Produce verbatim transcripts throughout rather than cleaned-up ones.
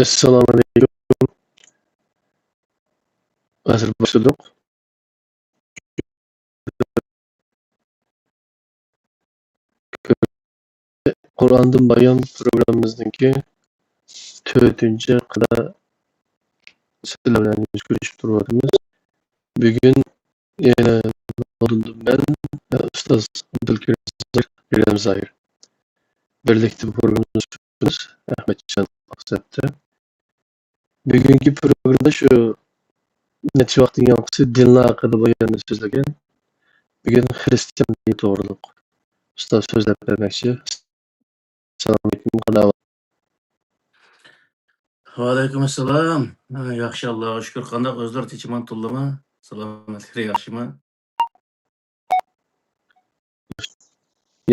ئەسسالامۇئەلەيكۇم. ھازىر باشلىدۇق. قۇرئاندىن بايان پروگراممىمىزنىڭكى تۆتىنچى ھەققىدە سىلەر بىلەن يۈز كۆرۈشۈپ تۇرۇۋاتىمىز. بۈگۈن يەنە لوندوندىن مەن، ئۇستاز ئابدۇلكېرىم زاھىر، كېرەم زاھىر. بىرلىكتە بۇ پروگراممىنى سۈرىمىز. ئەخمەتجان ئاقسەپتە. بۈگۈنكى پروگراممىدا شۇ نەچچە ۋاقىتتىن كېيىن دىنلار ھەققىدە باياننى سۆزلىگەن. بۈگۈن خىرىستىيان دىنى توغرۇلۇق. ئۇستاز سۆزلەپ بەرمەكچى. ئەسسالامۇئەلەيكۇم، قانداق ئەھۋال؟ ۋەئەلەيكۇم ئەسسالام. ھە، ياخشى، ئاللاغا شۈكۈر. قانداق ئۆزلىرى، تىنچمۇ، تۇللىمۇ؟ سالامەتلىكلىرى ياخشىمۇ؟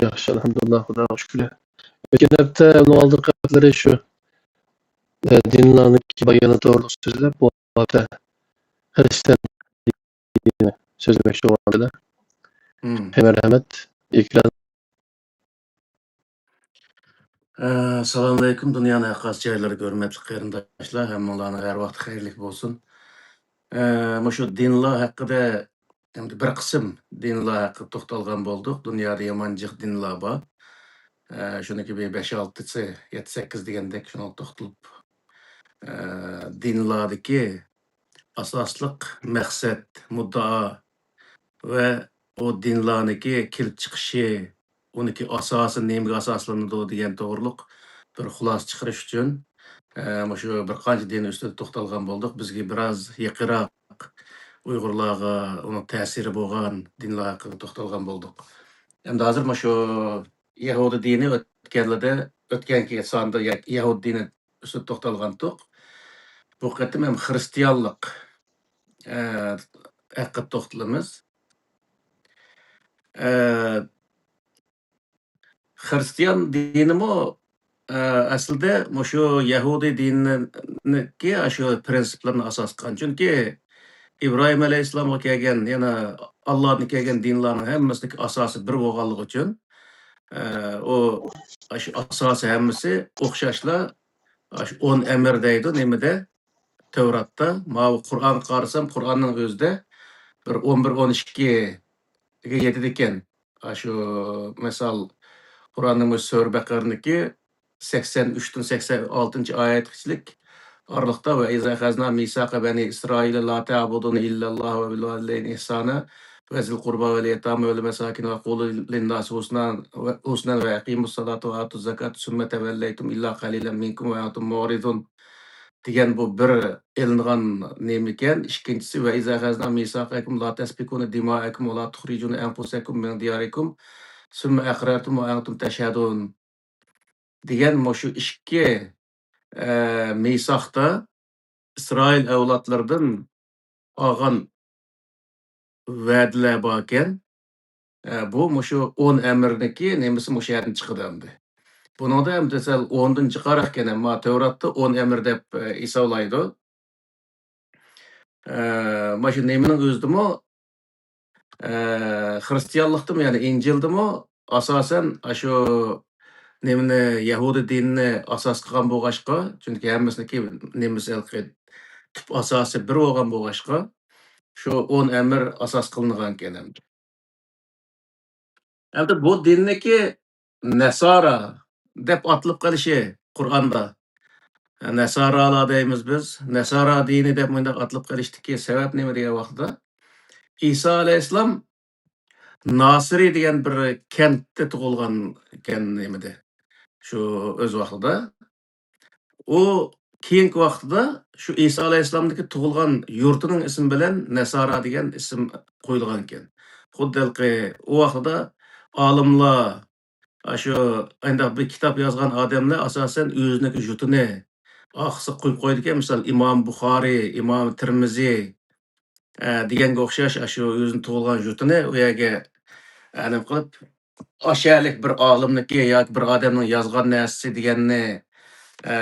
ياخشى، ئەلھەمدۇلىللا، خۇداغا شۈكۈر. ئۆتكەن ھەپتە، ئۇنىڭ ئالدىنقى ھەپتىلىرى شۇ، ئە، دىنلارنىڭكى بايانى توغرىلىق سۆزلەپ، بۇ ھەپتە خىرىستىيان دىنىنى سۆزلىمەكچى بولغان. مم. مەرھەمەت، ئېكران. ئە، ئەسسالامۇئەلەيكۇم، دۇنيانىڭ ھەر قايسى جايلىرىدىكى ھۆرمەتلىك قېرىنداشلار، ھەممىڭلارنىڭ ھەر ۋاقتى خەيرلىك بولسۇن. ئە، مۇشۇ دىنلار ھەققىدە، ئەمدى بىر قىسىم دىنلار ھەققىدە توختالغان بولدۇق. دۇنيادا يامان جىق دىنلار بار. ئە، شۇنىڭكى بىر بەش-ئالتىسى، يەتتە-سەككىز دېگەندەك شۇنىڭغا توختىلىپ، ئە، دىنلاردىكى ئاساسلىق مەقسەت، مۇددىئا ۋە ئۇ دىنلارنىڭكى كېلىپ چىقىشى، ئۇنىڭكى ئاساسى نېمىگە ئاساسلىنىدۇ دېگەن توغرۇلۇق بىر خۇلاسە چىقىرىش ئۈچۈن، ئە، مۇشۇ بىر قانچە دىن ئۈستىدە توختالغان بولدۇق. بىزگە بىراز يېقىنراق ئۇيغۇرلارغا ئۇنىڭ تەسىرى بولغان دىنلار ھەققىدە توختالغان بولدۇق. ئەمدى ھازىر مۇشۇ يەھۇدىي دىنى ئۆتكەنلىدە، ئۆتكەنكى ساندا يە-، يەھۇدىي دىنى ئۈستىدە توختالغانتۇق. بۇ قېتىم ھەم خىرىستىيانلىق، ئە، ھەققىدە توختىلىمىز. ئە، خىرىستىيان دىنىمۇ، ئە، ئەسلىدە مۇشۇ يەھۇدىي دىنىنىڭكى ئاشۇ پىرىنسىپلىرىنى ئاساس قىلغان. چۈنكى ئىبراھىم ئەلەيھىسسالامغا كەلگەن، يەنە ئاللادىن كەلگەن دىنلارنىڭ ھەممىسىنىڭكى ئاساسى بىر بولغانلىقى ئۈچۈن، ئە، ئۇ، ئاشۇ ئاساسى ھەممىسى ئوخشاشلا، ئاشۇ ئون ئەمىر دەيدۇ، نېمىدە؟ تەۋراتتا. ماۋۇ قۇرئانغا قارىسام، قۇرئاننىڭ ئۆزىدە بىر ئون بىر، ئون ئىككىگە يېتىدىكەن. ئاشۇ، مىسال، قۇرئاننىڭ مۇشۇ سۈرە بەقەرىنىڭكى سەكسەن ئۈچتىن سەكسەن ئالتىنچى ئايەتكىچىلىك ئارىلىقتا، «وَإِذْ أَخَذْنَا مِيثَاقَ بَنِي إِسْرَائِيلَ لَا تَعْبُدُونَ إِلَّا اللَّهَ وَبِالْوَالِدَيْنِ إِحْسَانًا وَذِي الْقُرْبَى وَالْيَتَامَى وَالْمَسَاكِينَ وَقُولُوا لِلنَّاسِ حُسْنًا وَ-، حُسْنًا وَأَقِيمُوا الصَّلَاةَ وَآتُوا الزَّكَاةَ ثُمَّ تَوَلَّيْتُمْ إِلَّا قَلِيلًا مِنْكُمْ وَأَنْتُمْ مُعْرِضُونَ» دېگەن بۇ بىر ئېلىنغان نېمىكەن. ئىككىنچىسى، «وَإِذْ أَخَذْنَا مِيثَاقَكُمْ لَا تَسْفِكُونَ دِمَاءَكُمْ وَلَا تُخْرِجُونَ أَنْفُسَكُمْ مِنْ دِيَارِكُمْ ثُمَّ أَقْرَرْتُمْ وَأَنْتُمْ تَشْهَدُونَ» دېگەن مۇشۇ ئىككى، ئە، مىساقتا ئىسرائىل ئەۋلادلىرىدىن ئالغان ۋەدىلەر باركەن. ئە، بۇ مۇشۇ ئون ئەمىرنىڭكى نېمىسى مۇشۇ يەردىن چىقىدۇ ئەمدى. بۇنىڭدا ئەمدى سەل ئوندىن جىقراق ئىكەن، ئەمما تەۋراتتا ئون ئەمىر دەپ، ئە، ھېسابلايدۇ. ئە، مانا شۇ نېمىنىڭ ئۆزىدىمۇ، ئە، خىرىستىيانلىقتىمۇ، يەنى ئىنجىلدىمۇ ئاساسەن ئاشۇ نېمىنى، يەھۇدىي دىنىنى ئاساس قىلغان بولغاچقا، چۈنكى ھەممىسىنىڭكى نېمىسى ھېلىقى تۈپ ئاساسى بىر بولغان بولغاچقا، شۇ ئون ئەمىر ئاساس قىلىنغانىكەن ئەمدى. ئەمدى بۇ دىننىكى نەسارا دەپ ئاتىلىپ قېلىشى قۇرئاندا. نەسارالار دەيمىز بىز. نەسارا دىنى دەپ مۇنداق ئاتىلىپ قېلىشتىكى سەۋەب نېمە دېگەن ۋاقىتتا، ئىسا ئەلەيھىسسالام ناسىرى دېگەن بىر كەنتتە تۇغۇلغان ئىكەن نېمىدە، شۇ ئۆز ۋاقتىدا. ئۇ كېيىنكى ۋاقتىدا شۇ ئىسا ئەلەيھىسسالامدىكى تۇغۇلغان يۇرتىنىڭ ئىسمى بىلەن نەسارا دېگەن ئىسىم قويۇلغانىكەن. خۇددى ھېلىقى ئۇ ۋاقتىدا ئالىملار، ئاشۇ ئانداق بىر كىتاب يازغان ئادەملەر ئاساسەن ئۆزىنىڭكى يۇرتىنى ئارقىسىغا قويۇپ قويىدىكەن. مىسال، ئىمام بۇخارىي، ئىمام تىرمىزى، ئە، دېگەنگە ئوخشاش، ئاشۇ ئۆزىنىڭ تۇغۇلغان يۇرتىنى ئۇ يەرگە، ئە، نېمە قىلىپ، ئاشۇ يەرلىك بىر ئالىمنىكى ياكى بىر ئادەمنىڭ يازغان نەرسىسى دېگەننى، ئە،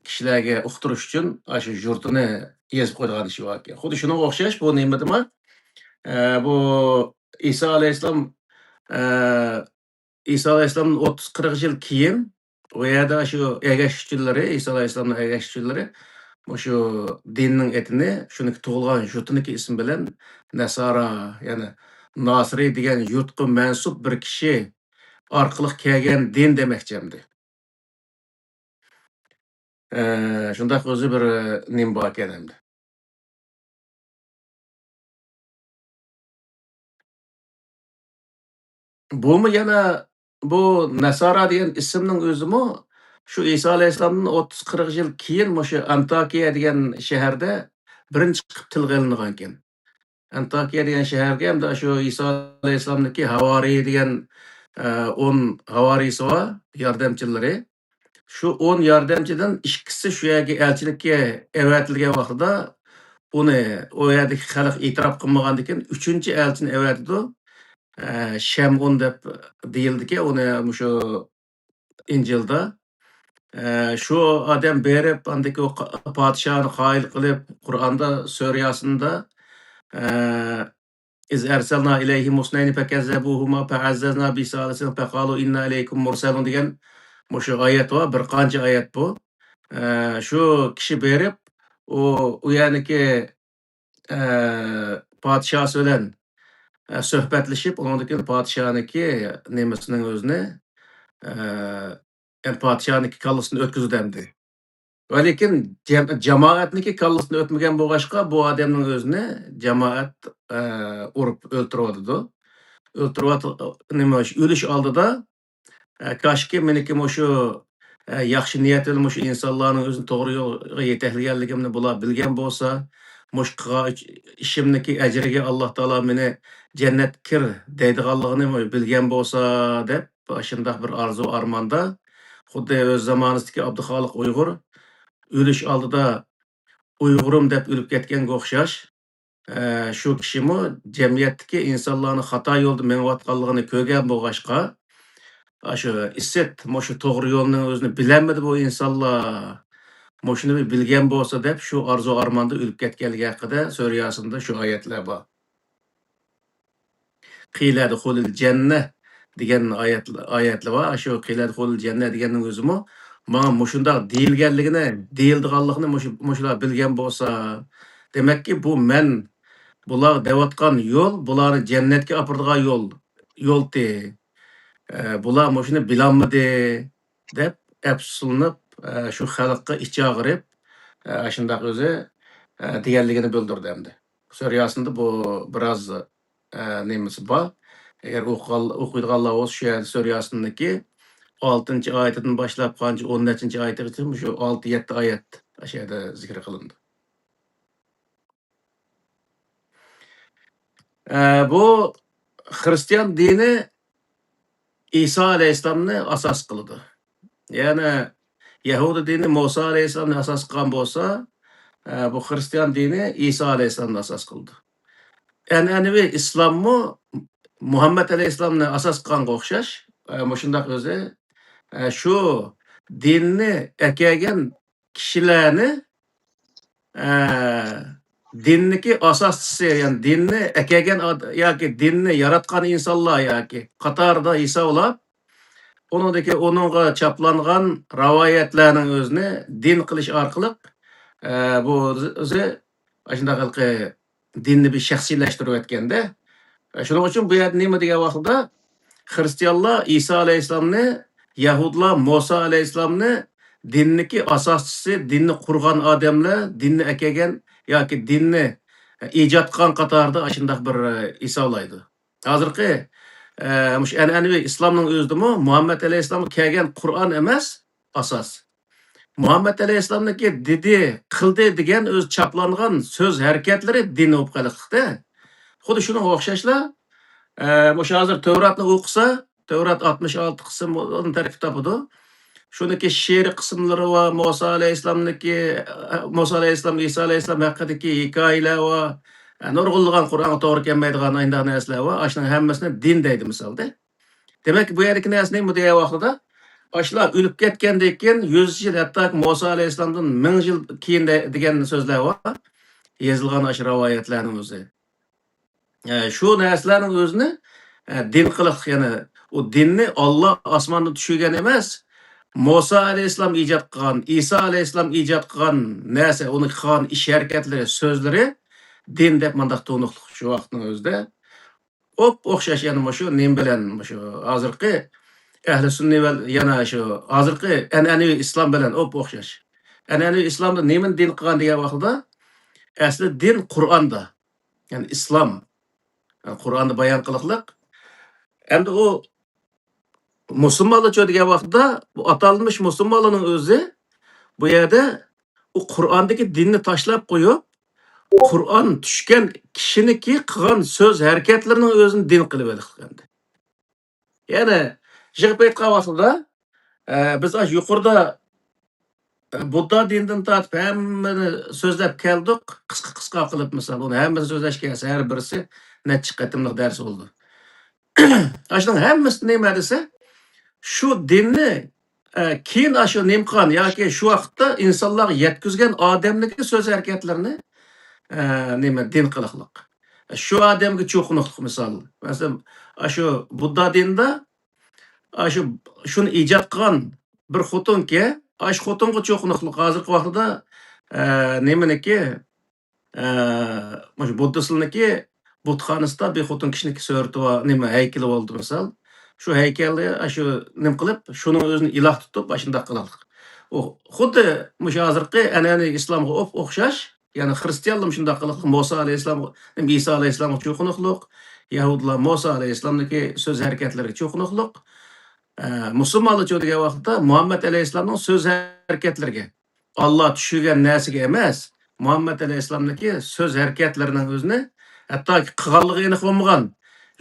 كىشىلەرگە ئۇقتۇرۇش ئۈچۈن ئاشۇ يۇرتىنى يېزىپ قويىدىغان ئىشى باركەن. خۇددى شۇنىڭغا ئوخشاش بۇ نېمىدىمۇ، ئە، بۇ ئىسا ئەلەيھىسسالام، ئە، ئىسا ئەلەيھىسسالامدىن ئوتتۇز قىرىق يىل كېيىن ئۇ يەردە شۇ ئەگەشكۈچىلىرى، ئىسا ئەلەيھىسسالامنىڭ ئەگەشكۈچىلىرى مۇشۇ دىننىڭ ئېتىنى، شۇنىڭكى تۇغۇلغان يۇرتىنىڭكى ئىسمى بىلەن نەسارا، يەنى ناسىرى دېگەن يۇرتقا مەنسۇپ بىر كىشى ئارقىلىق كەلگەن دىن دېمەكچى ئەمدى. ئە، شۇنداق ئۆزى بىر، ئە، نېمە باركەن ئەمدى. بۇمۇ يەنە، بۇ نەسارا دېگەن ئىسىمنىڭ ئۆزىمۇ شۇ ئىسا ئەلەيھىسسالامدىن ئوتتۇز قىرىق يىل كېيىن مۇشۇ ئانتاكىيە دېگەن شەھەردە بىرىنچى قېتىپ تىلغا ئېلىنغانىكەن. ئانتاكىيە دېگەن شەھەرگە ئەمدى شۇ ئىسا ئەلەيھىسسالامنىڭكى ھاۋارىي دېگەن، ئە، ئون ھاۋارىيسى بار، ياردەمچىلىرى. شۇ ئون ياردەمچىدىن ئىككىسى شۇ يەرگە ئەلچىلىككە ئەۋەتىلگەن ۋاقتىدا، ئۇنى ئۇ يەردىكى خەلق ئېتىراپ قىلمىغاندىكىن، ئۈچىنچى ئەلچىنى ئەۋەتىدۇ. ئە، شەمئۇن دەپ دېيىلىدىكەن، ئۇنى مۇشۇ ئىنجىلدا. ئە، شۇ ئادەم بېرىپ، ئاندىكى ئۇ قا-، پادىشاھنى قايىل قىلىپ، قۇرئاندا، سۈرە ياسىندا، ئە، «إذ أرسلنا إليهم اثنين فكذبوهما فعززنا بثالث فقالوا إنا إليكم مرسلون» دېگەن مۇشۇ ئايەت بار، بىر قانچە ئايەت بۇ. ئە، شۇ كىشى بېرىپ، ئۇ، ئۇ يەرنىكى، ئە، پادىشاھسى بىلەن، ئە، سۆھبەتلىشىپ، ئۇنىڭدىن كېيىن پادىشاھنىڭكى نېمىسىنىڭ ئۆزىنى، ئە، يەنى پادىشاھنىڭكى كاللىسىنى ئۆتكۈزدى ئەمدى. ۋە لېكىن جەم-، جامائەتنىڭكى كاللىسىنى ئۆتمىگەن بولغاچقا، بۇ ئادەمنىڭ ئۆزىنى جامائەت، ئە، ئۇرۇپ ئۆلتۈرۈۋاتىدۇ. ئۆلتۈرۈۋات-، نېمە، ئۆلۈش ئالدىدا، ئە، كاشكى مېنىڭكى مۇشۇ، ئە، ياخشى نىيەت بىلەن مۇشۇ ئىنسانلارنىڭ ئۆزىنى توغرا يولغا يېتەكلىگەنلىكىمنى بۇلار بىلگەن بولسا، مۇشۇ قىلغان ئىش-، ئىشىمنىڭكى ئەجرىگە ئاللا تائالا مېنى جەننەتكە كىر دەيدىغانلىقىنى بىلگەن بولسا، دەپ، ئاشۇنداق بىر ئارزۇ ئارماندا، خۇددى ئۆز زامانىسىدىكى ئابدۇخالىق ئۇيغۇر ئۆلۈش ئالدىدا ئۇيغۇرۇم دەپ ئۆلۈپ كەتكەنگە ئوخشاش، ئە، شۇ كىشىمۇ جەمئىيەتتىكى ئىنسانلارنىڭ خاتا يولدا مېڭىۋاتقانلىقىنى كۆرگەن بولغاچقا، ئاشۇ ئىسىت، مۇشۇ توغرا يولنىڭ ئۆزىنى بىلەلمىدى بۇ ئىنسانلار، مۇشۇنى بىر بىلگەن بولسا دەپ، شۇ ئارزۇ ئارماندا ئۆلۈپ كەتكەنلىكى ھەققىدە سۈرە ياسىندا شۇ ئايەتلەر بار. «قيل ادخل الجنة» دېگەن ئايەت، ئايەتلەر بار. شۇ «قيل ادخل الجنة» دېگەننىڭ ئۆزىمۇ ماڭا مۇشۇنداق دېيىلگەنلىكىنى، دېيىلىدىغانلىقىنى مۇشۇ، مۇشۇلار بىلگەن بولسا، دېمەككى، بۇ مەن بۇلار دەۋاتقان يول، بۇلارنى جەننەتكە ئاپىرىدىغان يول، يولتى. ئە، بۇلار مۇشۇنى بىلالمىدى، دەپ ئەپسۇسلىنىپ، ئە، شۇ خەلققە ئىچى ئاغرىپ، ئە، شۇنداق ئۆزى، ئە، دېگەنلىكىنى بىلدۈردى ئەمدى. سۈرە ياسىندا بۇ بىراز، ئە، نېمىسى بار. ئەگەر ئوقۇغان-، ئوقۇيدىغانلار بولسا، شۇ يەردە سۈرە ياسىندىكى ئالتىنچى ئايىتىدىن باشلاپ قانچە، ئون نەچچىنچى ئايىتىغىچە مۇشۇ ئالتە، يەتتە ئايەت ئاشۇ يەردە زىكىر قىلىنىدۇ. ئە، بۇ خىرىستىيان دىنى ئىسا ئەلەيھىسسالامنى ئاساس قىلىدۇ. يەنى يەھۇدىي دىنى مۇسا ئەلەيھىسسالامنى ئاساس قىلغان بولسا، ئە، بۇ خىرىستىيان دىنى ئىسا ئەلەيھىسسالامنى ئاساس قىلىدۇ. ئەنئەنىۋى ئىسلاممۇ مۇھەممەد ئەلەيھىسسالامنى ئاساس قىلغانغا ئوخشاش، ئە، مۇشۇنداق ئۆزى، ئە، شۇ دىننى ئەكەلگەن كىشىلەرنى، ئە، دىننىكى ئاساسچىسى، يەنى دىننى ئەكەلگەن ئاد-، ياكى دىننى ياراتقان ئىنسانلار ياكى قاتارىدا ھېسابلاپ، ئۇنىڭدىكى، ئۇنىڭغا چاپلانغان رىۋايەتلەرنىڭ ئۆزىنى دىن قىلىش ئارقىلىق، ئە، بۇ ئۆزى ئاشۇنداق ھېلىقى دىننى بىر شەخسىيلەشتۈرۈۋەتكەندە. شۇنىڭ ئۈچۈن بۇ يەردە نېمە دېگەن ۋاقتىدا، خىرىستىيانلار ئىسا ئەلەيھىسسالامنى، يەھۇدلار مۇسا ئەلەيھىسسالامنى دىننىكى ئاساسچىسى، دىننى قۇرغان ئادەملەر، دىننى ئەكەلگەن ياكى دىننى ئىجاد قىلغان قاتارىدا ئاشۇنداق بىر، ئە، ھېسابلايدۇ. ھازىرقى، ئە، مۇشۇ ئەنئەنىۋى ئىسلامنىڭ ئۆزىدىمۇ مۇھەممەد ئەلەيھىسسالامغا كەلگەن قۇرئان ئەمەس ئاساس. مۇھەممەد ئەلەيھىسسالامنىڭكى دېدى، قىلدى دېگەن ئۆزى چاپلانغان سۆز ھەرىكەتلىرى دىن بولۇپ قېلىقلىقتە. خۇددى شۇنىڭغا ئوخشاشلا، ئە، مۇشۇ ھازىر تەۋراتنى ئوقۇسا، تەۋرات ئاتمىش ئالتە قىسىم، ئۇنى تەركىب تاپىدۇ. شۇنىڭكى شېئىرىي قىسىملىرى بار، مۇسا ئەلەيھىسسالامنىڭكى، ئە، مۇسا ئەلەيھىسسالام، ئىسا ئەلەيھىسسالام ھەققىدىكى ھېكايىلەر بار. ئە، نۇرغۇنلىغان قۇرئانغا توغرا كەلمەيدىغان ئاينداق نەرسىلەر بار. ئاشۇنىڭ ھەممىسىنى دىن دەيدۇ مىسالدا. دېمەك، بۇ يەردىكى نەرسە نېمە دېگەن ۋاقتىدا، ئاشۇلار ئۆلۈپ كەتكەندىن كېيىن يۈز يىل، ھەتتاكى مۇسا ئەلەيھىسسالامدىن مىڭ يىل كېيىن دە-، دېگەن سۆزلەر بار. يېزىلغان ئاشۇ رىۋايەتلەرنىڭ ئۆزى. ئە، شۇ نەرسىلەرنىڭ ئۆزىنى، ئە، دىن قىلىق، يەنى ئۇ دىننى ئاللا ئاسماندا چۈشۈرگەن ئەمەس، مۇسا ئەلەيھىسسالام ئىجاد قىلغان، ئىسا ئەلەيھىسسالام ئىجاد قىلغان نەرسە، ئۇنىڭ قىلغان ئىش ھەرىكەتلىرى، سۆزلىرى دىن دەپ مۇنداق تونۇقلۇق شۇ ۋاقىتنىڭ ئۆزىدە. ئوپ-ئوخشاش يەنە مۇشۇ نېمە بىلەن، مۇشۇ ھازىرقى ئەھلى سۈننە ۋەل-، يەنە شۇ ھازىرقى ئەنئەنىۋى ئىسلام بىلەن ئوپ-ئوخشاش. ئەنئەنىۋى ئىسلامدا نېمىنى دىن قىلغان دېگەن ۋاقتىدا، ئەسلى دىن قۇرئاندا. يەنى ئىسلام. يەنى قۇرئاندا بايان قىلىقلىق. ئەمدى ئۇ مۇسۇلمانلارچۇ دېگەن ۋاقتىدا، بۇ ئاتالمىش مۇسۇلمانلارنىڭ ئۆزى بۇ يەردە ئۇ قۇرئاندىكى دىننى تاشلاپ قويۇپ، قۇرئان چۈشكەن كىشىنىڭكى قىلغان سۆز ھەرىكەتلىرىنىڭ ئۆزىنى دىن قىلىۋېلىقلىق ئەمدى. يەنى يىغىپ ئېيتقان ۋاقتىدا، ئە، بىز ئاشۇ يۇقىرىدا، ئە، بۇددا دىنىدىن تارتىپ ھەممىنى سۆزلەپ كەلدۇق. قىسقا-قىسقا قىلىپ، مىسال، ئۇنى ھەممىسىنى سۆزلەشكە كەلسە، ھەر بىرسى نەچچە قېتىملىق دەرس بولىدۇ. ئاشۇنىڭ ھەممىسى نېمە دېسە، شۇ دىننى، ئە، كېيىن ئاشۇ نېمە قىلغان ياكى شۇ ۋاقىتتا ئىنسانلارغا يەتكۈزگەن ئادەمنىڭكى سۆز ھەرىكەتلىرىنى، ئە، نېمە، دىن قىلىقلىق. شۇ ئادەمگە چوقۇنۇقلۇق، مىسال. مەسىلەن، ئاشۇ بۇددا دىنىدا ئاشۇ، شۇنى ئىجاد قىلغان بىر خوتۇنكى، ئاشۇ خوتۇنغا چوقۇنۇقلۇق. ھازىرقى ۋاقتىدا، ئە، نېمىنىكى، ئە، مۇشۇ بۇددىستلارنىڭكى بۇتخانىسىدا بىر خوتۇن كىشىنىڭكى سۈرىتى بار، نېمە، ھەيكىلى بولدى، مىسال. شۇ ھەيكەلنى، ئاشۇ نېمە قىلىپ، شۇنىڭ ئۆزىنى ئىلاھ تۇتۇپ، ئاشۇنداق قىلىقلىق. ئۇ خۇددى مۇشۇ ھازىرقى ئەنئەنىۋى ئىسلامغا ئوپ-ئوخشاش، يەنى خىرىستىيانلار شۇنداق قىلىقلىق، مۇسا ئەلەيھىسسالامغا، ئىسا ئەلەيھىسسالامغا چوقۇنۇقلۇق، يەھۇدىيلار مۇسا ئەلەيھىسسالامنىڭكى سۆز ھەرىكەتلىرىگە چوقۇنۇقلۇق، ئە، مۇسۇلمانلارچۇ دېگەن ۋاقىتتا مۇھەممەد ئەلەيھىسسالامنىڭ سۆز ھەرىكەتلىرىگە، ئاللا چۈشۈرگەن نەرسىگە ئەمەس، مۇھەممەد ئەلەيھىسسالامنىڭكى سۆز ھەرىكەتلىرىنىڭ ئۆزىنى، ھەتتاكى قىلغانلىقى ئېنىق بولمىغان،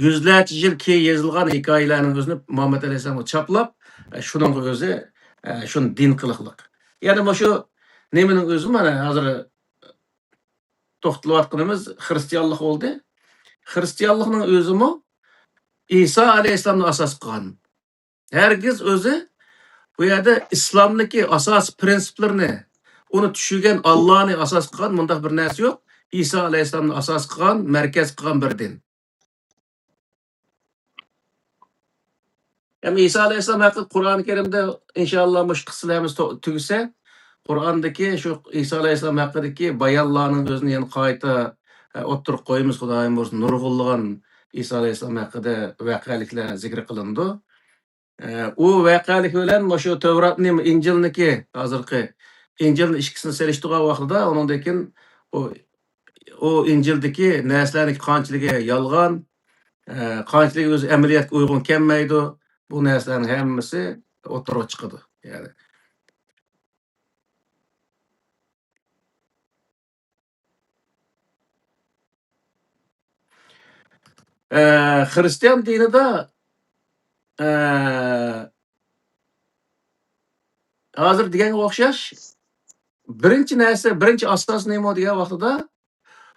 يۈزلەرچە يىل كېيىن يېزىلغان ھېكايىلەرنىڭ ئۆزىنى مۇھەممەد ئەلەيھىسسالامغا چاپلاپ، ئە، شۇنىڭغا ئۆزى، ئە، شۇنى دىن قىلىقلىق. يەنى مۇشۇ نېمىنىڭ ئۆزى، مانا، ھازىر توختىلىۋاتقىنىمىز خىرىستىيانلىق بولدى. خىرىستىيانلىقنىڭ ئۆزىمۇ ئىسا ئەلەيھىسسالامنى ئاساس قىلغان. ھەرگىز ئۆزى بۇ يەردە ئىسلامدىكى ئاساسىي پىرىنسىپلىرىنى، ئۇنى چۈشۈرگەن ئاللانى ئاساس قىلغان مۇنداق بىر نەرسە يوق. ئىسا ئەلەيھىسسالامنى ئاساس قىلغان، مەركەز قىلغان بىر دىن. ھەم ئىسا ئەلەيھىسسالام ھەققىدە قۇرئان كەرىمدە ئىنشائاللا مۇشۇ قىسسىلىرىمىز تو-، تۈگىسە، قۇرئاندىكى شۇ ئىسا ئەلەيھىسسالام ھەققىدىكى بايانلارنىڭ ئۆزىنى يەنە قايتا، ئە، ئوتتۇرىغا قويىمىز، خۇدايىم بۇيرۇسا، نۇرغۇنلىغان ئىسا ئەلەيھىسسالام ھەققىدە ۋەقەلىكلەر زىكىر قىلىنىدۇ. ئە، ئۇ ۋەقەلىك بىلەن مۇشۇ تەۋراتنى، ئىنجىلنىكى، ھازىرقى ئىنجىلنى ئىككىسىنى سېلىشتۇرغان ۋاقتىدا، ئۇنىڭدىن كېيىن ئۇ، ئۇ ئىنجىلدىكى نەرسىلەرنىڭ قانچىلىكى يالغان، ئە، قانچىلىكى ئۆزى ئەمەلىيەتكە ئۇيغۇن كەلمەيدۇ، بۇ نەرسىلەرنىڭ ھەممىسى ئوتتۇرىغا چىقىدۇ. يەنى ئە، خىرىستىيان دىنىدا، ئە، ھازىر دېگەنگە ئوخشاش، بىرىنچى نەرسە، بىرىنچى ئاساس نېمە دېگەن ۋاقتىدا،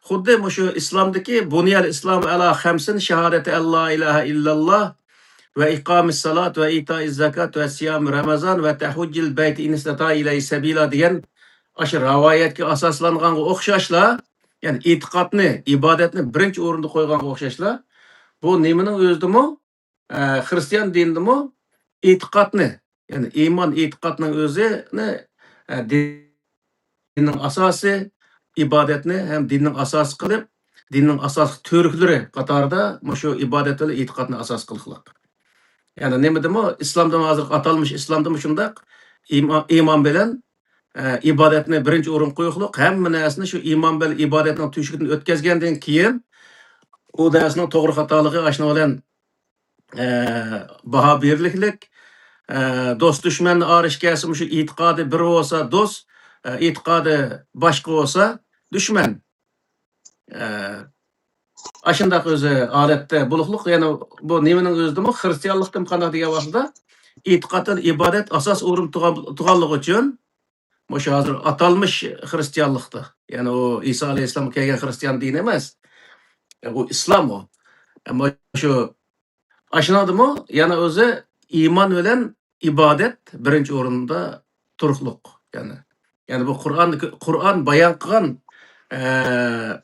خۇددى مۇشۇ ئىسلامدىكى بۇنىيەل ئىسلام ئەلا خەمسىن شاھادەتى ئەللا ئىلاھە ئىللاللا ۋە ئىقامىس سالات ۋە ئىتائىز زاكات ۋە سىيام رامازان ۋە تەھۇججىل بەيت ئىنىستاتا ئىلەي سەبىلا دېگەن ئاشۇ رىۋايەتكە ئاساسلانغانغا ئوخشاشلا، يەنى ئېتىقادنى، ئىبادەتنى بىرىنچى ئورۇندا قويغانغا ئوخشاشلا، بۇ نېمىنىڭ ئۆزىدىمۇ، ئە، خىرىستىيان دىنىدىمۇ ئېتىقادنى، يەنى ئىمان ئېتىقادنىڭ ئۆزىنى، ئە، دىننىڭ ئاساسى، ئىبادەتنى ھەم دىننىڭ ئاساسى قىلىپ، دىننىڭ ئاساسلىق تۈۋرۈكلىرى قاتارىدا مۇشۇ ئىبادەت بىلەن ئېتىقادنى ئاساس قىلىقلىق. يەنى نېمىدىمۇ، ئىسلامدىمۇ، ھازىرقى ئاتالمىش ئىسلامدىمۇ شۇنداق، ئىما-، ئىمان بىلەن، ئە، ئىبادەتنى بىرىنچى ئورۇنغا قويۇقلۇق، ھەممە نەرسىنى شۇ ئىمان بىلەن ئىبادەتنىڭ تۆشۈكىدىن ئۆتكەزگەندىن كېيىن، ئۇ نەرسىنىڭ توغرا خاتالىقى ئاشۇنىڭ بىلەن، ئە، باھا بېرىلىكلىك. ئە، دوست دۈشمەننى ئارىشى كەلسە، مۇشۇ ئېتىقادى بىر بولسا دوست، ئە، ئېتىقادى باشقا بولسا دۈشمەن. ئە، ئاشۇنداق ئۆزى ھالەتتە بولۇقلۇق، يەنە بۇ نېمىنىڭ ئۆزىدىمۇ خىرىستىيانلىقتىن قانداق دېگەن ۋاقتىدا ئېتىقادتىن ئىبادەت ئاساس ئورۇن تۇغان-، تۇغانلىقى ئۈچۈن، مۇشۇ ھازىر ئاتالمىش خىرىستىيانلىقتا، يەنى ئۇ ئىسا ئەلەيھىسسالام كەلگەن خىرىستىيان دىنى ئەمەس، ئۇ ئىسلام ئۇ. ئەمما شۇ ئاشۇنىڭدىمۇ يەنە ئۆزى ئىمان بىلەن ئىبادەت بىرىنچى ئورۇندا تۇرۇقلۇق. يەنى، يەنى بۇ قۇرئان، قۇرئان بايان قىلغان، ئە،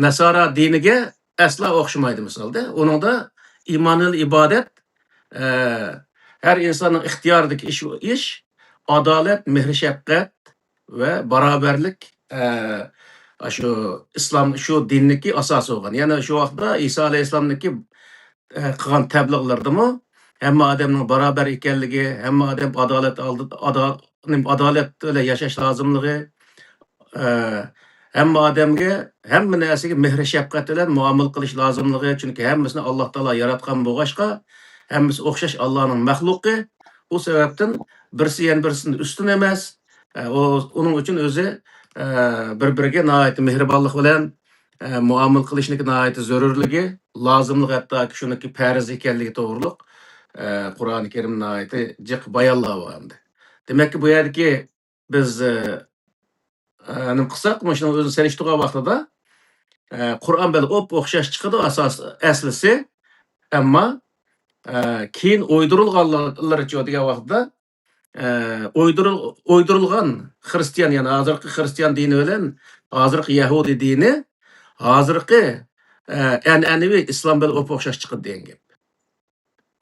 ناسارا دىنىگە ئەسلا ئوخشىمايدۇ مىسالدا. ئۇنىڭدا ئىمان بىلەن ئىبادەت، ئە، ھەر ئىنساننىڭ ئىختىيارىدىكى ئىش، ئىش، ئادالەت، مېھرى شەپقەت، ۋە باراۋەرلىك، ئە، شۇ ئىسلام، شۇ دىننىكى ئاساسى بولغان. يەنە شۇ ۋاقىتتا ئىسا ئەلەيھىسسالامنىڭكى، ئە، قىلغان تەبلىغلىرىدىمۇ ھەممە ئادەمنىڭ باراۋەر ئىكەنلىكى، ھەممە ئادەم ئادالەت ئالدى، ئادا-، نېمە، ئادالەت بىلەن ياشاش لازىملىقى، ئە، ھەممە ئادەمگە، ھەممە نەرسىگە مېھرى شەپقەت بىلەن مۇئامىلە قىلىش لازىملىقى، چۈنكى ھەممىسىنى ئاللا تائالا ياراتقان بولغاچقا، ھەممىسى ئوخشاش ئاللانىڭ مەخلۇقى. ئۇ سەۋەبتىن بىرسى يەنە بىرسىدىن ئۈستۈن ئەمەس. ئە، ئۇ، ئۇنىڭ ئۈچۈن ئۆزى، ئە، بىر-بىرىگە ناھايىتى مېھرىبانلىق بىلەن، ئە، مۇئامىلە قىلىشنىڭكى ناھايىتى زۆرۈرلۈكى، لازىملىقى، ھەتتاكى شۇنىڭكى پەرز ئىكەنلىكى توغرۇلۇق، ئە، قۇرئانى كەرىم ناھايىتى جىق بايانلاۋالدى. دېمەككى، بۇ يەردىكى بىز، ئە، ئە، نېمە قىلساق، مۇشۇنىڭ ئۆزىنى سېلىشتۇرغان ۋاقتىدا، ئە، قۇرئان بىلەن ئوپئوخشاش چىقىدۇ ئاساس، ئەسلىسى. ئەمما، ئە، كېيىن ئويدۇرۇلغانلىرىچۇ دېگەن ۋاقتىدا، ئە، ئويدۇرۇل-، ئويدۇرۇلغان خىرىستىيان، يەنى ھازىرقى خىرىستىيان دىنى بىلەن ھازىرقى يەھۇدىي دىنى، ھازىرقى، ئە، ئەنئەنىۋى ئىسلام بىلەن ئوپئوخشاش چىقىدۇ دېگەن گەپ.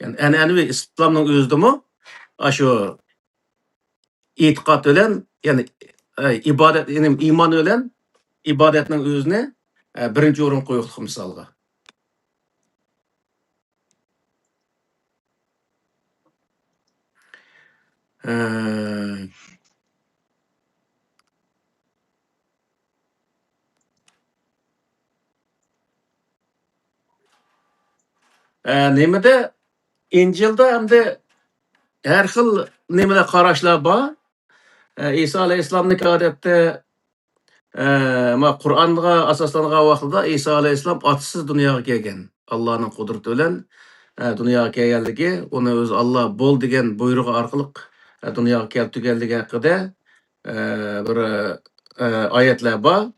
يەنى ئەنئەنىۋى ئىسلامنىڭ ئۆزىدىمۇ ئاشۇ ئېتىقاد بىلەن، يەنى، ئە، ئىبادەت، يەنى ئىمان بىلەن ئىبادەتنىڭ ئۆزىنى، ئە، بىرىنچى ئورۇنغا قويۇقلۇق مىسالغا. ئە، ئە، نېمىدە، ئىنجىلدا ئەمدى ھەر خىل نېمىلەر، قاراشلار بار. ئە، ئىسا ئەلەيھىسسالامنىڭكى ئادەتتە، ئە، ما، قۇرئانغا ئاساسلانغان ۋاقتىدا ئىسا ئەلەيھىسسالام ئاتىسىز دۇنياغا كەلگەن. ئاللانىڭ قۇدرىتى بىلەن، ئە، دۇنياغا كەلگەنلىكى، ئۇنى ئۆزى ئاللا بول دېگەن بۇيرۇقى ئارقىلىق، ئە، دۇنياغا كەلتۈرگەنلىكى ھەققىدە، ئە، بىر، ئە، ئايەتلەر بار.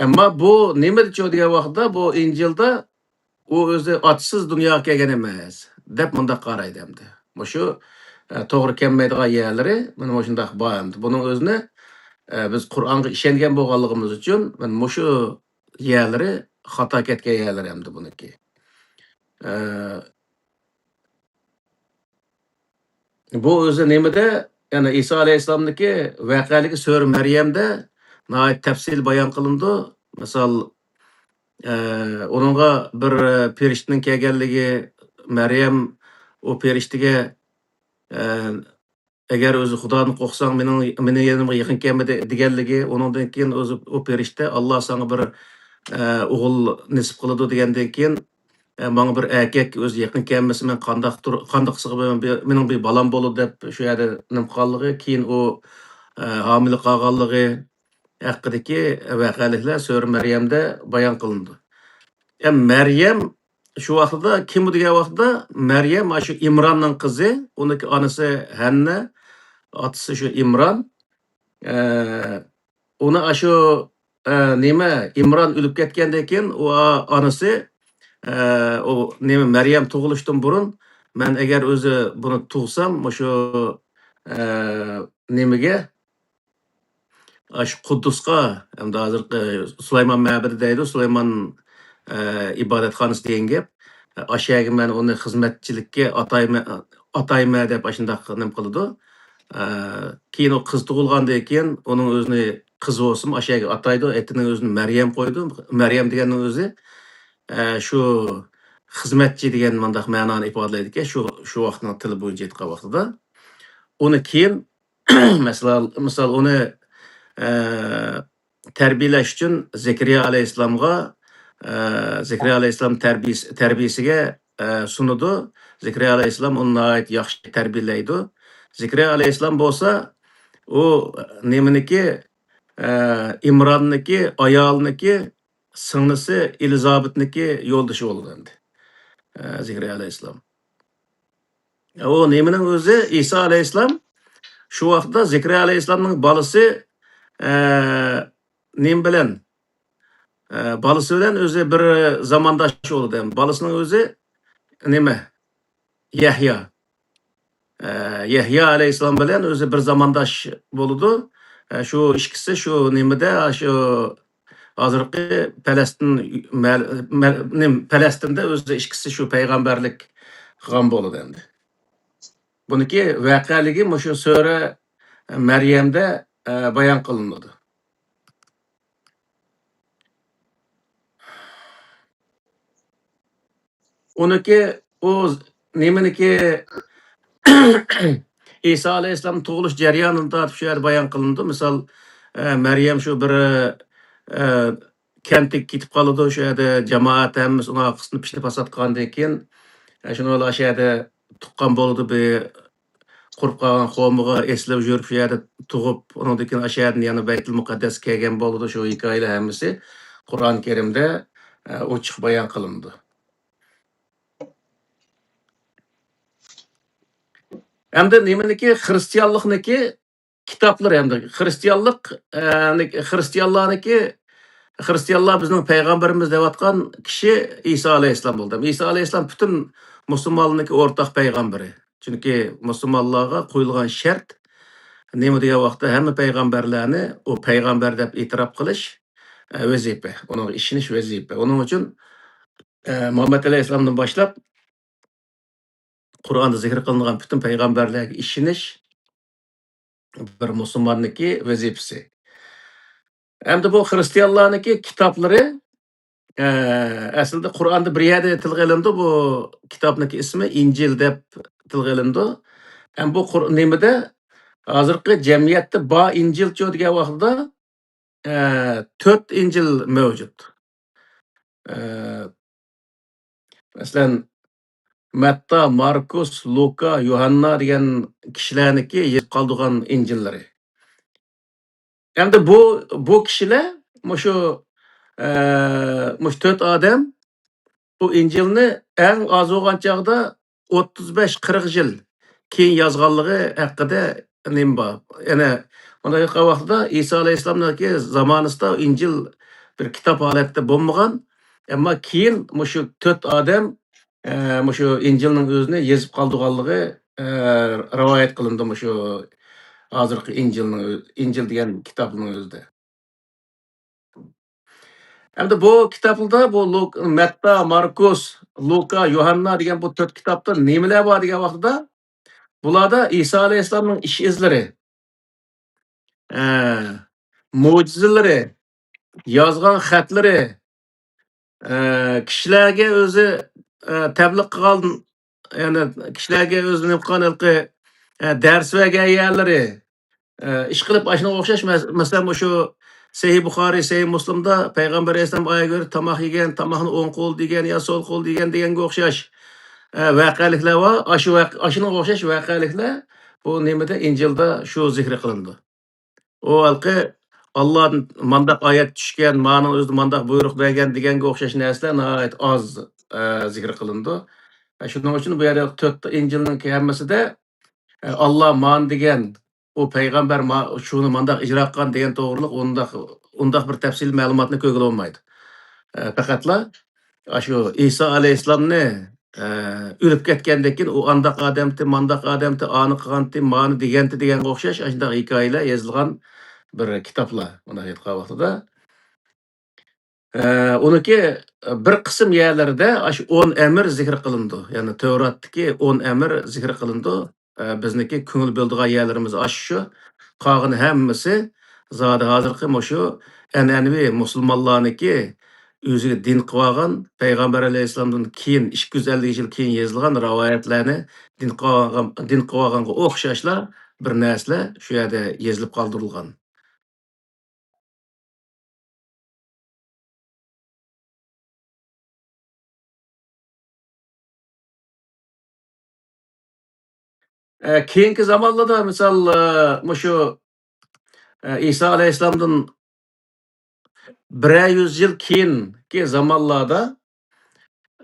ئەمما بۇ نېمىدىچۇ دېگەن ۋاقىتتا، بۇ ئىنجىلدا ئۇ ئۆزى ئاتىسىز دۇنياغا كەلگەن ئەمەس، دەپ مۇنداق قارايدۇ ئەمدى. مۇشۇ، ئە، توغرا كەلمەيدىغان يەرلىرى مانا مۇشۇنداق بار ئەمدى. بۇنىڭ ئۆزىنى، ئە، بىز قۇرئانغا ئىشەنگەن بولغانلىقىمىز ئۈچۈن، مانا مۇشۇ يەرلىرى خاتا كەتكەن يەرلىرى ئەمدى بۇنىڭكى. ئە، بۇ ئۆزى نېمىدە؟ يەنى ئىسا ئەلەيھىسسالامنىڭكى ۋەقەلىكى سۈرە مەريەمدە ناھايىتى تەپسىلىي بايان قىلىنىدۇ. مىسال، ئە، ئۇنىڭغا بىر پېرىشتىنىڭ كەلگەنلىكى، مەريەم ئۇ پېرىشتىگە، ئە، «ئەگەر ئۆزى خۇدادىن قورقساڭ، مېنىڭ، مېنىڭ يېنىمغا يېقىن كەلمە» دېگەنلىكى، ئۇنىڭدىن كېيىن ئۆزى، ئۇ پېرىشتە، «ئاللا ساڭا بىر، ئە، ئوغۇل نېسىپ قىلىدۇ» دېگەندىن كېيىن، ئە، «ماڭا بىر ئەركەك ئۆزى يېقىن كەلمىسە، مەن قانداق تۇر-، قانداق قىلسا بىر، بىر، مېنىڭ بىر بالام بولىدۇ» دەپ شۇ يەردە نېمە قىلغانلىقى، كېيىن ئۇ، ئە، ھامىلە قالغانلىقى ھەققىدىكى ۋەقەلىكلەر سۈرە مەريەمدە بايان قىلىنىدۇ. ئە، مەريەم شۇ ۋاقتىدا كىم ئۇ دېگەن ۋاقتىدا، مەريەم ئاشۇ ئىمراننىڭ قىزى، ئۇنىڭكى ئانىسى ھەننە، ئاتىسى شۇ ئىمران. ئە، ئۇنى ئاشۇ، ئە، نېمە، ئىمران ئۆلۈپ كەتكەندىن كېيىن، ئۇ ئا-، ئانىسى، ئە، ئۇ نېمە، مەريەم تۇغۇلۇشتىن بۇرۇن، مەن ئەگەر ئۆزى بۇنى تۇغسام، مۇشۇ، ئە، نېمىگە، ئاشۇ قۇددۇسقا، ئەمدى ھازىرقى سۇلايمان مەبىدى دەيدۇ، سۇلايمان، ئە، ئىبادەتخانىسى دېگەن گەپ. ئاشۇ يەرگە مەن ئۇنى خىزمەتچىلىككە ئاتايمەن، ئاتايمەن دەپ ئاشۇنداق نېمە قىلىدۇ. ئە، كېيىن ئۇ قىز تۇغۇلغاندىن كېيىن ئۇنىڭ ئۆزىنى قىز بولسىمۇ ئاشۇ يەرگە ئاتايدۇ، ئېتىنىڭ ئۆزىنى مەريەم قويىدۇ. مەريەم دېگەننىڭ ئۆزى، ئە، شۇ خىزمەتچى دېگەن مۇنداق مەنانى ئىپادىلەيدىكەن، شۇ، شۇ ۋاقىتنىڭ تىلى بويىچە ئېيتقان ۋاقتىدا. ئۇنى كېيىن مەسىلەن، مىسال، ئۇنى، ئە، تەربىيەلەش ئۈچۈن زەكەرىيا ئەلەيھىسسالامغا، ئە، زەكەرىيا ئەلەيھىسسالام تەربىيەسى، تەربىيەسىگە، ئە، سۇنىدۇ. زەكەرىيا ئەلەيھىسسالام ئۇنى ناھايىتى ياخشى تەربىيەلەيدۇ. زەكەرىيا ئەلەيھىسسالام بولسا، ئۇ نېمىنىڭكى، ئە، ئىمراننىڭكى ئايالىنىڭكى سىڭلىسى ئېلىزابېتنىڭكى يولدىشى بولىدۇ ئەمدى. ئە، زەكەرىيا ئەلەيھىسسالام. ئۇ نېمىنىڭ ئۆزى، ئىسا ئەلەيھىسسالام شۇ ۋاقىتتا زەكەرىيا ئەلەيھىسسالامنىڭ بالىسى، ئە، نېمە بىلەن، ئە، بالىسى بىلەن ئۆزى بىر زامانداش بولىدۇ. بالىسىنىڭ ئۆزى نېمە؟ يەھيا. ئە، يەھيا ئەلەيھىسسالام بىلەن ئۆزى بىر زامانداش بولىدۇ. ئە، شۇ ئىككىسى شۇ نېمىدە، شۇ ھازىرقى پەلەستىن، مەل-، مەل-، نېمە، پەلەستىندە ئۆزى ئىككىسى شۇ پەيغەمبەرلىك قىلغان بولىدۇ ئەمدى. بۇنىڭكى ۋەقەلىكى مۇشۇ سۈرە مەريەمدە، ئە، بايان قىلىنىدۇ. ئۇنىڭكى، ئۇ نېمىنىكى، ئىسا ئەلەيھىسسالام تۇغۇلۇش جەريانىدىن تارتىپ شۇ يەردە بايان قىلىنىدۇ. مىسال، ئە، مەريەم شۇ بىر، ئە، كەنتكە كېتىپ قالىدۇ. شۇ يەردە جامائەت ھەممىسى ئۇنىڭ ئارقىسىدىن پىشنى پاسات قىلغاندىن كېيىن، ئە، شۇنى ئاشۇ يەردە تۇغقان بولىدۇ. بىر قۇرۇپ قالغان قومىغا ئېسىلىپ يۈرۈپ، شۇ يەردە تۇغۇپ، ئۇنىڭدىن كېيىن ئاشۇ يەردىن يەنە بەيتۇل مۇقەددەسكە كەلگەن بولىدۇ. شۇ ھېكايىلەر ھەممىسى قۇرئان كەرىمدە، ئە، ئوچۇق بايان قىلىنىدۇ. ئەمدى نېمىنىكى؟ خىرىستىيانلىقنىكى كىتابلىرى، ئەمدى خىرىستىيانلىق، ئە، خىرىستىيانلارنىكى، خىرىستىيانلار بىزنىڭ پەيغەمبىرىمىز دەۋاتقان كىشى ئىسا ئەلەيھىسسالام بولدى. ئىسا ئەلەيھىسسالام پۈتۈن مۇسۇلمانلارنىڭكى ئورتاق پەيغەمبىرى. چۈنكى مۇسۇلمانلارغا قويۇلغان شەرت نېمە دېگەن ۋاقىتتا، ھەممە پەيغەمبەرلەرنى ئۇ پەيغەمبەر دەپ ئېتىراپ قىلىش، ئە، ۋەزىپە، ئۇنىڭغا ئىشىنىش ۋەزىپە. ئۇنىڭ ئۈچۈن، ئە، مۇھەممەد ئەلەيھىسسالامدىن باشلاپ قۇرئاندا زىكىر قىلىنغان پۈتۈن پەيغەمبەرلەرگە ئىشىنىش بىر مۇسۇلماننىڭكى ۋەزىپىسى. ئەمدى بۇ خىرىستىيانلارنىڭكى كىتابلىرى، ئە، ئەسلىدە قۇرئاندا بىر يەردە تىلغا ئېلىنىدۇ، بۇ كىتابنىڭكى ئىسمى ئىنجىل دەپ تىلغا ئېلىنىدۇ. ھەم بۇ قۇر-، نېمىدە، ھازىرقى جەمئىيەتتە بار ئىنجىلچۇ دېگەن ۋاقتىدا، ئە، تۆت ئىنجىل مەۋجۇت. ئە، مەسىلەن، مەتتا، ماركۇس، لۇكا، يوھاننا دېگەن كىشىلەرنىڭكى يېزىپ قالدۇرغان ئىنجىللىرى. ئەمدى بۇ، بۇ كىشىلەر مۇشۇ، ئە، مۇشۇ تۆت ئادەم بۇ ئىنجىلنى ئەڭ ئاز بولغان چاغدا ئوتتۇز بەش قىرىق يىل كېيىن يازغانلىقى ھەققىدە نېمە بار؟ يەنە مۇنداق قىلغان ۋاقتىدا ئىسا ئەلەيھىسسالامنىڭكى زامانىسىدا ئىنجىل بىر كىتاب ھالەتتە بولمىغان، ئەمما كېيىن مۇشۇ تۆت ئادەم، ئە، مۇشۇ ئىنجىلنىڭ ئۆزىنى يېزىپ قالدۇرغانلىقى، ئە، رىۋايەت قىلىنىدۇ مۇشۇ ھازىرقى ئىنجىلنىڭ ئۆ-، ئىنجىل دېگەن كىتابنىڭ ئۆزىدە. ئەمدى بۇ كىتابلاردا بۇ لۇك-، مەتتا، ماركۇس، لۇكا، يوھاننا دېگەن بۇ تۆت كىتابتا نېمىلەر بار دېگەن ۋاقتىدا، بۇلاردا ئىسا ئەلەيھىسسالامنىڭ ئىش ئىزلىرى، ئە، مۆجىزىلىرى، يازغان خەتلىرى، ئە، كىشىلەرگە ئۆزى، ئە، تەبلىغ قىلغان، يەنى كىشىلەرگە ئۆزى نېمە قىلغان ھېلىقى، ئە، دەرس بەرگەن يەرلىرى، ئە، ئىشقىلىپ ئاشۇنىڭغا ئوخشاش، مەس-، مەسىلەن، مۇشۇ سەھىھ بۇخارىي، سەھىھ مۇسلىمدا پەيغەمبەر ئەلەيھىسسالام ئايەتكە كۆرە تاماق يېگەن، تاماقنى ئوڭ قول دېگەن يا سول قول دېگەن دېگەنگە ئوخشاش، ئە، ۋەقەلىكلەر بار. ئاشۇ ۋەق-، ئاشۇنىڭغا ئوخشاش ۋەقەلىكلەر بۇ نېمىدە، ئىنجىلدا شۇ زىكرى قىلىنىدۇ. ئۇ ھېلىقى ئاللادىن مانداق ئايەت چۈشكەن، مانىڭ ئۆزىدە مانداق بۇيرۇق بەرگەن دېگەنگە ئوخشاش نەرسىلەر ناھايىتى ئاز، ئە، زىكىر قىلىنىدۇ. ئە، شۇنىڭ ئۈچۈن بۇ يەردە تۆت ئىنجىلنىڭكى ھەممىسىدە، ئە، ئاللا مانى دېگەن، ئۇ پەيغەمبەر ما-، شۇنى مانداق ئىجرا قىلغان دېگەن توغرىلىق ئۇنداق، ئۇنداق بىر تەپسىلىي مەلۇماتنى كۆرگىلى بولمايدۇ. ئە، پەقەتلا ئاشۇ ئىسا ئەلەيھىسسالامنى، ئە، ئۆلۈپ كەتكەندىن كېيىن ئۇ ئانداق ئادەمتى، مانداق ئادەمتى، ئانى قىلغانتى، مانى دېگەنتى دېگەنگە ئوخشاش ئاشۇنداق ھېكايىلەر يېزىلغان بىر كىتابلار، مۇنداق ئېيتقان ۋاقتىدا. ئە، ئۇنىڭكى بىر قىسىم يەرلىرىدە ئاشۇ ئون ئەمىر زىكىر قىلىنىدۇ. يەنى تەۋراتتىكى ئون ئەمىر زىكىر قىلىنىدۇ. ئە، بىزنىڭكى كۆڭۈل بۆلىدىغان يەرلىرىمىز ئاشۇ شۇ. قالغىنى ھەممىسى زادى ھازىرقى مۇشۇ ئەنئەنىۋى مۇسۇلمانلارنىڭكى ئۆزىگە دىن قىلىۋالغان، پەيغەمبەر ئەلەيھىسسالامدىن كېيىن ئىككى يۈز ئەللىك يىل كېيىن يېزىلغان رىۋايەتلەرنى دىن قىلىۋالغان، دىن قىلىۋالغانغا ئوخشاشلا بىر نەرسىلەر شۇ يەردە يېزىلىپ قالدۇرۇلغان. ئە، كېيىنكى زامانلاردا، مىسال، ئە، مۇشۇ، ئە، ئىسا ئەلەيھىسسالامدىن بىرەر يۈز يىل كېيىنكى زامانلاردا،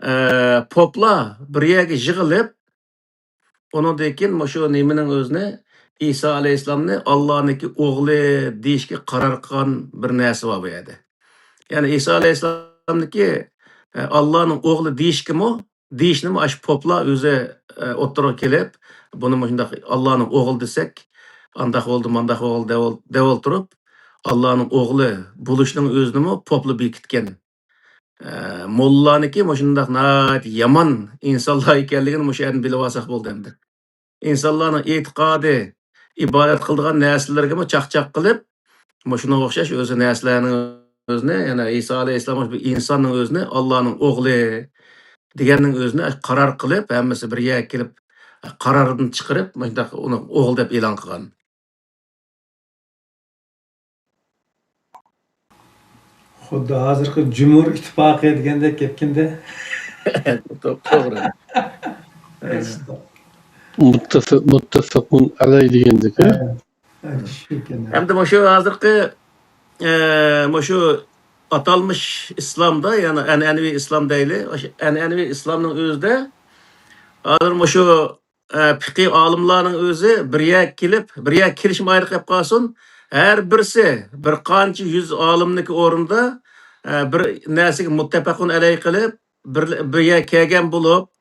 ئە، پوپلار بىر يەرگە يىغىلىپ، ئۇنىڭدىن كېيىن مۇشۇ نېمىنىڭ ئۆزىنى، ئىسا ئەلەيھىسسالامنى ئاللانىڭكى ئوغلى دېيىشكە قارار قىلغان بىر نەرسە بار بۇ يەردە. يەنى ئىسا ئەلەيھىسسالامنىڭكى، ئە، ئاللانىڭ ئوغلى دېيىشكىمۇ، دېيىشنىمۇ ئاشۇ پوپلار ئۆزى، ئە، ئوتتۇرىغا كېلىپ، بۇنى مۇشۇنداق ئاللانىڭ ئوغلى دېسەك، ئانداق بولدى، مانداق بولدى دەۋ-، دەۋ ئولتۇرۇپ، ئاللانىڭ ئوغلى بولۇشنىڭ ئۆزىنىمۇ پوپلا بېكىتكەن. ئە، موللانىڭكى مۇشۇنداق ناھايىتى يامان ئىنسانلار ئىكەنلىكىنى مۇشۇ يەردىن بىلىۋالساق بولدى ئەمدى. ئىنسانلارنىڭ ئېتىقادى، ئىبادەت قىلىدىغان نەرسىلىرىگىمۇ چاقچاق قىلىپ، مۇشۇنىڭغا ئوخشاش ئۆزى نەرسىلەرنىڭ ئۆزىنى، يەنە ئىسا ئەلەيھىسسالام بىر ئىنساننىڭ ئۆزىنى ئاللانىڭ ئوغلى دېگەننىڭ ئۆزىنى قارار قىلىپ، ھەممىسى بىر يەرگە كېلىپ، قاراردىن چىقىرىپ، مۇشۇنداق ئۇنى ئوغۇل دەپ ئېلان قىلغان. خۇددى ھازىرقى جۇمھۇر ئىتتىپاقى دېگەندەك گەپكەندە. توغرا. مۇتتەفىق، مۇتتەفىقۇن ئەلەي دېگەندەك، ھە؟ ھە، شۇ ئىكەن. ھەمدە مۇشۇ ھازىرقى، ئە، مۇشۇ ئاتالمىش ئىسلامدا، يەنى ئەنئەنىۋى ئىسلام دەيلى، ئاشۇ ئەنئەنىۋى ئىسلامنىڭ ئۆزىدە ھازىر مۇشۇ، ئە، پىقىي ئالىملارنىڭ ئۆزى بىر يەرگە كېلىپ، بىر يەرگە كېلىشمەي ئايرىلىپ قېلىپ قالسۇن، ھەر بىرسى بىر قانچە يۈز ئالىمنىڭكى ئورنىدا، ئە، بىر نەرسىگە مۇتتەپەقۇن ئەلەي قىلىپ، بىر، بىر يەرگە كەلگەن بولۇپ،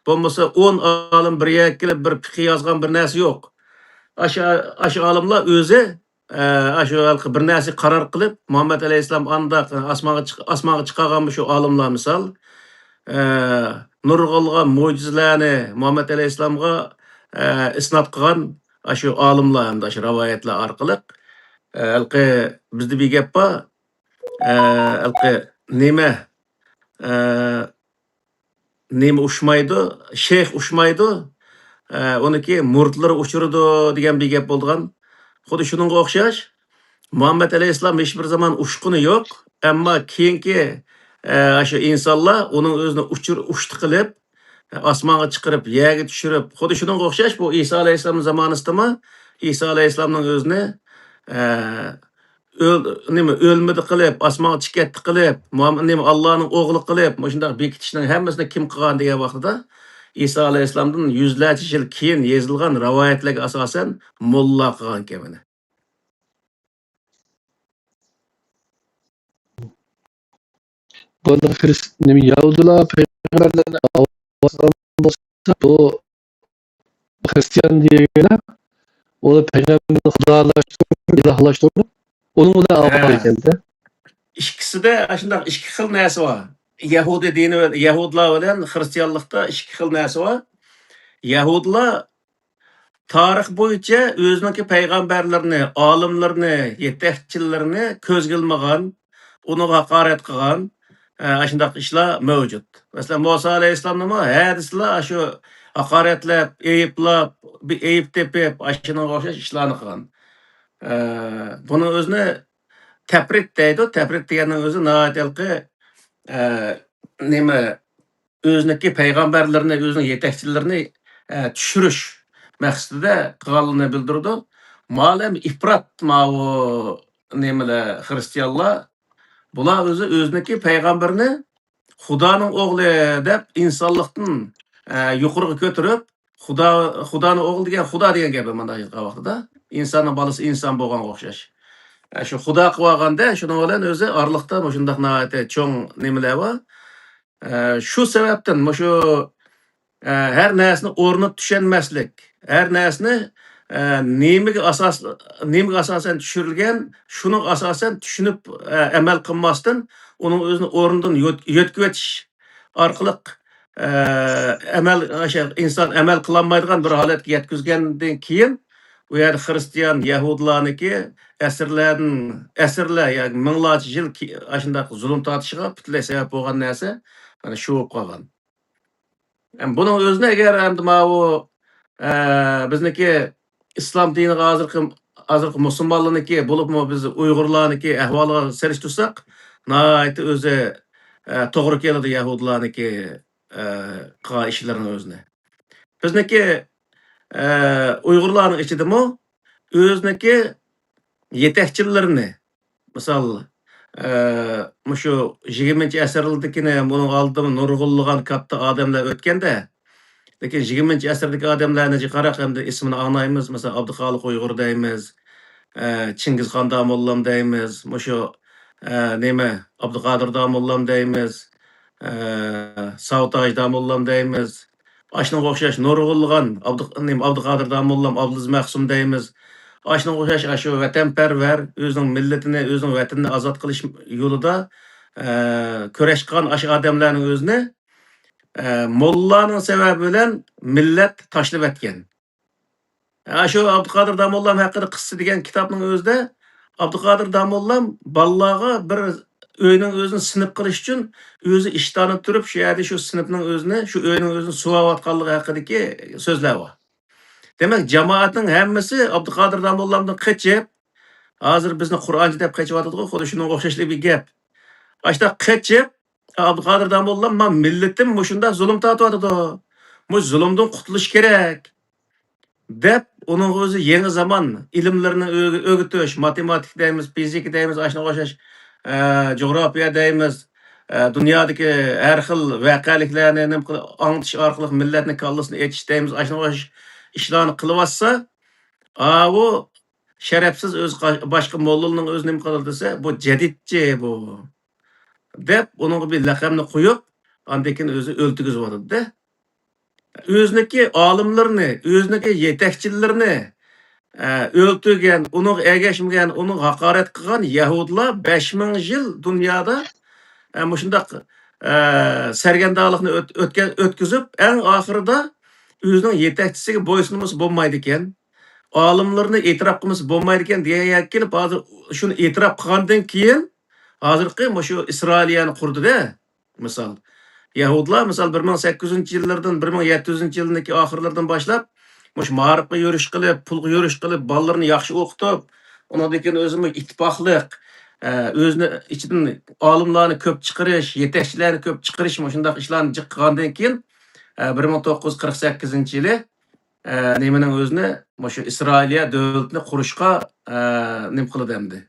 بولمىسا ئون ئالىم بىر يەرگە كېلىپ بىر پىقىي يازغان بىر نەرسە يوق. ئاشۇ، ئاشۇ ئالىملار ئۆزى، ئە، ئاشۇ ھېلىقى بىر نەرسە قارار قىلىپ، مۇھەممەد ئەلەيھىسسالام ئانداق ئاسمانغا چىق-، ئاسمانغا چىقارغان مۇشۇ ئالىملار مىسال، ئە، نۇرغۇنلىغان مۆجىزىلەرنى مۇھەممەد ئەلەيھىسسالامغا، ئە، ئىسنات قىلغان ئاشۇ ئالىملار ھەمدە ئاشۇ رىۋايەتلەر ئارقىلىق، ئە، ھېلىقى بىزدە بىر گەپ بار، ئە، ھېلىقى نېمە، ئە، نېمە ئۇچمايدۇ، شەيخ ئۇچمايدۇ، ئە، ئۇنىڭكى مۇرىتلىرى ئۇچىدۇ دېگەن بىر گەپ بولىدىغان. خۇددى شۇنىڭغا ئوخشاش، مۇھەممەد ئەلەيھىسسالام ھېچبىر زامان ئۇچقىنى يوق، ئەمما كېيىنكى، ئە، شۇ ئىنسانلار ئۇنىڭ ئۆزىنى ئۇچۇر-، ئۇچتى قىلىپ، ئاسمانغا چىقىرىپ، يەرگە چۈشۈرۈپ، خۇددى شۇنىڭغا ئوخشاش، بۇ ئىسا ئەلەيھىسسالامنىڭ زامانىسىدىمۇ ئىسا ئەلەيھىسسالامنىڭ ئۆزىنى، ئە، ئۆل-، نېمە، ئۆلمىدى قىلىپ، ئاسمانغا چىقىپ كەتتى قىلىپ، مۇھەم-، نېمە، ئاللانىڭ ئوغلى قىلىپ، مۇشۇنداق بېكىتىشنىڭ ھەممىسىنى كىم قىلغان دېگەن ۋاقتىدا، ئىسا ئەلەيھىسسالامدىن يۈزلەرچە يىل كېيىن يېزىلغان رىۋايەتلەرگە ئاساسەن، موللا قىلغان ئىكەن مانا. بۇنداق خرىس-، نېمە، يەھۇدىيلار پەيغەمبەرلەرنى ئالغان بولسا، بۇ خرىستىيان دېگەنلەر ئۇنى پەيغەمبەرنى خۇدالاشتۇرۇپ، ئىلاھلاشتۇرۇپ، ئۇنىڭ بىلەن ئالغان ھە. ئىكەن-دە. ئىككىسىدە ئاشۇنداق ئىككى خىل نەرسە بار. يەھۇدىي دىنى ۋە يەھۇدىيلار بىلەن خرىستىيانلىقتا ئىككى خىل نەرسە بار. يەھۇدىيلار تارىخ بويىچە ئۆزىنىڭكى پەيغەمبەرلىرىنى، ئالىملىرىنى، يېتەكچىلىرىنى كۆزگە ئىلمىغان، ئۇنىڭغا ھاقارەت قىلغان، ئە، ئاشۇنداق ئىشلار مەۋجۇت. مەسىلەن، مۇسا ئەلەيھىسسالامنىمۇ ھەدىسىلا ئاشۇ ھاقارەتلەپ، ئەيىبلەپ، بىر ئەيىب تېپىپ، ئاشۇنىڭغا ئوخشاش ئىشلارنى قىلغان. ئە، بۇنىڭ ئۆزىنى تەپرىت دەيدۇ. تەپرىت دېگەننىڭ ئۆزى ناھايىتى ھېلىقى، ئە، نېمە، ئۆزىنىڭكى پەيغەمبەرلىرىنى، ئۆزىنىڭ يېتەكچىلىرىنى، ئە، چۈشۈرۈش مەقسىتىدە قىلغانلىقىنى بىلدۈرىدۇ. مالەم ئىپرات ماۋۇ نېمىلەر، خرىستىيانلار. بۇلار ئۆزى ئۆزىنىڭكى پەيغەمبىرىنى خۇدانىڭ ئوغلى دەپ ئىنسانلىقتىن، ئە، يۇقىرىغا كۆتۈرۈپ، خۇدا، خۇدانىڭ ئوغلى دېگەن خۇدا دېگەن گەپ مانا ئېيتقان ۋاقتىدا. ئىنساننىڭ بالىسى ئىنسان بولغانغا ئوخشاش. ئە، شۇ خۇدا قىلىۋالغاندا، شۇنىڭ بىلەن ئۆزى ئارىلىقتا مۇشۇنداق ناھايىتى چوڭ نېمىلەر بار. ئە، شۇ سەۋەبتىن مۇشۇ، ئە، ھەر نەرسىنى ئورنىدا چۈشەنمەسلىك، ھەر نەرسىنى، ئە، نېمىگە ئاساس-، نېمىگە ئاساسەن چۈشۈرۈلگەن، شۇنىڭغا ئاساسەن چۈشىنىپ، ئە، ئەمەل قىلماستىن، ئۇنىڭ ئۆزىنى ئورنىدىن يۆت-، يۆتكىۋېتىش ئارقىلىق، ئە، ئەمەل، ئاشۇ ئىنسان ئەمەل قىلالمايدىغان بىر ھالەتكە يەتكۈزگەندىن كېيىن، ئۇ يەردە خرىستىيان، يەھۇدىيلارنىڭكى ئەسىرلەردىن، ئەسىرلەر ياكى مىڭلارچە يىل كى-، ئاشۇنداق زۇلۇم تارتىشىغا پۈتۈنلەي سەۋەب بولغان نەرسە مانا شۇ بولۇپ قالغان. ئەم، بۇنىڭ ئۆزىنى ئەگەر ئەمدى ماۋۇ، ئە، بىزنىڭكى ئىسلام دىنىغا ھازىرقى، ھازىرقى مۇسۇلمانلارنىڭكى، بولۇپمۇ بىز ئۇيغۇرلارنىڭكى ئەھۋالىغا سېلىشتۇرساق، ناھايىتى ئۆزى، ئە، توغرا كېلىدۇ يەھۇدىيلارنىڭكى، ئە، قىلغان ئىشلىرىنىڭ ئۆزىنى. بىزنىڭكى ئە، ئۇيغۇرلارنىڭ ئىچىدىمۇ ئۆزىنىڭكى يېتەكچىلىرىنى، مىسال، ئە، مۇشۇ يىگىرمىنچى ئەسىرلىكىنى، بۇنىڭ ئالدىدا نۇرغۇنلىغان كاتتا ئادەملەر ئۆتكەندە، لېكىن يىگىرمىنچى ئەسىردىكى ئادەملەرنى جىقراق ئەمدى ئىسمىنى ئاڭلايمىز. مىسال، ئابدۇخالىق ئۇيغۇر دەيمىز، ئە، چىڭگىزخان داموللام دەيمىز، مۇشۇ، ئە، نېمە، ئابدۇقادىر داموللام دەيمىز، ئە، ساۋۇتاج داموللام دەيمىز. ئاشۇنىڭغا ئوخشاش نۇرغۇنلىغان ئابدۇ-، نېمە، ئابدۇقادىر داموللام، ئابدۇلئەزىز مەخسۇم دەيمىز. ئاشۇنىڭغا ئوخشاش ئاشۇ ۋەتەنپەرۋەر، ئۆزىنىڭ مىللىتىنى، ئۆزىنىڭ ۋەتىنىنى ئازاد قىلىش يولىدا، ئە، كۈرەش قىلغان ئاشۇ ئادەملەرنىڭ ئۆزىنى، ئە، موللانىڭ سەۋەبى بىلەن مىللەت تاشلىۋەتكەن. ئاشۇ ئابدۇقادىر داموللام ھەققىدە قىسسە دېگەن كىتابنىڭ ئۆزىدە ئابدۇقادىر داموللام بالىلارغا بىر ئۆينىڭ ئۆزىنى سىنىپ قىلىش ئۈچۈن ئۆزى ئىشتاندا تۇرۇپ، شۇ يەردە شۇ سىنىپنىڭ ئۆزىنى، شۇ ئۆينىڭ ئۆزىنى سۇۋاۋاتقانلىقى ھەققىدىكى سۆزلەر بار. دېمەك، جامائەتنىڭ ھەممىسى ئابدۇقادىر داموللامدىن قېچىپ، ھازىر بىزنى قۇرئانچى دەپ قېچىۋاتىدىغۇ، خۇددى شۇنىڭغا ئوخشاشلا بىر گەپ. ئاشۇنداق قېچىپ، ئابدۇقادىر داموللام، ما مىللىتىم مۇشۇنداق زۇلۇم تارتىۋاتىدۇ. مۇشۇ زۇلۇمدىن قۇتۇلۇش كېرەك. دەپ، ئۇنىڭغا ئۆزى يېڭى زامان ئىلىملىرىنى ئۆگە-، ئۆگىتىش، ماتېماتىكا دەيمىز، فىزىكا دەيمىز، ئاشۇنىڭغا ئوخشاش، ئە، جۇغراپىيە دەيمىز، ئە، دۇنيادىكى ھەر خىل ۋەقەلىكلەرنى نېمە قىل-، ئاڭلىتىش ئارقىلىق مىللەتنى كاللىسىنى ئېچىش دەيمىز، ئاشۇنىڭغا ئوخشاش ئىشلارنى قىلىۋاتسا، ئاۋۇ شەرەپسىز ئۆز قا-، باشقا موللىلارنىڭ ئۆزى نېمە قىلىدۇ دېسە، بۇ جەدىدچى بۇ، دەپ ئۇنىڭغا بىر لەقەمنى قويۇپ، ئاندىن كېيىن ئۆزى ئۆلتۈرگۈزۈۋاتىدۇ-دە. ئۆزىنىڭكى ئالىملىرىنى، ئۆزىنىڭكى يېتەكچىلىرىنى، ئە، ئۆلتۈرگەن، ئۇنىڭغا ئەگەشمىگەن، ئۇنىڭغا ھاقارەت قىلغان يەھۇدىيلار بەش مىڭ يىل دۇنيادا، ئە، مۇشۇنداق، ئە، سەرگەردانلىقنى ئۆت-، ئۆتكە-، ئۆتكۈزۈپ، ئەڭ ئاخىرىدا ئۆزىنىڭ يېتەكچىسىگە بويسۇنمىسا بولمايدىكەن، ئالىملىرىنى ئېتىراپ قىلمىسا بولمايدىكەن دېگەن يەرگە كېلىپ، ھازىر شۇنى ئېتىراپ قىلغاندىن كېيىن، ھازىرقى مۇشۇ ئىسرائىلىيەنى قۇردى-دە. مىسال، يەھۇدىيلار، مىسال، بىر مىڭ سەككىز يۈزىنچى يىللاردىن، بىر مىڭ يەتتە يۈزىنچى يىلدىكى ئاخىرلىرىدىن باشلاپ، مۇشۇ مائارىپقا يۈرۈش قىلىپ، پۇلغا يۈرۈش قىلىپ، بالىلىرىنى ياخشى ئوقۇتۇپ، ئۇنىڭدىن كېيىن ئۆزىمۇ ئىتتىپاقلىق، ئە، ئۆزىنى ئىچىدىن ئالىملارنى كۆپ چىقىرىش، يېتەكچىلەرنى كۆپ چىقىرىش، مۇشۇنداق ئىشلارنى جىق قىلغاندىن كېيىن، ئە، بىر مىڭ توققۇز يۈز قىرىق سەككىزىنچى يىلى، ئە، نېمىنىڭ ئۆزىنى، مۇشۇ ئىسرائىلىيە دۆلىتىنى قۇرۇشقا، ئە، نېمە قىلىدۇ ئەمدى؟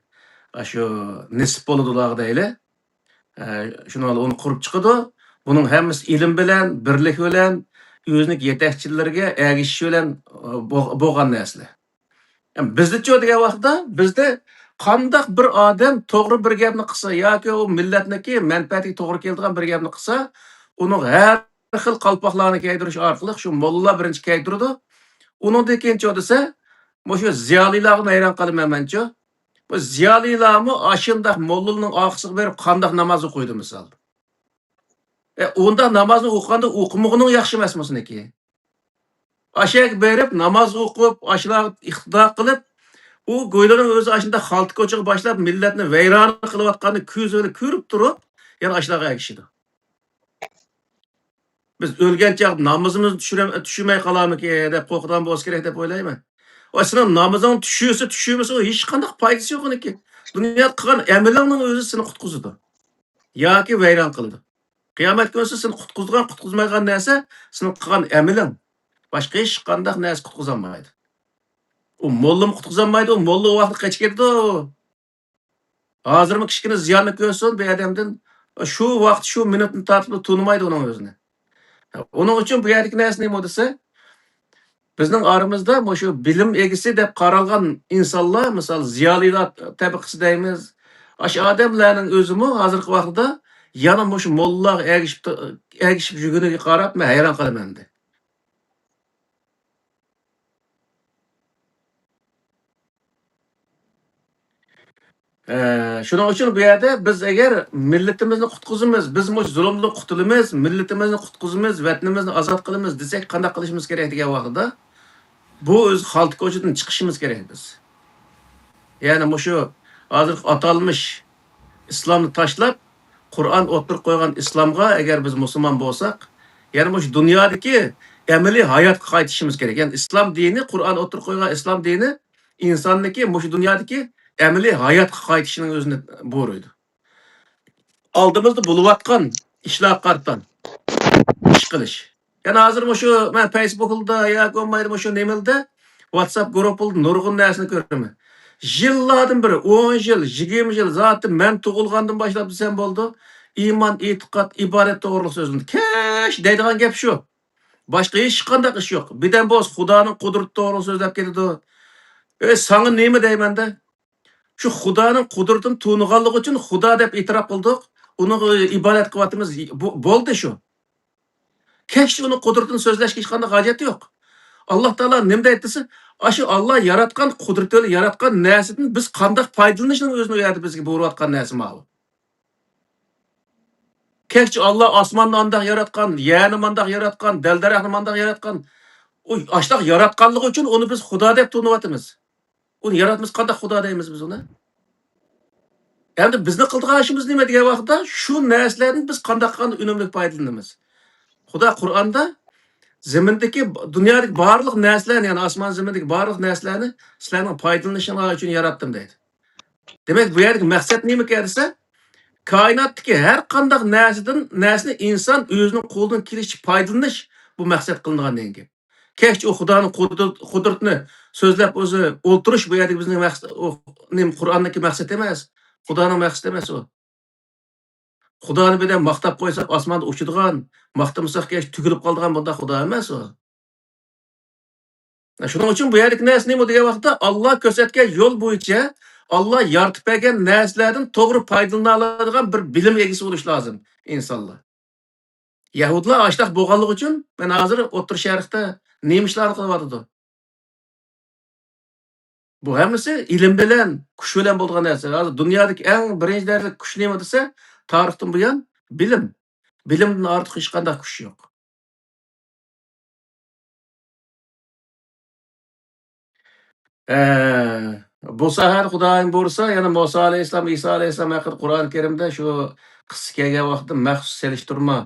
ئاشۇ نېسىپ بولىدۇ ئۇلارغا دەيلى. ئە، شۇنىڭ بىلەن ئۇنى قۇرۇپ چىقىدۇ. بۇنىڭ ھەممىسى ئىلىم بىلەن، بىرلىك بىلەن، ئۆزىنىڭ يېتەكچىلىرىگە ئەگىشىش بىلەن، ئە، بو-، بولغان نەرسىلەر. يەنى بىزدىچۇ دېگەن ۋاقىتتا، بىزدە قانداق بىر ئادەم توغرا بىر گەپنى قىلسا ياكى ئۇ مىللەتنىڭكى مەنپەئەتىگە توغرا كېلىدىغان بىر گەپنى قىلسا، ئۇنىڭ ھەر خىل قالپاقلارنى كىيدۈرۈش ئارقىلىق شۇ موللىلار بىرىنچى كىيدۈرىدۇ. ئۇنىڭدىن كېيىنچۇ دېسە، مۇشۇ زىيالىيلارغا ھەيران قالىمەن مەنچۇ. بۇ زىيالىيلارمۇ ئاشۇنداق موللىنىڭ ئارقىسىغا بېرىپ قانداق ناماز ئوقۇيدۇ مىسال؟ ئە، ئۇنداق نامازنى ئوقۇغاندا ئوقۇمىغىنىڭ ياخشى ئەمەسمۇ سېنىڭكى؟ ئاشۇ يەرگە بېرىپ ناماز ئوقۇپ، ئاشۇلارغا ئىقتىدا قىلىپ، ئۇ گويلىرىڭ ئۆزى ئاشۇنداق خالتا كوچىغا باشلاپ مىللەتنى ۋەيران قىلىۋاتقاننى كۆزى بىلەن كۆرۈپ تۇرۇپ، يەنە ئاشۇلارغا ئەگىشىدۇ. بىز ئۆلگەن چاغدا نامىزىمىزنى چۈشۈرەم-، چۈشۈرمەي قالارمىكىن دەپ قورقىدىغان بولسا كېرەك دەپ ئويلايمەن. ۋە سېنىڭ نامىزىڭ چۈشۈرسە چۈشۈرمىسە، ئۇ ھېچقانداق پايدىسى يوق ئۇنىڭكى. دۇنيادا قىلغان ئەمىلىڭنىڭ ئۆزى سېنى قۇتقۇزىدۇ ياكى ۋەيران قىلىدۇ. قىيامەت كۈنىسى سېنى قۇتقۇزىدىغان، قۇتقۇزمايدىغان نەرسە سېنىڭ قىلغان ئەمىلىڭ. باشقا ھېچقانداق نەرسە قۇتقۇزالمايدۇ. ئۇ موللىمۇ قۇتقۇزالمايدۇ، ئۇ موللا ئۇ ۋاقىتتا قېچىپ كېتىدۇ. ھازىرمۇ كىچىككىنە زىياننى كۆرسۇن بۇ ئادەمدىن، شۇ ۋاقىت، شۇ مىنۇتنى تارتىپلا تونۇمايدۇ ئۇنىڭ ئۆزىنى. ئۇنىڭ ئۈچۈن بۇ يەردىكى نەرسە نېمە دېسە، بىزنىڭ ئارىمىزدا مۇشۇ بىلىم ئىگىسى دەپ قارالغان ئىنسانلار، مىسال، زىيالىيلار تەبىقىسى دەيمىز. ئاشۇ ئادەملەرنىڭ ئۆزىمۇ ھازىرقى ۋاقىتتا يەنە مۇشۇ موللىلارغا ئەگىشىپ، ئەگىشىپ يۈرگىنىگە قاراپ مەن ھەيران قالىمەن ئەمدى. ئە، شۇنىڭ ئۈچۈن بۇ يەردە بىز ئەگەر مىللىتىمىزنى قۇتقۇزىمىز، بىز مۇشۇ زۇلۇمدىن قۇتۇلىمىز، مىللىتىمىزنى قۇتقۇزىمىز، ۋەتىنىمىزنى ئازاد قىلىمىز دېسەك، قانداق قىلىشىمىز كېرەك دېگەن ۋاقىتتا، بۇ ئۆز خالتا كوچىدىن چىقىشىمىز كېرەك بىز. يەنى مۇشۇ ھازىرقى ئاتالمىش ئىسلامنى تاشلاپ، قۇرئان ئوتتۇرىغا قويغان ئىسلامغا ئەگەر بىز مۇسۇلمان بولساق، يەنى مۇشۇ دۇنيادىكى ئەمەلىي ھاياتقا قايتىشىمىز كېرەك. يەنى ئىسلام دىنى، قۇرئان ئوتتۇرىغا قويغان ئىسلام دىنى ئىنساننىڭكى مۇشۇ دۇنيادىكى ئەمەلىي ھاياتقا قايتىشىنىڭ ئۆزىنى بۇيرۇيدۇ. ئالدىمىزدا بولۇۋاتقان ئىشلارغا قارىتا ئىش قىلىش. يەنە ھازىر مۇشۇ مەن فېيسبۇكلىدا ياكى بولمايدۇ مۇشۇ نېمىلدە، ۋاتساپ گۇرۇپپىلىدا نۇرغۇن نەرسىنى كۆرىمەن. يىللاردىن بېرى، ئون يىل، يىگىرمە يىل، زادى مەن تۇغۇلغاندىن باشلاپ دېسەم بولىدۇ، ئىمان، ئېتىقاد، ئىبادەت توغرۇلۇق سۆزلىنىدۇ. كەچ دەيدىغان گەپ شۇ. باشقا ھېچقانداق ئىش يوق. بىردەم بولسا خۇدانىڭ قۇدرىتى توغرۇلۇق سۆزلەپ كېتىدۇ. ئەي، ساڭا نېمە دەيمەن-دە؟ شۇ خۇدانىڭ قۇدرىتىنى تونۇغانلىقى ئۈچۈن خۇدا دەپ ئېتىراپ قىلدۇق. ئۇنىڭغا ئىبادەت قىلىۋاتىمىز. بۇ، بولدى شۇ. كەچتە ئۇنىڭ قۇدرىتىنى سۆزلەشكە ھېچقانداق ھاجەت يوق. ئاللا تائالا نېمە دەيدۇ دېسە، ئاشۇ ئاللا ياراتقان، قۇدرىتى بىلەن ياراتقان نەرسىدىن بىز قانداق پايدىلىنىشنىڭ ئۆزىنى ئۇ يەردە بىزگە بۇيرۇۋاتقان نەرسە ماۋۇ. كەچ ئاللا ئاسماننى ئانداق ياراتقان، يەرنى مانداق ياراتقان، دەل-دەرەخنى مانداق ياراتقان. ئۇ ئاشۇنداق ياراتقانلىقى ئۈچۈن ئۇنى بىز خۇدا دەپ تونۇۋاتىمىز. ئۇنى ياراتمىسا قانداق خۇدا دەيمىز بىز ئۇنى؟ ئەمدى بىزنىڭ قىلىدىغان ئىشىمىز نېمە دېگەن ۋاقىتتا، شۇ نەرسىلەردىن بىز قانداق قىلغاندا ئۈنۈملۈك پايدىلىنىمىز؟ خۇدا قۇرئاندا زېمىندىكى، دۇنيادىكى بارلىق نەرسىلەرنى، يەنى ئاسمان زېمىندىكى بارلىق نەرسىلەرنى سىلەرنىڭ پايدىلىنىشىڭلار ئۈچۈن ياراتتىم دەيدۇ. دېمەك، بۇ يەردىكى مەقسەت نېمىكەن دېسە، كائىناتتىكى ھەر قانداق نەرسىدىن، نەرسىنى ئىنسان ئۆزىنىڭ قولىدىن كېلىشىچە پايدىلىنىش، بۇ مەقسەت قىلىنغان دېگەن گەپ. كەچ ئۇ خۇدانىڭ قۇدرىتى، قۇدرىتىنى سۆزلەپ ئۆزى ئولتۇرۇش بۇ يەردىكى بىزنىڭ مەقسەت، ئۇ نېمە، قۇرئاندىكى مەقسەت ئەمەس. خۇدانىڭ مەقسىتى ئەمەس ئۇ. خۇدانى بىردەم ماختاپ قويساق، ئاسماندا ئۇچىدىغان، ماختىمىساق كەچ تۈگۈلۈپ قالىدىغان بۇنداق خۇدا ئەمەس ئۇ. شۇنىڭ ئۈچۈن بۇ يەردىكى نەرسە نېمە دېگەن ۋاقىتتا، ئاللا كۆرسەتكەن يول بويىچە ئاللا يارىتىپ بەرگەن نەرسىلەردىن توغرا پايدىلىنالايدىغان بىر بىلىم ئىگىسى بولۇش لازىم ئىنسانلار. يەھۇدلار ئاشۇنداق بولغانلىقى ئۈچۈن مەن ھازىر ئوتتۇرا شەرقتە نېمە ئىشلارنى قىلىۋاتىدۇ؟ بۇ ھەممىسى ئىلىم بىلەن، كۈچ بىلەن بولىدىغان نەرسە. ھازىر دۇنيادىكى ئەڭ بىرىنچى دەرىجىلىك كۈچ نېمە دېسە، تارىختىن بۇيان بىلىم. بىلىمدىن ئارتۇق ھېچقانداق كۈچ يوق. ئە، بۇ ساھەدە خۇدايىم بۇيرۇسا، يەنە مۇسا ئەلەيھىسسالام، ئىسا ئەلەيھىسسالام ھەققىدە قۇرئان كەرىمدە شۇ قىسسە كەلگەن ۋاقىتتا مەخسۇس سېلىشتۇرما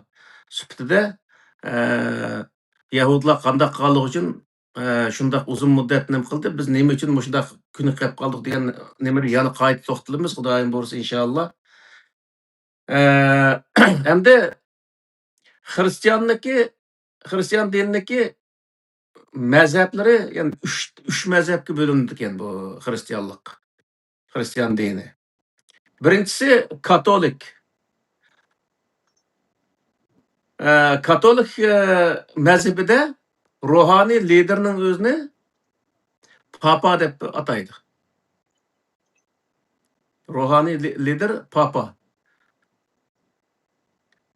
سۈپىتىدە، ئە، يەھۇدلار قانداق قىلغانلىقى ئۈچۈن، ئە، شۇنداق ئۇزۇن مۇددەت نېمە قىلدى، بىز نېمە ئۈچۈن مۇشۇنداق كۈنگە قېلىپ قالدۇق دېگەن نېمىنى يەنە قايتا توختىلىمىز، خۇدايىم بۇيرۇسا، ئىنشائاللا. ئە، ئەمدى خىرىستىياننىڭكى، خىرىستىيان دىنىنىڭكى مەزھەپلىرى، يەنى ئۈچ، ئۈچ مەزھەپكە بۆلۈنىدىكەن بۇ خىرىستىيانلىق، خىرىستىيان دىنى. بىرىنچىسى كاتولىك. ئە، كاتولىك، ئە، مەزھىپىدە روھانىي لىدېرنىڭ ئۆزىنى پاپا دەپ ئاتايدۇ. روھانىي لى-، لىدېر پاپا.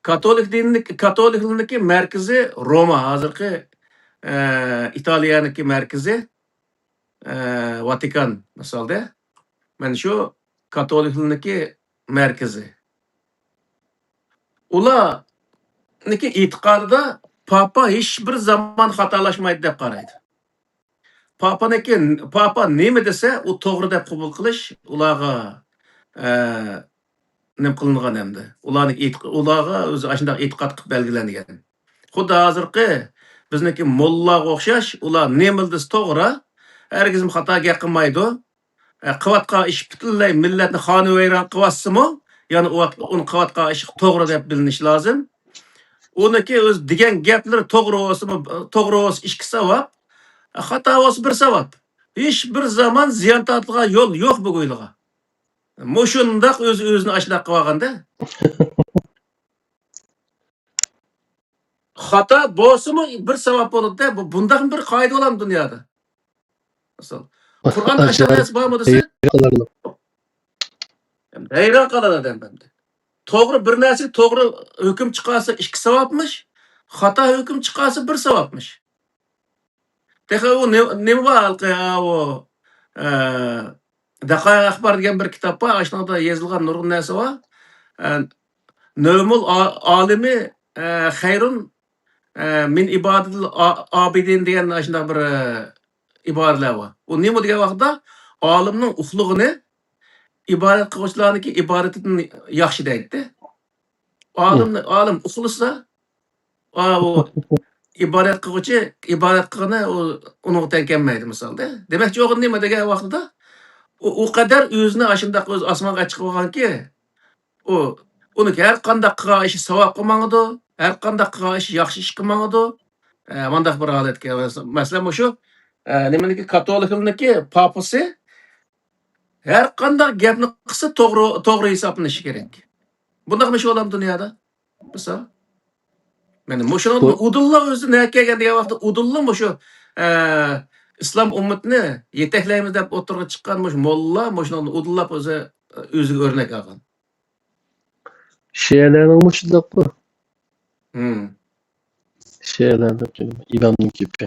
كاتولىك دىنىنىڭ، كاتولىكلىقنىڭكى مەركىزى روما، ھازىرقى، ئە، ئىتالىيەنىڭكى مەركىزى، ئە، ۋاتىكان مىسالدا. مانا شۇ كاتولىكلىقنىڭكى مەركىزى. ئۇلارنىڭكى ئېتىقادىدا پاپا ھېچ بىر زامان خاتالاشمايدۇ دەپ قارايدۇ. پاپانىڭكى، پاپا نېمە دېسە، ئۇ توغرا دەپ قوبۇل قىلىش ئۇلارغا، ئە، نېمە قىلىنغان ئەمدى. ئۇلارنىڭ ئېتىق-، ئۇلارغا ئۆزى ئاشۇنداق ئېتىقاد قىلىپ بەلگىلەنگەن. خۇددى ھازىرقى بىزنىڭكى موللىلارغا ئوخشاش، ئۇلار نېمىلا دېسە توغرا، ھەرگىزمۇ خاتا گەپ قىلمايدۇ. ئە، قىلىۋاتقان ئىش پۈتۈنلەي مىللەتنى خانۇ ۋەيران قىلىۋاتسىمۇ، يەنە ئۇ، ئۇنى قىلىۋاتقان ئىش توغرا دەپ بىلىنىشى لازىم. ئۇنىڭكى ئۆزى دېگەن گەپلىرى توغرا بولسىمۇ، توغرا بولسا ئىككى ساۋاب، خاتا بولسا بىر ساۋاب. ھېچ بىر زامان زىيان تارتىدىغان يول يوق بۇ گويلىغا. مۇشۇنداق ئۆزى ئۆزىنى ئاشۇنداق قىلىۋالغاندا. خاتا بولسىمۇ بىر ساۋاب بولىدۇ-دە. بۇ، بۇنداقمۇ بىر قائىدە بولامدۇ دۇنيادا؟ مىسال، قۇرئاندا ئاشۇنداق نەرسە بارمۇ دېسە، ھەيران قالىدۇ ئادەم ئەمدى. توغرا بىر نەرسىگە توغرا ھۆكۈم چىقارسا ئىككى ساۋابمىش، خاتا ھۆكۈم چىقارسا بىر ساۋابمىش. تېخى ئۇ نېمە، نېمە بار ھېلىقى، ئا، ئۇ، ئە، دەقايىق ئەخبار دېگەن بىر كىتاب بار، ئاشۇنىڭدا يېزىلغان نۇرغۇن نەرسە بار. ئە، نەۋمۇل ئا-، ئالىمى، ئە، خەيرۇن، ئە، مىن ئىبادىتىل ئا-، ئابىدىن دېگەن ئاشۇنداق بىر، ئە، ئىبارىلەر بار. ئۇ نېمە دېگەن ۋاقىتتا، ئالىمنىڭ ئۇخلىغىنى ئىبادەت قىلغۇچىلارنىڭكى ئىبادىتىدىن ياخشى دەيتتى. ئالىم، ئالىم ئۇخلىسا، ئا، ئۇ ئىبادەت قىلغۇچى ئىبادەت قىلغىنى ئۇ، ئۇنىڭغا تەڭ كەلمەيدۇ مىسالدا. دېمەكچى بولغىنى نېمە دېگەن ۋاقتىدا، ئۇ، ئۇ قەدەر ئۆزىنى ئاشۇنداق ئۆزى ئاسمانغا چىقىپ بولغانكى، ئۇ، ئۇنىڭ ھەر قانداق قىلغان ئىشى ساۋابقا ماڭىدۇ، ھەر قانداق قىلغان ئىشى ياخشى ئىشقا ماڭىدۇ. ئە، مانداق بىر ھالەتكە، مەسىلەن، مۇشۇ، ئە، نېمىنىڭكى، كاتولىكلىقنىڭكى پاپىسى ھەر قانداق گەپنى قىلسا توغرا، توغرا ھېسابلىنىشى كېرەك. بۇنداقمۇ ئىش بولامدۇ دۇنيادا؟ مىسال. مانا مۇشۇنىڭ بۇ ئۇدۇللا ئۆزى نەگە كەلگەن دېگەن ۋاقىتتا، ئۇدۇللا مۇشۇ، ئە، ئىسلام ئۈممىتىنى يېتەكلەيمىز دەپ ئوتتۇرىغا چىققان مۇشۇ موللا مۇشۇنىڭدىن ئۇدۇللاپ ئۆزى، ئۆزىگە ئۆرنەك ئالغان. شىئەلەرنىڭمۇ شۇنداققۇ. ھىم. شىئەلەرنىڭ ئىمامنىڭ گېپى.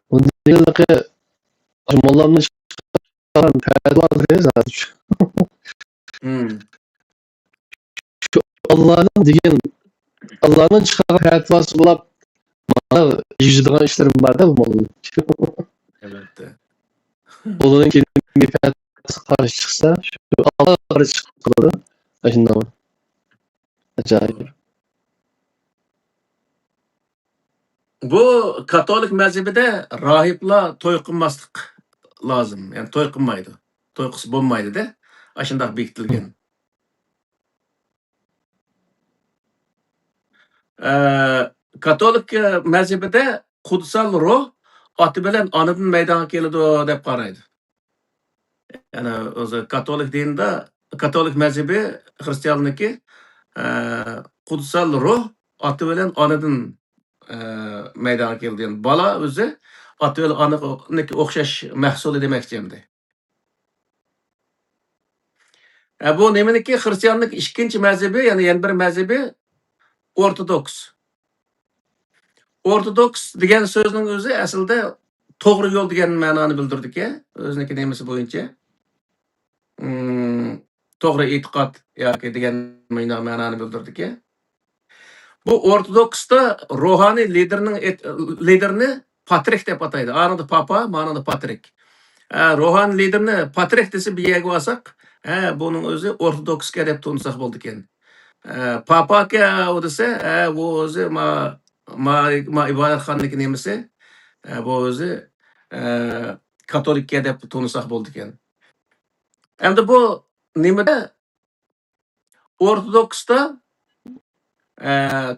ئۇنىڭ دېگەنلىكى، موللامنىڭ چىقارغان پەتىۋالىرى زادى شۇ. ھىم. شۇ ئاللانىڭ دېگەن، ئاللانىڭ چىقارغان پەتىۋاسى بولاپ، مانا يۈزىدىغان ئىشلىرىم بار-دە، بۇ موللا. ئەلۋەتتە. ئۇنىڭ كېيىن بىر پەتىۋاسى قارشى چىقسا، شۇ ئاللاغا قارشى چىقىپ قالىدۇ. ئاشۇنداق. ئاجايىپ. بۇ كاتولىك مەزھىپىدە راھىبلار توي قىلماسلىق لازىم. يەنى توي قىلمايدۇ. توي قىلسا بولمايدۇ-دە. ئاشۇنداق بېكىتىلگەن. ئە، كاتولىك مەزھىپىدە قۇدسال روھ ئاتا بىلەن ئانىدىن مەيدانغا كېلىدۇ دەپ قارايدۇ. يەنى ئۆزى كاتولىك دىنىدا، كاتولىك مەزھىپى خىرىستىيانلىقى، ئە، قۇدسال روھ ئاتا بىلەن ئانىدىن، ئە، مەيدانغا كېلىدۇ. يەنى بالا ئۆزى ئاتا بىلەن ئانىغا ئوخشاش مەھسۇلى دېمەكچى ئەمدى. ئە، بۇ نېمىنىڭكى؟ خىرىستىيانلىق ئىككىنچى مەزھىپى، يەنى يەنە بىر مەزھىپى ئورتودوكس. ئورتودوكس دېگەن سۆزنىڭ ئۆزى ئەسلىدە توغرا يول دېگەن مەنانى بىلدۈرىدىكەن. ئۆزىنىڭكى نېمىسى بويىچە. ئىم، توغرا ئېتىقاد ياكى دېگەن مۇنداق مەنانى بىلدۈرىدىكەن. بۇ ئورتودوكستا روھانىي لىدېرنىڭ ئېت-، لىدېرنى پاترىك دەپ ئاتايدۇ. ئانىڭدا پاپا، مانىڭدا پاترىك. ئە، روھانىي لىدېرنى پاترىك دېسە بىر يەرگە بارساق، ھە، بۇنىڭ ئۆزى ئورتودوكسكا دەپ تونۇساق بولىدىكەن. ئە، پاپاكا ئۇ دېسە، ھە، بۇ ئۆزى ما، ما، ما ئىبادەتخانىدىكى نېمىسى، ھە، بۇ ئۆزى، ئە، كاتولىككا دەپ تونۇساق بولىدىكەن. ئەمدى بۇ نېمىدە ئورتودوكستا، ئە،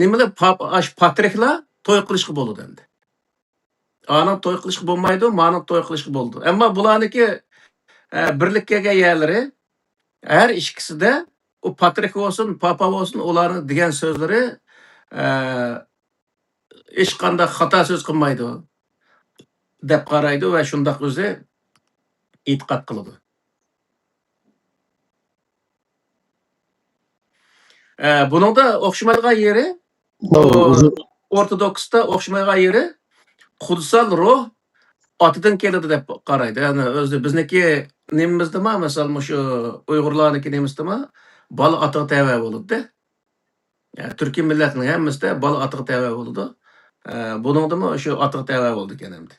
نېمىلەر پاپ-، ئاش پاترىكلار توي قىلىشقا بولىدۇ ئەمدى. ئانىڭ توي قىلىشقا بولمايدۇ، مانىڭ توي قىلىشقا بولىدۇ. ئەمما بۇلارنىڭكى، ئە، بىرلىككە كەلگەن يەرلىرى، ھەر ئىككىسىدە ئۇ پاترىك بولسۇن، پاپا بولسۇن، ئۇلارنىڭ دېگەن سۆزلىرى، ئە، ھېچقانداق خاتا سۆز قىلمايدۇ دەپ قارايدۇ ۋە شۇنداق ئۆزى ئېتىقاد قىلىدۇ. ئە، بۇنىڭدا ئوخشىمايدىغان يېرى، ئۇ، ئۇ، ئورتودوكستا ئوخشىمايدىغان يېرى، قۇدسال روھ ئاتىدىن كېلىدۇ دەپ قارايدۇ. يەنى ئۆزى بىزنىڭكى نېمىمىزدىمۇ، مەسىلەن، مۇشۇ ئۇيغۇرلارنىڭكى نېمىسىدىمۇ، بالا ئاتىغا تەۋە بولىدۇ. يا، تۈركىي مىللەتنىڭ ھەممىسىدە بالا ئاتىغا تەۋە بولىدۇ. ئە، بۇنىڭدىمۇ شۇ ئاتىغا تەۋە بولىدىكەن ئەمدى.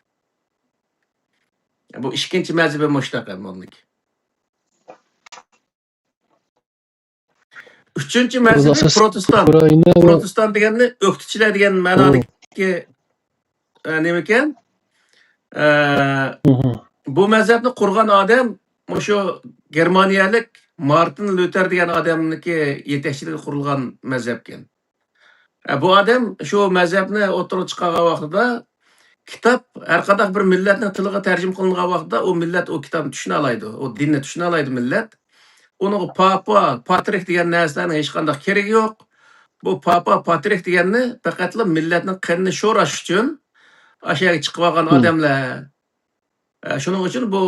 بۇ ئىككىنچى مەزھىپى مۇشۇنداق ئەمدى ئۇنىڭكى. ئۈچىنچى مەزھىپى پروتېستان. پروتېستان دېگەننى ئۆكتىچىلەر دېگەن مەنادىكى، ئە، نېمىكەن؟ ئە، بۇ مەزھەپنى قۇرغان ئادەم مۇشۇ گېرمانىيەلىك مارتىن لۇتېر دېگەن ئادەمنىڭكى يېتەكچىلىكىدە قۇرۇلغان مەزھەپكەن. ئە، بۇ ئادەم شۇ مەزھەپنى ئوتتۇرىغا چىقارغان ۋاقتىدا، كىتاب ھەر قانداق بىر مىللەتنىڭ تىلىغا تەرجىمە قىلىنغان ۋاقتىدا، ئۇ مىللەت ئۇ كىتابنى چۈشىنەلەيدۇ، ئۇ دىننى چۈشىنەلەيدۇ مىللەت. ئۇنىڭغا پاپا، پاترىك دېگەن نەرسىلەرنىڭ ھېچقانداق كېرىكى يوق. بۇ پاپا، پاترىك دېگەننى پەقەتلا مىللەتنىڭ قېنىنى شوراش ئۈچۈن ئاشۇ يەرگە چىقىۋالغان ئادەملەر. ئە، شۇنىڭ ئۈچۈن بۇ،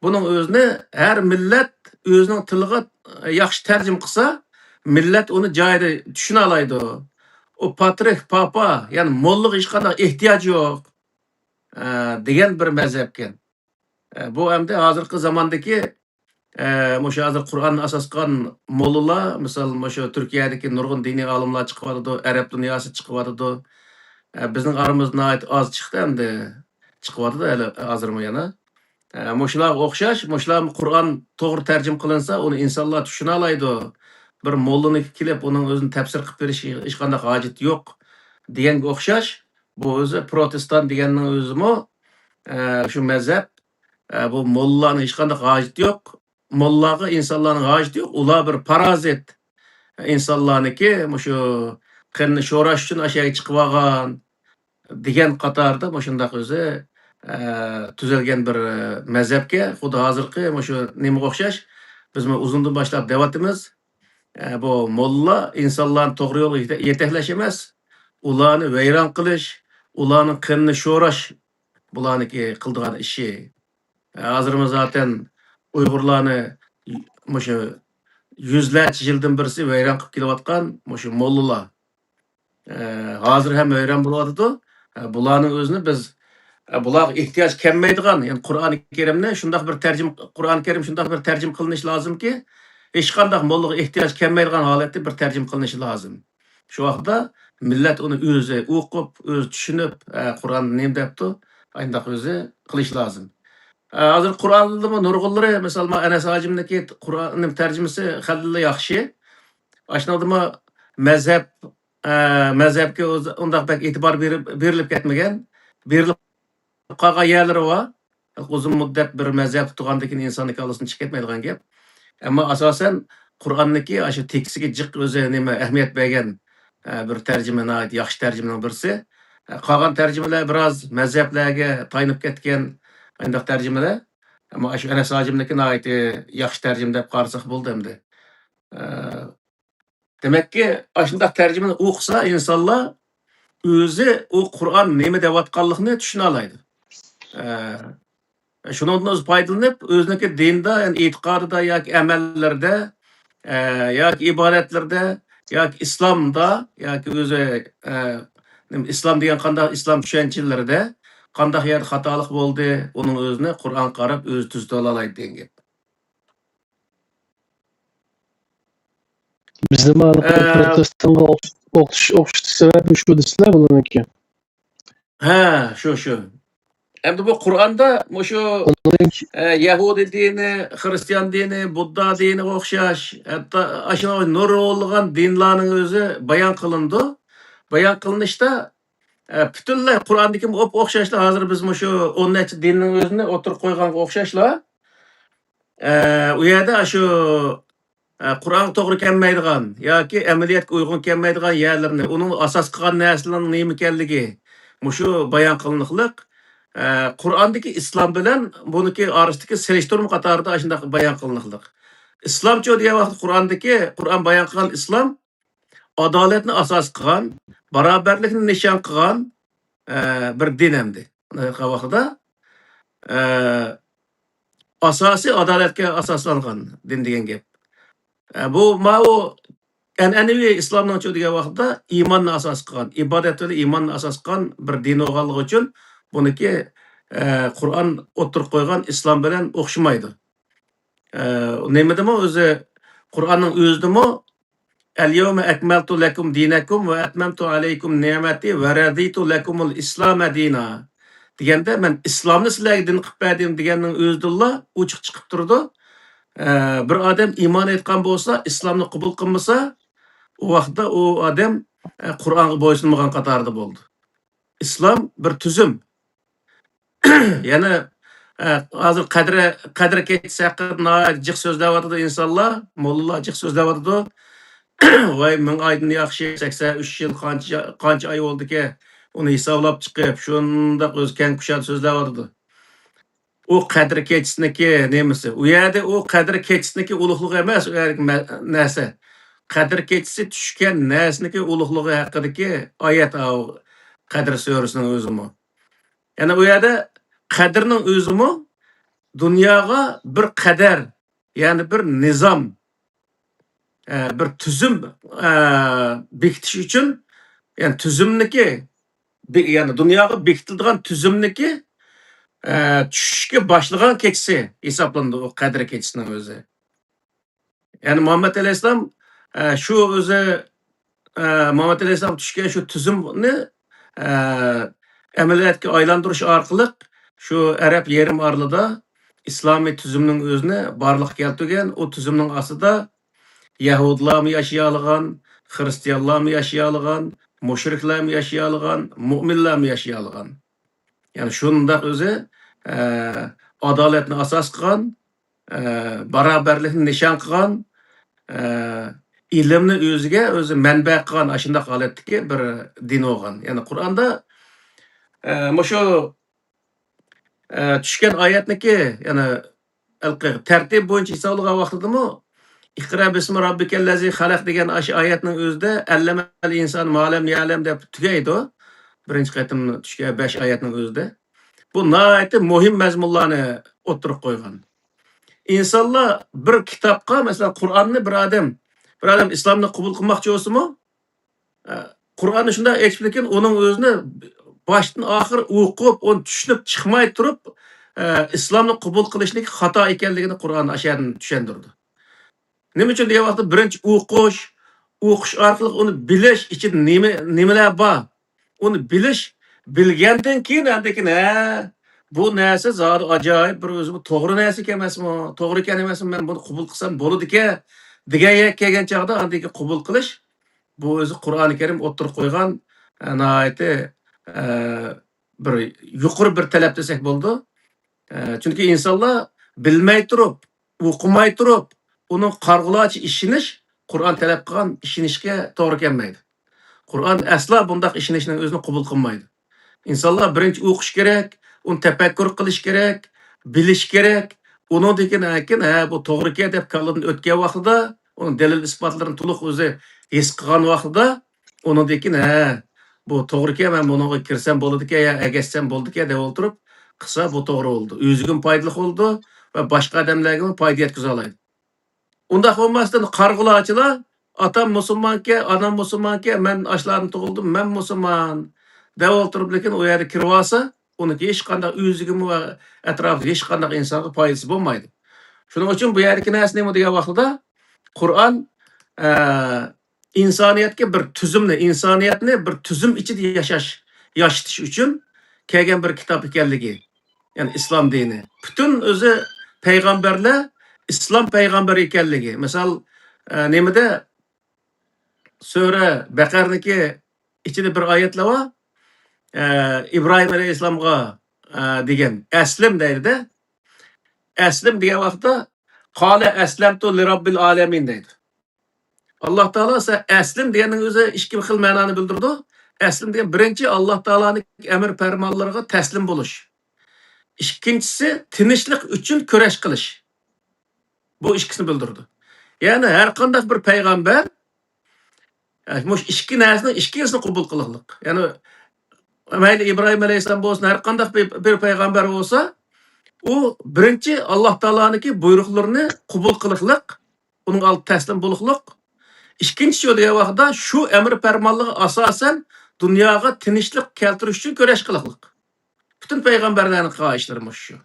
بۇنىڭ ئۆزىنى ھەر مىللەت ئۆزىنىڭ تىلىغا، ئە، ياخشى تەرجىمە قىلسا، مىللەت ئۇنى جايىدا چۈشىنەلەيدۇ. ئۇ پاترىك، پاپا، يەنى موللىغا ھېچقانداق ئېھتىياج يوق، ئە، دېگەن بىر مەزھەپكەن. ئە، بۇ ئەمدى ھازىرقى زاماندىكى، ئە، مۇشۇ ھازىر قۇرئاننى ئاساس قىلغان موللىلار، مىسال، مۇشۇ تۈركىيەدىكى نۇرغۇن دىنىي ئالىملار چىقىۋاتىدۇ، ئەرەب دۇنياسى چىقىۋاتىدۇ. ئە، بىزنىڭ ئارىمىزدا ناھايىتى ئاز چىقتى ئەمدى. چىقىۋاتىدۇ ھەلى ھازىرمۇ يەنە. ئە، مۇشۇلارغا ئوخشاش، مۇشۇلارمۇ قۇرئان توغرا تەرجىمە قىلىنسا، ئۇنى ئىنسانلار چۈشىنەلەيدۇ. بىر موللىنىڭكى كېلىپ، ئۇنىڭ ئۆزىنى تەپسىر قىلىپ بېرىشى ھېچقانداق ھاجىتى يوق دېگەنگە ئوخشاش. بۇ ئۆزى پروتېستان دېگەننىڭ ئۆزىمۇ، ئە، شۇ مەزھەپ، ئە، بۇ موللىلارنىڭ ھېچقانداق ھاجىتى يوق. موللاغا ئىنسانلارنىڭ ھاجىتى يوق. ئۇلار بىر پارازىت. ئىنسانلارنىڭكى مۇشۇ قېنىنى شوراش ئۈچۈن ئاشۇ يەرگە چىقىۋالغان. دېگەن قاتاردا مۇشۇنداق ئۆزى، ئە، تۈزەلگەن بىر مەزھەپكە، خۇددى ھازىرقى مۇشۇ نېمىگە ئوخشاش، بىزمۇ ئۇزۇندىن باشلاپ دەۋاتىمىز. ئە، بۇ موللا ئىنسانلارنى توغرا يولغا يېتە-، يېتەكلەش ئەمەس، ئۇلارنى ۋەيران قىلىش، ئۇلارنىڭ قېنىنى شوراش بۇلارنىڭكى قىلىدىغان ئىشى. ئە، ھازىرمۇ زاتەن ئۇيغۇرلارنى مۇشۇ يۈزلەرچە يىلدىن بېرى ۋەيران قىلىپ كېلىۋاتقان مۇشۇ موللىلار. ئە، ھازىر ھەم ۋەيران بولۇۋاتىدۇ. ئە، بۇلارنىڭ ئۆزىنى بىز، ئە، بۇلارغا ئېھتىياج كەلمەيدىغان، يەنى قۇرئانى كەرىمنى شۇنداق بىر تەرجىمە، قۇرئانى كەرىم شۇنداق بىر تەرجىمە قىلىنىشى لازىمكى، ھېچقانداق موللىغا ئېھتىياج كەلمەيدىغان ھالەتتە بىر تەرجىمە قىلىنىشى لازىم. شۇ ۋاقىتتا مىللەت ئۇنى ئۆزى ئوقۇپ، ئۆزى چۈشىنىپ، ئە، قۇرئان نېمە دەپتۇ، ئانداق ئۆزى قىلىش لازىم. ئە، ھازىر قۇرئاندىمۇ نۇرغۇنلىرى، مىسال، ما ئەنەس ھاجىمنىڭكى قۇرئان تەرجىمىسى خېلىلا ياخشى. ئاشۇنىڭدىمۇ مەزھەپ، ئە، مەزھەپكە ئۇز-، ئۇنداق بەك ئېتىبار بېرىپ، بېرىلىپ كەتمىگەن. بېرىلىپ قالغان يەرلىرى بار. ئۇزۇن مۇددەت بىر مەزھەپ تۇتقاندىن كېيىن ئىنساننىڭ كاللىسىدىن چىقىپ كەتمەيدىغان گەپ. ئەمما ئاساسەن قۇرئاننىكى ئاشۇ تېكىستىگە جىق ئۆزى نېمە ئەھمىيەت بەرگەن، ئە، بىر تەرجىمە، ناھايىتى ياخشى تەرجىمىنىڭ بىرسى. ئە، قالغان تەرجىمىلەر بىراز مەزھەپلەرگە تايىنىپ كەتكەن ئانداق تەرجىمىلەر. ئەمما ئاشۇ ئەنەس ھاجىمنىڭكى ناھايىتى ياخشى تەرجىمە دەپ قارىساق بولدى ئەمدى. ئە، دېمەككى، ئاشۇنداق تەرجىمىنى ئوقۇسا ئىنسانلار ئۆزى ئۇ قۇرئان نېمە دەۋاتقانلىقىنى چۈشىنەلەيدۇ. ئە، شۇنىڭدىن ئۆزى پايدىلىنىپ، ئۆزىنىڭكى دىندا، يەنى ئېتىقادىدا ياكى ئەمەللىرىدە، ئە، ياكى ئىبادەتلىرىدە، ياكى ئىسلامدا، ياكى ئۆزى، ئە، نېمە، ئىسلام دېگەن قانداق، ئىسلام چۈشەنچىلىرىدە قانداق يەردە خاتالىق بولدى، ئۇنىڭ ئۆزىنى قۇرئانغا قاراپ ئۆزى تۈزىتىۋالالايدۇ دېگەن گەپ. بىزدە مانا ئە، پروتېستانغا ئوخش-، ئوخشىتىش سەۋەبى شۇ دېسىلە بۇلارنىڭكى. ھە، شۇ، شۇ. ئەمدى بۇ قۇرئاندا مۇشۇ، ئۇنىڭ ئە، يەھۇدىي دىنى، خىرىستىيان دىنى، بۇددا دىنىغا ئوخشاش، ھەتتا ئاشۇنىڭ نۇرغۇنلىغان دىنلارنىڭ ئۆزى بايان قىلىنىدۇ. بايان قىلىنىشتا، ئە، پۈتۈنلەي قۇرئاندىكى ئوپئوخشاشلا، ھازىر بىز مۇشۇ ئون نەچچە دىننىڭ ئۆزىنى ئوتتۇرىغا قويغانغا ئوخشاشلا، ئە، ئۇ يەردە ئاشۇ، ئە، قۇرئانغا توغرا كەلمەيدىغان ياكى ئەمەلىيەتكە ئۇيغۇن كەلمەيدىغان يەرلىرىنى، ئۇنىڭ ئاساس قىلغان نەرسىلەرنىڭ نېمە ئىكەنلىكى، مۇشۇ بايان قىلىنىقلىق. ئە، قۇرئاندىكى ئىسلام بىلەن بۇنىڭكى ئارىسىدىكى سېلىشتۇرما قاتارىدا ئاشۇنداق بايان قىلىنىقلىق. ئىسلامچۇ دېگەن ۋاقىتتا قۇرئاندىكى، قۇرئان بايان قىلغان ئىسلام ئادالەتنى ئاساس قىلغان، باراۋەرلىكنى نىشان قىلغان، ئە، بىر دىن ئەمدى. ئانداق ۋاقىتتا، ئە، ئاساسىي ئادالەتكە ئاساسلانغان دىن دېگەن گەپ. ئە، بۇ، ماۋۇ ئەنئەنىۋى ئىسلامنىڭچۇ دېگەن ۋاقىتتا ئىماننى ئاساس قىلغان، ئىبادەت بىلەن ئىماننى ئاساس قىلغان بىر دىن بولغانلىقى ئۈچۈن بۇنىڭكى، ئە، قۇرئان ئوتتۇرىغا قويغان ئىسلام بىلەن ئوخشىمايدۇ. ئە، نېمىدىمۇ ئۆزى، قۇرئاننىڭ ئۆزىدىمۇ «ئەليەۋمە ئەكمەلتۇ لەكۇم دىنەكۇم ۋە ئەتمەمتۇ ئەلەيكۇم نىئمەتى ۋە رەزىتۇ لەكۇمۇل ئىسلامە دىنا» دېگەندە، مەن ئىسلامنى سىلەرگە دىن قىلىپ بەردىم دېگەننىڭ ئۆزىدىنلا ئوچۇق چىقىپ تۇرىدۇ. ئە، بىر ئادەم ئىمان ئېيتقان بولسا، ئىسلامنى قوبۇل قىلمىسا، ئۇ ۋاقىتتا ئۇ ئادەم، ئە، قۇرئانغا بويسۇنمىغان قاتارىدا بولىدۇ. ئىسلام بىر تۈزۈم. يەنە، ئە، ھازىر قەدرى، قەدىر كېچىسى ھەققىدە ناھايىتى جىق سۆزلەۋاتىدۇ ئىنسانلار، موللىلار جىق سۆزلەۋاتىدۇ. ۋاي، مىڭ ئايدىن ياخشى، سەكسەن ئۈچ يىل قانچە، قانچە ئاي بولدىكى، ئۇنى ھېسابلاپ چىقىپ، شۇنداق ئۆزى كەڭ كۇشادە سۆزلەۋاتىدۇ. ئۇ قەدىر كېچىسىنىڭكى نېمىسى؟ ئۇ يەردە ئۇ قەدىر كېچىسىنىڭكى ئۇلۇغلۇقى ئەمەس، ئۇ يەردىكى مە-، نەرسە. قەدىر كېچىسى چۈشكەن نەرسىنىڭكى ئۇلۇغلۇقى ھەققىدىكى ئايەت، ئاۋۇ قەدىر سۈرىسىنىڭ ئۆزىمۇ. يەنى ئۇ يەردە قەدىرنىڭ ئۆزىمۇ دۇنياغا بىر قەدەر، يەنى بىر نىزام، ئە، بىر تۈزۈم، ئە، بېكىتىش ئۈچۈن، يەنى تۈزۈمنىكى، بى-، يەنى دۇنياغا بېكىتىلىدىغان تۈزۈمنىكى، ئە، چۈشۈشكە باشلىغان كېچىسى ھېسابلىنىدۇ ئۇ قەدىر كېچىسىنىڭ ئۆزى. يەنى مۇھەممەد ئەلەيھىسسالام، ئە، شۇ ئۆزى، ئە، مۇھەممەد ئەلەيھىسسالام چۈشكەن شۇ تۈزۈمنى، ئە، ئەمەلىيەتكە ئايلاندۇرۇش ئارقىلىق شۇ ئەرەب يېرىم ئارىلىدا ئىسلامىي تۈزۈمنىڭ ئۆزىنى بارلىققا كەلتۈرگەن. ئۇ تۈزۈمنىڭ ئاستىدا يەھۇدلارمۇ ياشىيالىغان، خىرىستىيانلارمۇ ياشىيالىغان، مۇشرىكلارمۇ ياشىيالىغان، مۆمىنلەرمۇ ياشىيالىغان. يەنى شۇنداق ئۆزى، ئە، ئادالەتنى ئاساس قىلغان، ئە، باراۋەرلىكنى نىشان قىلغان، ئە، ئىلىمنى ئۆزىگە ئۆزى مەنبە قىلغان ئاشۇنداق ھالەتتىكى بىر دىن بولغان. يەنى قۇرئاندا، ئە، مۇشۇ، ئە، چۈشكەن ئايەتنىكى، يەنى ھېلىقى تەرتىپ بويىچە ھېسابلىغان ۋاقتىدىمۇ، «ئىقرا بىسمى راببىكەللەزى خەلەق» دېگەن ئاشۇ ئايەتنىڭ ئۆزىدە «ئەللەمەل ئىنسان ما لەم يەلەم» دەپ تۈگەيدۇ. بىرىنچى قېتىم چۈشكەن بەش ئايەتنىڭ ئۆزىدە. بۇ ناھايىتى مۇھىم مەزمۇنلارنى ئوتتۇرىغا قويغان. ئىنسانلار بىر كىتابقا، مەسىلەن، قۇرئاننى بىر ئادەم، بىر ئادەم ئىسلامنى قوبۇل قىلماقچى بولسىمۇ، ئە، قۇرئاننى شۇنداق ئېچىپتىكىن، ئۇنىڭ ئۆزىنى باشتىن ئاخىر ئوقۇپ، ئۇنى چۈشىنىپ چىقماي تۇرۇپ، ئە، ئىسلامنى قوبۇل قىلىشنىڭ خاتا ئىكەنلىكىنى قۇرئان ئاشۇ يەردىن چۈشەندۈرىدۇ. نېمە ئۈچۈن دېگەن ۋاقىتتا، بىرىنچى ئوقۇش، ئوقۇش ئارقىلىق ئۇنى بىلىش، ئىچىدە نېمە، نېمىلەر بار، ئۇنى بىلىش، بىلگەندىن كېيىن، ئاندىن كېيىن، ھە، بۇ نەرسە زادى ئاجايىپ بىر ئۆزى بۇ توغرا نەرسە ئىكەن ئەمەسمۇ، توغرا ئىكەن ئەمەسمۇ، مەن بۇنى قوبۇل قىلسام بولىدىكەن دېگەن يەرگە كەلگەن چاغدا، ئاندىن كېيىن قوبۇل قىلىش، بۇ ئۆزى قۇرئانى كەرىم ئوتتۇرىغا قويغان، ئە، ناھايىتى، ئە، بىر يۇقىرى بىر تەلەپ دېسەك بولىدۇ. ئە، چۈنكى ئىنسانلار بىلمەي تۇرۇپ، ئوقۇماي تۇرۇپ، ئۇنىڭ قارىغۇلارچە ئىشىنىش قۇرئان تەلەپ قىلغان ئىشىنىشكە توغرا كەلمەيدۇ. قۇرئان ئەسلا بۇنداق ئىشىنىشنىڭ ئۆزىنى قوبۇل قىلمايدۇ. ئىنسانلار بىرىنچى ئوقۇش كېرەك، ئۇنى تەپەككۇر قىلىش كېرەك، بىلىش كېرەك. ئۇنىڭدىن كېيىن، ھە، بۇ توغرىكەن دەپ كاللىدىن ئۆتكەن ۋاقتىدا، ئۇنىڭ دەلىل ئىسپاتلىرىنى تولۇق ئۆزى ھېس قىلغان ۋاقتىدا، ئۇنىڭدىن كېيىن، ھە، بۇ توغرىكەن، مەن بۇنىڭغا كىرسەم بولىدىكەن يا ئەگەشسەم بولىدىكەن دەپ ئولتۇرۇپ قىلسا، بۇ توغرا بولىدۇ. ئۆزىگىمۇ پايدىلىق بولىدۇ ۋە باشقا ئادەملەرگىمۇ پايدا يەتكۈزەلەيدۇ. ئۇنداق بولماستىن، قارىغۇلارچىلا، «ئاتام مۇسۇلمانكەن، ئانام مۇسۇلمانكەن، مەن ئاشۇلاردىن تۇغۇلدۇم، مەن مۇسۇلمان» دەپ ئولتۇرۇپ، لېكىن ئۇ يەردە كىرىۋالسا، ئۇنىڭكى ھېچقانداق ئۆزىگىمۇ ۋە ئەتراپىدىكى ھېچقانداق ئىنسانغا پايدىسى بولمايدۇ. شۇنىڭ ئۈچۈن بۇ يەردىكى نەرسە نېمە دېگەن ۋاقتىدا، قۇرئان، ئە، ئىنسانىيەتكە بىر تۈزۈمنى، ئىنسانىيەتنى بىر تۈزۈم ئىچىدە ياشاش، ياشىتىش ئۈچۈن كەلگەن بىر كىتاب ئىكەنلىكى، يەنى ئىسلام دىنى. پۈتۈن ئۆزى پەيغەمبەرلەر ئىسلام پەيغەمبىرى ئىكەنلىكى. مىسال، ئە، نېمىدە، سۈرە بەقەرىنىڭكى ئىچىدە بىر ئايەتلەر بار. ئە، ئىبراھىم ئەلەيھىسسالامغا، ئە، دېگەن، «ئەسلىم» دەيدۇ-دە. «ئەسلىم» دېگەن ۋاقىتتا، «قالە ئەسلەمتۇ لىراببىل ئالەمىن» دەيدۇ. ئاللا تائالا، سەن ئەسلىم دېگەننىڭ ئۆزى ئىككى خىل مەنانى بىلدۈرىدۇ. ئەسلىم دېگەن، بىرىنچى، ئاللا تائالانىڭ ئەمر پەرمانلىرىغا تەسلىم بولۇش. ئىككىنچىسى، تىنچلىق ئۈچۈن كۈرەش قىلىش. بۇ ئىككىسىنى بىلدۈرىدۇ. يەنى ھەر قانداق بىر پەيغەمبەر، ئە، مۇشۇ ئىككى نەرسىنىڭ ئىككىسىنى قوبۇل قىلىقلىق. يەنى مەيلى ئىبراھىم ئەلەيھىسسالام بولسۇن، ھەر قانداق بىر، بىر پەيغەمبەر بولسا، ئۇ بىرىنچى، ئاللا تائالانىڭكى بۇيرۇقلىرىنى قوبۇل قىلىقلىق، ئۇنىڭ ئالدىدا تەسلىم بولۇقلۇق. ئىككىنچى يول دېگەن ۋاقىتتا شۇ ئەمر پەرمانلىرىغا ئاساسەن دۇنياغا تىنچلىق كەلتۈرۈش ئۈچۈن كۈرەش قىلىقلىق. پۈتۈن پەيغەمبەرلەرنىڭ قىلغان ئىشلىرى مۇشۇ.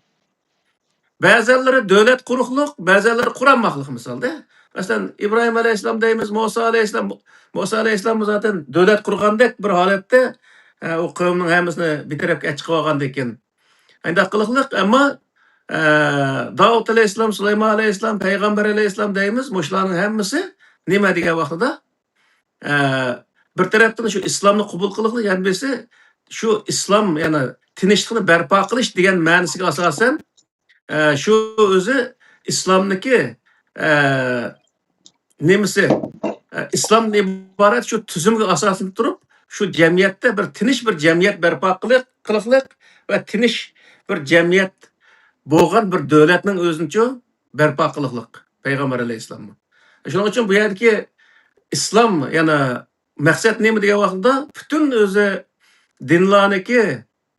بەزەنلىرى دۆلەت قۇرۇقلۇق، بەزەنلىرى قۇرالماقلىق مىسالدا. مەسىلەن، ئىبراھىم ئەلەيھىسسالام دەيمىز، مۇسا ئەلەيھىسسالام، مۇسا ئەلەيھىسسالام زاتەن دۆلەت قۇرغاندەك بىر ھالەتتە، ئە، ئۇ قەۋمنىڭ ھەممىسىنى بىر تەرەپكە ئەچىقىۋالغاندىن كېيىن، ئەنداق قىلىقلىق، ئەمما، ئە، داۋۇت ئەلەيھىسسالام، سۇلايمان ئەلەيھىسسالام، پەيغەمبەر ئەلەيھىسسالام دەيمىز، مۇشۇلارنىڭ ھەممىسى نېمە دېگەن ۋاقتىدا، ئە، بىر تەرەپتىن شۇ ئىسلامنى قوبۇل قىلىقلىق، يەنە بىرسى شۇ ئىسلام، يەنى تىنچلىقنى بەرپا قىلىش دېگەن مەنىسىگە ئاساسەن، ئە، شۇ ئۆزى ئىسلامنىكى، ئە، نېمىسى، ئە، ئىسلامدىن ئىبارەت شۇ تۈزۈمگە ئاساسلىنىپ تۇرۇپ، شۇ جەمئىيەتتە بىر تىنچ بىر جەمئىيەت بەرپا قىلىق-، قىلىقلىق ۋە تىنچ بىر جەمئىيەت بولغان بىر دۆلەتنىڭ ئۆزىنىچۇ بەرپا قىلىقلىق پەيغەمبەر ئەلەيھىسسالاممۇ. شۇنىڭ ئۈچۈن بۇ يەردىكى ئىسلام يەنە مەقسەت نېمە دېگەن ۋاقتىدا، پۈتۈن ئۆزى دىنلارنىكى،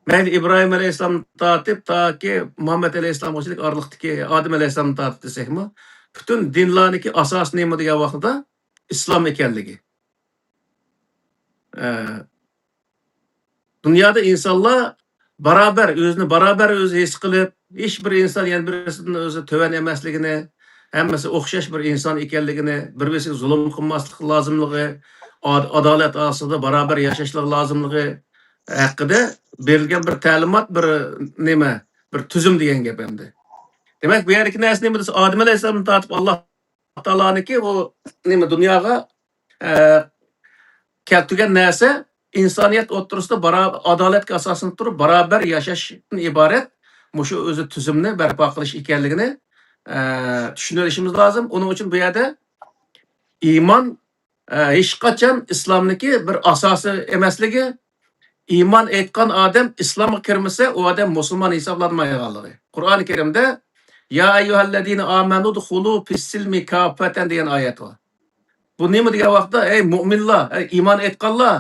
مەيلى ئىبراھىم ئەلەيھىسسالامدىن تارتىپ تاكى مۇھەممەد ئەلەيھىسسالامغىچىلىك ئارىلىقتىكى، ئادەم ئەلەيھىسسالامدىن تارتىپ دېسەكمۇ، پۈتۈن دىنلارنىكى ئاساسى نېمە دېگەن ۋاقتىدا ئىسلام ئىكەنلىكى. ئە، دۇنيادا ئىنسانلار بارابەر، ئۆزىنى بارابەر ئۆزى ھېس قىلىپ، ھېچ بىر ئىنسان يەنە بىرسىدىن ئۆزى تۆۋەن ئەمەسلىكىنى، ھەممىسى ئوخشاش بىر ئىنسان ئىكەنلىكىنى، بىر-بىرسىگە زۇلۇم قىلماسلىق لازىملىقى، ئاد-، ئادالەت ئاستىدا بارابەر ياشاشلىق لازىملىقى ھەققىدە بېرىلگەن بىر تەلىمات، بىر نېمە، بىر تۈزۈم دېگەن گەپ ئەمدى. دېمەك، بۇ يەردىكى نەرسە نېمە دېسە، ئادەم ئەلەيھىسسالامدىن تارتىپ ئاللا تائالانىڭكى ئۇ نېمە دۇنياغا، ئە، كەلتۈرگەن نەرسە ئىنسانىيەت ئوتتۇرىسىدا بارا-، ئادالەتكە ئاساسلىنىپ تۇرۇپ، بارابەر ياشاشتىن ئىبارەت مۇشۇ ئۆزى تۈزۈمنى بەرپا قىلىش ئىكەنلىكىنى، ئە، چۈشىنىۋېلىشىمىز لازىم. ئۇنىڭ ئۈچۈن بۇ يەردە ئىمان، ئە، ھېچقاچان ئىسلامنىڭكى بىر ئاساسى ئەمەسلىكى، ئىمان ئېيتقان ئادەم ئىسلامغا كىرمىسە، ئۇ ئادەم مۇسۇلمان ھېسابلانمايدىغانلىقى. قۇرئانى كەرىمدە «يا ئەييۇھەللەزىنە ئامەنۇ دخۇلۇ فىسسىلمى كاففەتەن» دېگەن ئايەت بار. بۇ نېمە دېگەن ۋاقىتتا، «ئەي مۇئمىنلار، ئەي ئىمان ئېيتقانلار،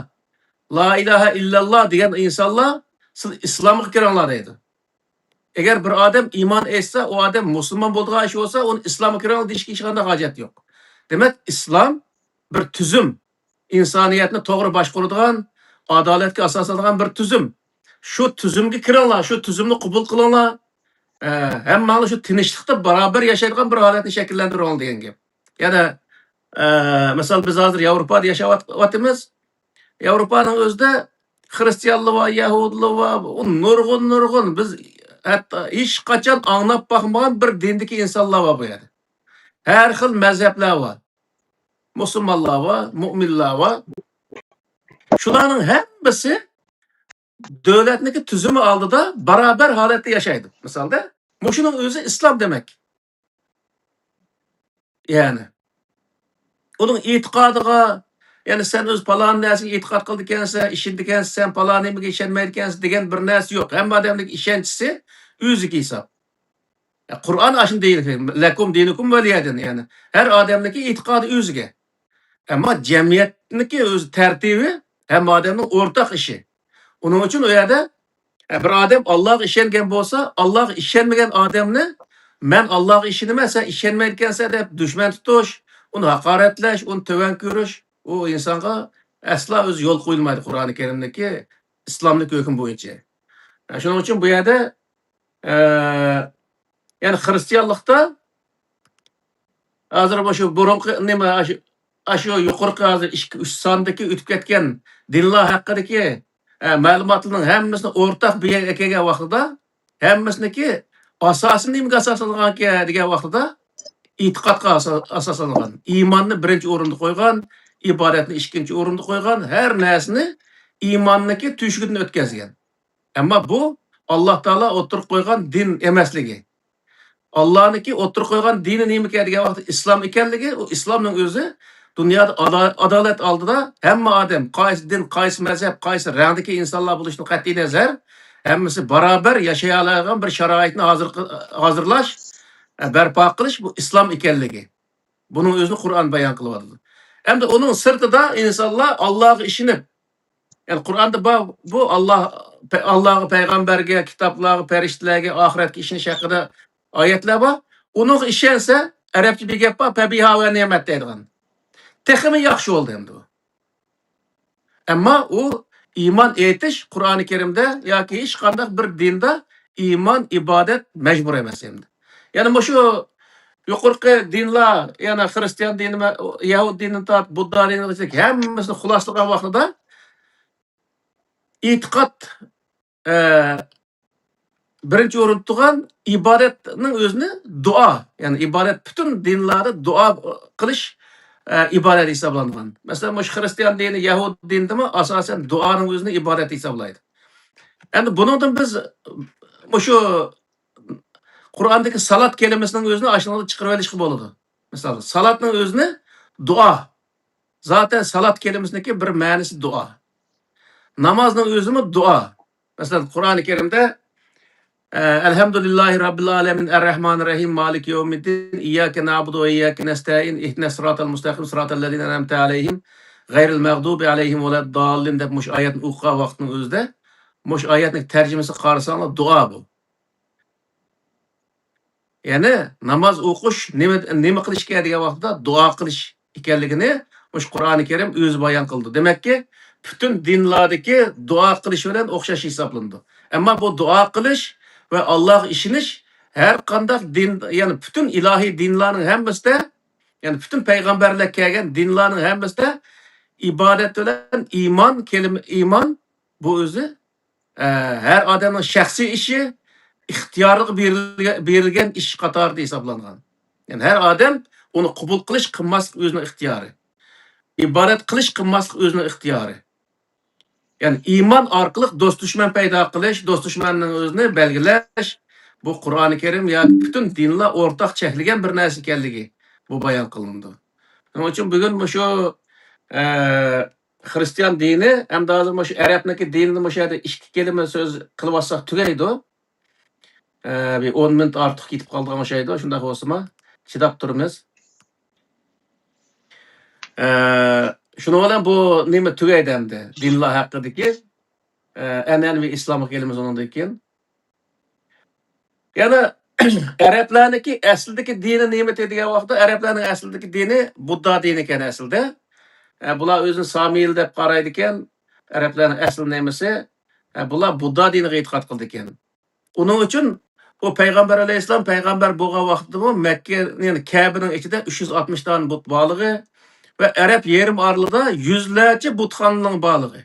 لا ئىلاھە ئىللاللا دېگەن ئىنسانلار، سىز ئىسلامغا كىرىڭلار» دەيدۇ. ئەگەر بىر ئادەم ئىمان ئېيتسا، ئۇ ئادەم مۇسۇلمان بولىدىغان ئىش بولسا، ئۇنى ئىسلامغا كىرىڭلار دېيىشكە ھېچقانداق ھاجەت يوق. دېمەك، ئىسلام بىر تۈزۈم، ئىنسانىيەتنى توغرا باشقۇرىدىغان، ئادالەتكە ئاساسلانغان بىر تۈزۈم. شۇ تۈزۈمگە كىرىڭلار، شۇ تۈزۈمنى قوبۇل قىلىڭلار. ئە، ھەممەڭلار شۇ تىنچلىقتا باراۋەر ياشايدىغان بىر ھالەتنى شەكىللەندۈرۈڭ دېگەن گەپ. يەنە، ئە، مىسال، بىز ھازىر ياۋروپادا ياشاۋاتىمىز. ياۋروپانىڭ ئۆزىدە خرىستىيانلار بار، يەھۇدىيلار بار، ئۇ نۇرغۇن، نۇرغۇن. بىز ھەتتا ھېچقاچان ئاڭلاپ باقمىغان بىر دىندىكى ئىنسانلار بار بۇ يەردە. ھەر خىل مەزھەپلەر بار. مۇسۇلمانلار بار، مۇئمىنلار بار. شۇلارنىڭ ھەممىسى دۆلەتنىڭكى تۈزۈمى ئالدىدا باراۋەر ھالەتتە ياشايدۇ. مىسالدا، مۇشۇنىڭ ئۆزى ئىسلام دېمەك. يەنى، ئۇنىڭ ئېتىقادىغا، يەنى سەن ئۆز پالان نەرسىگە ئېتىقاد قىلىدىكەنسەن، ئىشىنىدىكەنسەن، سەن پالان نېمىگە ئىشەنمەيدىكەنسەن دېگەن بىر نەرسە يوق. ھەممە ئادەمنىڭ ئىشەنچىسى ئۆزىگە ھېساب. يا، قۇرئان ئاشۇنى دەيدۇ، «لەكۇم دىنۇكۇم ۋەلىيەدىن»، يەنى ھەر ئادەمنىڭكى ئېتىقادى ئۆزىگە. ئەمما جەمئىيەتنىڭكى ئۆز تەرتىبى ھەممە ئادەمنىڭ ئورتاق ئىشى. ئۇنىڭ ئۈچۈن ئۇ يەردە، ئە، بىر ئادەم ئاللاغا ئىشەنگەن بولسا، ئاللاغا ئىشەنمىگەن ئادەمنى «مەن ئاللاغا ئىشىنىمەن، سەن ئىشەنمەيدىكەنسەن» دەپ دۈشمەن تۇتۇش، ئۇنى ھاقارەتلەش، ئۇنى تۆۋەن كۆرۈش، ئۇ ئىنسانغا ئەسلا ئۆزى يول قويۇلمايدۇ قۇرئانى كەرىمدىكى ئىسلاملىق ھۆكۈم بويىچە. شۇنىڭ ئۈچۈن بۇ يەردە، ئە، يەنى خىرىستىيانلىقتا ھازىر مۇشۇ بۇرۇنقى نېمە، ئاشۇ، ئاشۇ يۇقىرىقى ھازىر ئىككى، ئۈچ ساندىكى ئۆتۈپ كەتكەن دىنلار ھەققىدىكى، ئە، مەلۇماتلارنىڭ ھەممىسىنى ئورتاق بىر يەرگە ئەكەلگەن ۋاقتىدا، ھەممىسىنىڭكى ئاساسى نېمىگە ئاساسلانغانكەن دېگەن ۋاقتىدا، ئېتىقادقا ئاسا-، ئاساسلانغان، ئىماننى بىرىنچى ئورۇندا قويغان، ئىبادەتنى ئىككىنچى ئورۇندا قويغان، ھەر نەرسىنى ئىماننىڭكى تۆشۈكىدىن ئۆتكۈزگەن. ئەمما بۇ ئاللا تائالا ئوتتۇرىغا قويغان دىن ئەمەسلىكى. ئاللانىڭكى ئوتتۇرىغا قويغان دىنى نېمىكەن دېگەن ۋاقىتتا، ئىسلام ئىكەنلىكى، ئۇ ئىسلامنىڭ ئۆزى دۇنيادا ئادا-، ئادالەت ئالدىدا ھەممە ئادەم، قايسى دىن، قايسى مەزھەپ، قايسى رەڭدىكى ئىنسانلار بولۇشىدىن قەتئىينەزەر، ھەممىسى باراۋەر ياشىيالايدىغان بىر شارائىتنى ھازىر قىل-، ھازىرلاش، بەرپا قىلىش، بۇ ئىسلام ئىكەنلىكى. بۇنىڭ ئۆزىنى قۇرئان بايان قىلىۋاتىدۇ. ئەمدى ئۇنىڭ سىرتىدا ئىنسانلار ئاللاغا ئىشىنىپ، يەنى قۇرئاندا بار، بۇ ئاللا، ئاللاغا، پەيغەمبەرگە، كىتابلارغا، پەرىشتىلەرگە، ئاخىرەتكە ئىشىنىش ھەققىدە ئايەتلەر بار. ئۇنىڭغا ئىشەنسە، ئەرەبچە بىر گەپ بار، «پەبىھا ۋە نېمەت» دەيدىغان. تېخىمۇ ياخشى بولدى ئەمدى ئۇ. ئەمما ئۇ ئىمان ئېيتىش قۇرئانى كەرىمدە ياكى ھېچقانداق بىر دىندا ئىمان، ئىبادەت مەجبۇر ئەمەس ئەمدى. يەنى مۇشۇ يۇقىرىقى دىنلار، يەنى خىرىستىيان دىنىمۇ، يەھۇد دىنىنى تارتىپ، بۇددا دىنىغىچە ھەممىسىنى خۇلاسلىغان ۋاقتىدا ئېتىقاد، ئە، بىرىنچى ئورۇندا تۇرغان، ئىبادەتنىڭ ئۆزىنى دۇئا، يەنى ئىبادەت پۈتۈن دىنلاردا دۇئا قىلىش، ئە، ئىبادەت ھېسابلانغان. مەسىلەن، مۇشۇ خىرىستىيان دىنى، يەھۇدىي دىنىدىمۇ ئاساسەن دۇئانىڭ ئۆزىنى ئىبادەت ھېسابلايدۇ. ئەمدى بۇنىڭدىن بىز مۇشۇ قۇرئاندىكى سالات كەلىمىسىنىڭ ئۆزىنى ئاشۇنىڭدا چىقىرىۋېلىشقا بولىدۇ. مىسال، سالاتنىڭ ئۆزىنى دۇئا. زاتەن سالات كەلىمىسىنىڭكى بىر مەنىسى دۇئا. نامازنىڭ ئۆزىمۇ دۇئا. مەسىلەن، قۇرئانى كەرىمدە، ئە، «ئەلھەمدۇلىللاھى رەببىل ئالەمىن، ئەررەھمانىر رەھىم، مالىكى يەۋمىددىن، ئىيياكە نەئبۇدۇ ۋە ئىيياكە نەستەئىن، ئىھدىنەس سىراتەل مۇستەقىم، سىراتەللەزىنە ئەنئەمتە ئەلەيھىم، غەيرىل مەغدۇبى ئەلەيھىم ۋەلەدداللىن» دەپ مۇشۇ ئايەتنى ئوقۇغان ۋاقىتنىڭ ئۆزىدە مۇشۇ ئايەتنىڭ تەرجىمىسىگە قارىساڭلار، دۇئا بۇ. يەنى ناماز ئوقۇش نېمە، نېمە قىلىش ئىكەن دېگەن ۋاقىتتا دۇئا قىلىش ئىكەنلىكىنى مۇشۇ قۇرئانى كەرىم ئۆزى بايان قىلدى. دېمەككى، پۈتۈن دىنلاردىكى دۇئا قىلىش بىلەن ئوخشاش ھېسابلىنىدۇ. ئەمما بۇ دۇئا قىلىش ۋە ئاللاغا ئىشىنىش ھەر قانداق دىن، يەنى پۈتۈن ئىلاھىي دىنلارنىڭ ھەممىسىدە، يەنى پۈتۈن پەيغەمبەرلەر كەلگەن دىنلارنىڭ ھەممىسىدە ئىبادەت بىلەن ئىمان، كەلىمە ئىمان، بۇ ئۆزى ئە، ھەر ئادەمنىڭ شەخسىي ئىشى، ئىختىيارلىقى بېرىلگە-، بېرىلگەن ئىش قاتارىدا ھېسابلانغان. يەنى ھەر ئادەم ئۇنى قوبۇل قىلىش، قىلماسلىق ئۆزىنىڭ ئىختىيارى. ئىبادەت قىلىش، قىلماسلىق ئۆزىنىڭ ئىختىيارى. يەنى ئىمان ئارقىلىق دوست-دۈشمەن پەيدا قىلىش، دوست-دۈشمەننىڭ ئۆزىنى بەلگىلەش، بۇ قۇرئانى كەرىم ياكى پۈتۈن دىنلار ئورتاق چەكلىگەن بىر نەرسە ئىكەنلىكى بۇ بايان قىلىنىدۇ. شۇنىڭ ئۈچۈن بۈگۈن مۇشۇ، ئە، خىرىستىيان دىنى ھەمدە ھازىر مۇشۇ ئەرەبنىڭكى دىنىنى مۇشۇ يەردە ئىككى كەلىمە سۆز قىلىۋاتساق تۈگەيدۇ. ئە، بىر ئون مىنۇت ئارتۇق كېتىپ قالىدىغان ئوخشايدۇ. شۇنداق بولسىمۇ، چىداپ تۇرىمىز. ئە، شۇنىڭ بىلەن بۇ نېمە تۈگەيدۇ ئەمدى؟ دىنلار ھەققىدىكى، ئە، ئەنئەنىۋى ئىسلامغا كېلىمىز ئۇنىڭدىن كېيىن. يەنە ئەرەبلەرنىڭكى ئەسلىدىكى دىنى نېمىتى دېگەن ۋاقىتتا، ئەرەبلەرنىڭ ئەسلىدىكى دىنى بۇددا دىنى ئىكەن ئەسلىدە. ئە، بۇلار ئۆزىنى سامىيلى دەپ قارايدىكەن. ئەرەبلەرنىڭ ئەسلى نېمىسى؟ ئە، بۇلار بۇددا دىنىغا ئېتىقاد قىلىدىكەن. ئۇنىڭ ئۈچۈن ئۇ پەيغەمبەر ئەلەيھىسسالام پەيغەمبەر بولغان ۋاقتىدىمۇ مەككە، يەنى كەبىنىڭ ئىچىدە ئۈچ يۈز ئاتمىش دانە بۇت بارلىقى ۋە ئەرەب يېرىم ئارىلىدا يۈزلەرچە بۇتخانىنىڭ بارلىقى.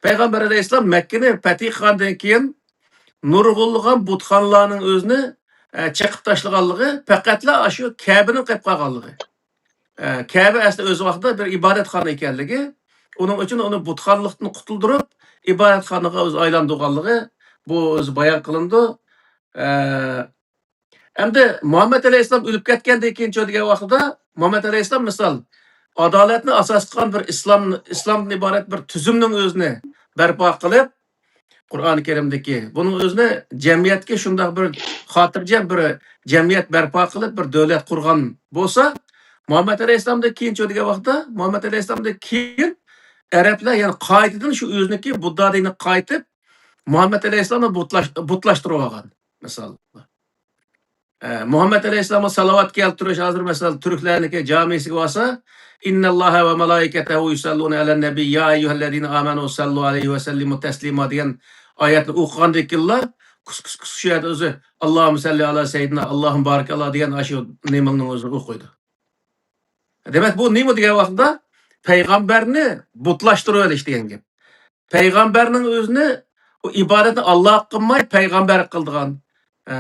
پەيغەمبەر ئەلەيھىسسالام مەككىنى پەتھى قىلغاندىن كېيىن، نۇرغۇنلىغان بۇتخانىلارنىڭ ئۆزىنى، ئە، چېقىپ تاشلىغانلىقى، پەقەتلا ئاشۇ كەبىنىڭ قېلىپ قالغانلىقى. ئە، كەبە ئەسلى ئۆز ۋاقتىدا بىر ئىبادەتخانا ئىكەنلىكى، ئۇنىڭ ئۈچۈن ئۇنى بۇتخانىلىقتىن قۇتۇلدۇرۇپ، ئىبادەتخانىغا ئۆزى ئايلاندۇرغانلىقى، بۇ ئۆزى بايان قىلىنىدۇ. ئە، ئەمدى مۇھەممەد ئەلەيھىسسالام ئۆلۈپ كەتكەندىن كېيىنچۇ دېگەن ۋاقتىدا، مۇھەممەد ئەلەيھىسسالام مىسال، ئادالەتنى ئاساس قىلغان بىر ئىسلام، ئىسلامدىن ئىبارەت بىر تۈزۈمنىڭ ئۆزىنى بەرپا قىلىپ، قۇرئان كەرىمدىكى، بۇنىڭ ئۆزىنى جەمئىيەتكە شۇنداق بىر خاتىرجەم بىر جەمئىيەت بەرپا قىلىپ، بىر دۆلەت قۇرغان بولسا، مۇھەممەد ئەلەيھىسسالامدىن كېيىنچۇ دېگەن ۋاقىتتا، مۇھەممەد ئەلەيھىسسالامدىن كېيىن ئەرەبلەر يەنە قايتىدىن شۇ ئۆزىنىڭكى بۇددا دىنىغا قايتىپ، مۇھەممەد ئەلەيھىسسالامنى بۇتلاش-، بۇتلاشتۇرۇۋالغان، مىسال. ئە، مۇھەممەد ئەلەيھىسسالامغا سالاۋات كەلتۈرۈش، ھازىر مەسىلەن، تۈركلەرنىڭكى جامىسىگە بارسا، «ئىننەللاھە ۋە مالائىكەتەھۇ يۇسەللۇنە ئەلەن نەبىي، يا ئەييۇھەللەزىنە ئامەنۇ سەللۇ ئەلەيھى ۋە سەللىمۇ تەسلىما» دېگەن ئايەتنى ئوقۇغاندىن كېيىنلا، كۇس، كۇس، كۇس، شۇ يەردە ئۆزى، «ئاللاھۇممە سەللى ئالا سەييىدىنا، ئاللاھۇممە بارىك ئالا» دېگەن ئاشۇ نېمىنىڭ ئۆزىنى ئوقۇيدۇ. دېمەك، بۇ نېمە دېگەن ۋاقىتتا، پەيغەمبەرنى بۇتلاشتۇرۇۋېلىش دېگەن گەپ. پەيغەمبەرنىڭ ئۆزىنى، ئۇ ئىبادەتنى ئاللاغا قىلماي، پەيغەمبەرگە قىلىدىغان. ئە،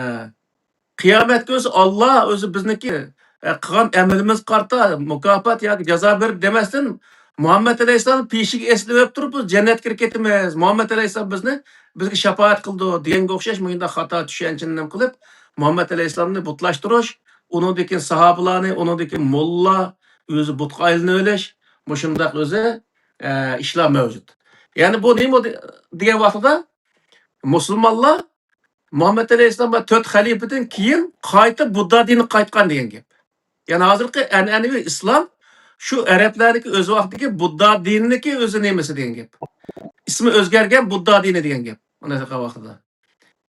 قىيامەت كۈنى ئاللا ئۆزى بىزنىڭكى، ئە، قىلغان ئەمىلىمىزگە قارىتا مۇكاپات ياكى جازا بېرىپ دېمەستىن، مۇھەممەد ئەلەيھىسسالام پېشىگە ئېسىلىۋېلىپ تۇرۇپ، بىز جەننەتكە كىرىپ كېتىمىز، مۇھەممەد ئەلەيھىسسالام بىزنى، بىزگە شاپائەت قىلىدۇ دېگەنگە ئوخشاش مۇشۇنداق خاتا چۈشەنچىنى نېمە قىلىپ، مۇھەممەد ئەلەيھىسسالامنى بۇتلاشتۇرۇش، ئۇنىڭدىن كېيىن ساھابىلارنى، ئۇنىڭدىن كېيىن موللا، ئۆزى بۇتقا ئايلىنىۋېلىش، مۇشۇنداق ئۆزى، ئە، ئىشلار مەۋجۇت. يەنى بۇ نېمە دېگەن ۋاقتىدا مۇسۇلمانلار مۇھەممەد ئەلەيھىسسالام ۋە تۆت خەلىپىدىن كېيىن قايتا بۇددا دىنىغا قايتقان دېگەن گەپ. يەنى ھازىرقى ئەنئەنىۋى ئىسلام شۇ ئەرەبلەرنىڭكى ئۆز ۋاقتىدىكى بۇددا دىنىنىڭكى ئۆزى نېمىسى دېگەن گەپ. ئىسمى ئۆزگەرگەن بۇددا دىنى دېگەن گەپ. مۇنداق قىلغان ۋاقتىدا.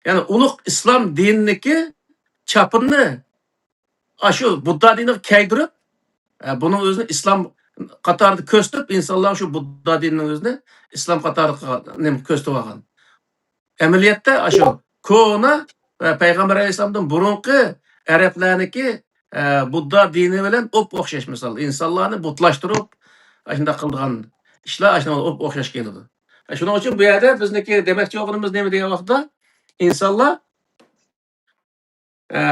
يەنى ئۇلۇغ ئىسلام دىنىنىڭكى چاپىنىنى ئاشۇ بۇددا دىنىغا كىيدۈرۈپ، ئە، بۇنىڭ ئۆزىنى ئىسلام قاتارىدا كۆرسىتىپ، ئىنسانلار شۇ بۇددا دىنىنىڭ ئۆزىنى ئىسلام قاتارىدا قىلغان، نېمە، كۆرسىتىۋالغان. ئەمەلىيەتتە ئاشۇ كونا ۋە پەيغەمبەر ئەلەيھىسسالامدىن بۇرۇنقى ئەرەبلەرنىڭكى، ئە، بۇددا دىنى بىلەن ئوپئوخشاش مىسال. ئىنسانلارنى بۇتلاشتۇرۇپ، ئاشۇنداق قىلىدىغان ئىشلار ئاشۇنىڭغا ئوپئوخشاش كېلىدۇ. شۇنىڭ ئۈچۈن بۇ يەردە بىزنىڭكى دېمەكچى بولغىنىمىز نېمە دېگەن ۋاقىتتا، ئىنسانلار ئە،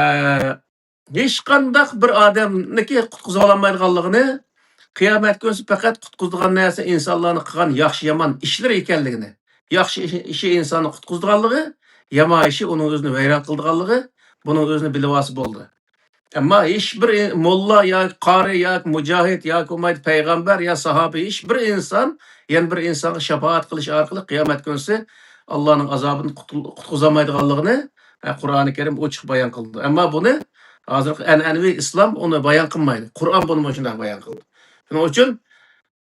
ھېچقانداق بىر ئادەمنىكى قۇتقۇزۇۋالالمايدىغانلىقىنى، قىيامەت كۈنىسى پەقەت قۇتقۇزىدىغان نەرسە ئىنسانلارنىڭ قىلغان ياخشى-يامان ئىشلىرى ئىكەنلىكىنى، ياخشى ئىشى، ئىشى ئىنساننى قۇتقۇزىدىغانلىقى، يامان ئىشى ئۇنىڭ ئۆزىنى ۋەيران قىلىدىغانلىقى، بۇنىڭ ئۆزىنى بىلىۋالسا بولدى. ئەمما ھېچبىر ئىن-، موللا ياكى قارى ياكى مۇجاھىد ياكى بولمايدۇ پەيغەمبەر يا ساھابە، ھېچبىر ئىنسان يەنە بىر ئىنسانغا شاپائەت قىلىش ئارقىلىق قىيامەت كۈنىسى ئاللانىڭ ئازابىدىن قۇتۇل-، قۇتقۇزالمايدىغانلىقىنى، ئە، قۇرئانى كەرىم ئوچۇق بايان قىلىدۇ. ئەمما بۇنى ھازىرقى ئەنئەنىۋى ئىسلام ئۇنى بايان قىلمايدۇ. قۇرئان بۇنى مۇشۇنداق بايان قىلدى. شۇنىڭ ئۈچۈن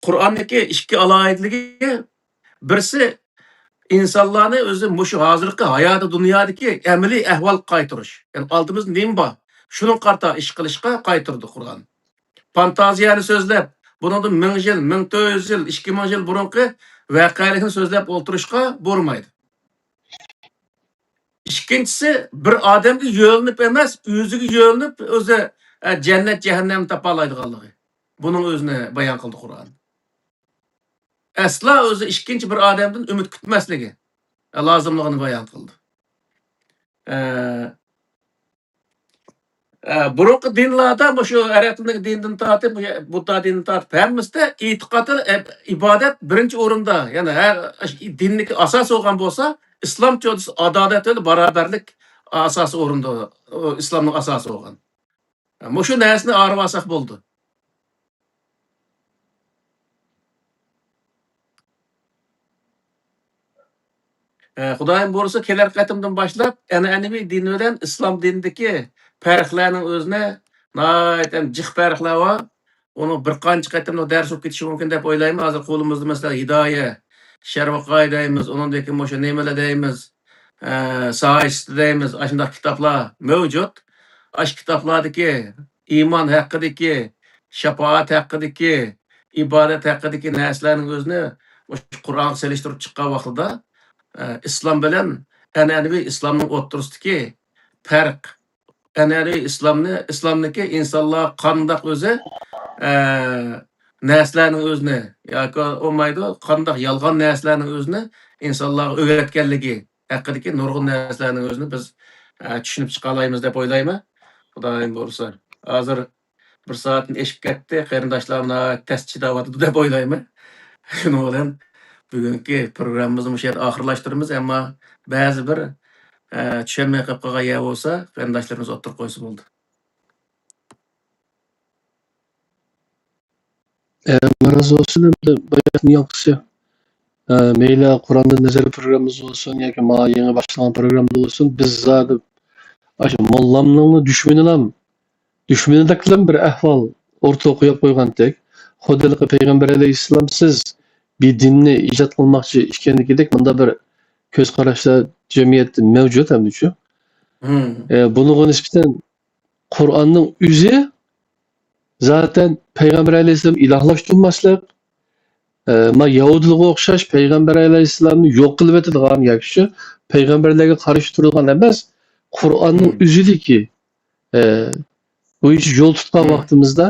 قۇرئاندىكى ئىككى ئالاھىدىلىكى، بىرسى ئىنسانلارنى ئۆزى مۇشۇ ھازىرقى ھاياتىي دۇنيادىكى ئەمەلىي ئەھۋالغا قايتۇرۇش. يەنى ئالدىمىزدا نېمە بار؟ شۇنىڭغا قارىتا ئىش قىلىشقا قايتۇرىدۇ قۇرئان. فانتازىيەنى سۆزلەپ، بۇنىڭدىن مىڭ يىل، مىڭ تۆت يۈز يىل، ئىككى مىڭ يىل بۇرۇنقى ۋەقەلىكنى سۆزلەپ ئولتۇرۇشقا بۇيرۇمايدۇ. ئىككىنچىسى، بىر ئادەمگە يۆلىنىپ ئەمەس، ئۆزىگە يۆلىنىپ، ئۆزى، ئە، جەننەت، جەھەننەمنى تاپالايدىغانلىقى. بۇنىڭ ئۆزىنى بايان قىلدى قۇرئان. ئەسلا ئۆزى ئىككىنچى بىر ئادەمدىن ئۈمىد كۈتمەسلىكى، ئە، لازىملىقىنى بايان قىلدى. ئە، ئە، بۇرۇنقى دىنلاردا مۇشۇ ئەرەبلەرنىڭ دىنىدىن تارتىپ، مۇشۇ بۇددا دىنىدىن تارتىپ ھەممىسىدە ئېتىقاد، ئە، ئىبادەت بىرىنچى ئورۇندا، يەنى ھەر دىننىڭكى ئاساسى بولغان بولسا، ئىسلامچە ئادالەت ۋە بارابەرلىك ئاساسىي ئورۇندا، ئىسلامنىڭ ئاساسى بولغان. مۇشۇ نەرسىنى ئايرىۋالساق بولدى. ئە، خۇدايىم بۇيرۇسا، كېلەر قېتىمدىن باشلاپ ئەنئەنىۋى دىن بىلەن ئىسلام دىنىدىكى پەرقلەرنىڭ ئۆزىنى ناھايىتى جىق پەرقلەر بار. ئۇنىڭ بىر قانچە قېتىملىق دەرس بولۇپ كېتىشى مۇمكىن دەپ ئويلايمەن. ھازىر قولىمىزدا، مەسىلەن، ھىدايە، شەرۋىقايە دەيمىز، ئۇنىڭدىن كېيىن مۇشۇ نېمىلەر دەيمىز، ئە، ساھىستى دەيمىز، ئاشۇنداق كىتابلار مەۋجۇت. ئاشۇ كىتابلاردىكى ئىمان ھەققىدىكى، شاپائەت ھەققىدىكى، ئىبادەت ھەققىدىكى نەرسىلەرنىڭ ئۆزىنى مۇشۇ قۇرئانغا سېلىشتۇرۇپ چىققان ۋاقتىدا، ئە، ئىسلام بىلەن ئەنئەنىۋى ئىسلامنىڭ ئوتتۇرىسىدىكى پەرق، ئەنئەنىۋى ئىسلامنى، ئىسلامنىڭكى ئىنسانلار قانداق ئۆزى، ئە، نەرسىلەرنىڭ ئۆزىنى ياكى بولمايدۇ، قانداق يالغان نەرسىلەرنىڭ ئۆزىنى ئىنسانلارغا ئۆگەتكەنلىكى ھەققىدىكى نۇرغۇن نەرسىلەرنىڭ ئۆزىنى بىز، ئە، چۈشىنىپ چىقالايمىز دەپ ئويلايمەن. خۇدايىم بۇيرۇسا. ھازىر بىر سائەتتىن ئېشىپ كەتتى. قېرىنداشلار ناھايىتى تەس چىداۋاتىدۇ دەپ ئويلايمەن. شۇنىڭ بىلەن بۈگۈنكى پروگراممىمىزنى مۇشۇ يەردە ئاخىرلاشتۇرىمىز. ئەمما بەزى بىر، ئە، چۈشەنمەي قېلىپ قالغان يەر بولسا، قېرىنداشلىرىمىز ئوتتۇرىغا قويسا بولدى. ئە، ئاللا رازى بولسۇن، ئەمدى باياتنىڭ ياڭقىسى. ئە، مەيلى قۇرئاندىن نەزەر پروگراممىمىز بولسۇن ياكى مانا يېڭى باشلانغان پروگراممىدا بولسۇن، بىز زادى ئاشۇ موللامنىڭمۇ دۈشمىنىلام، دۈشمىنىدەكلەم بىر ئەھۋال ئورتىغا قويۇپ قويغانتەك. خۇددى ھېلىقى پەيغەمبەر ئەلەيھىسسالام سىز بىر دىننى ئىجاد قىلماقچى ئىكەنلىكىدەك مۇنداق بىر كۆز قاراشلار جەمئىيەتتە مەۋجۇت ھەمدىچۇ. مم. ئە، بۇنىڭغا نىسبەتەن قۇرئاننىڭ ئۆزى زاتەن پەيغەمبەر ئەلەيھىسسالام ئىلاھلاشتۇرماسلىق، ئە، ما يەھۇدىيلارغا ئوخشاش پەيغەمبەر ئەلەيھىسسالامنى يوق قىلىۋېتىدىغان ياكى شۇ پەيغەمبەرلەرگە قارشى تۇرىدىغان ئەمەس، قۇرئاننىڭ مم. ئۆزىدىكى، ئە، بويىچە يول تۇتقان مم. ۋاقتىمىزدا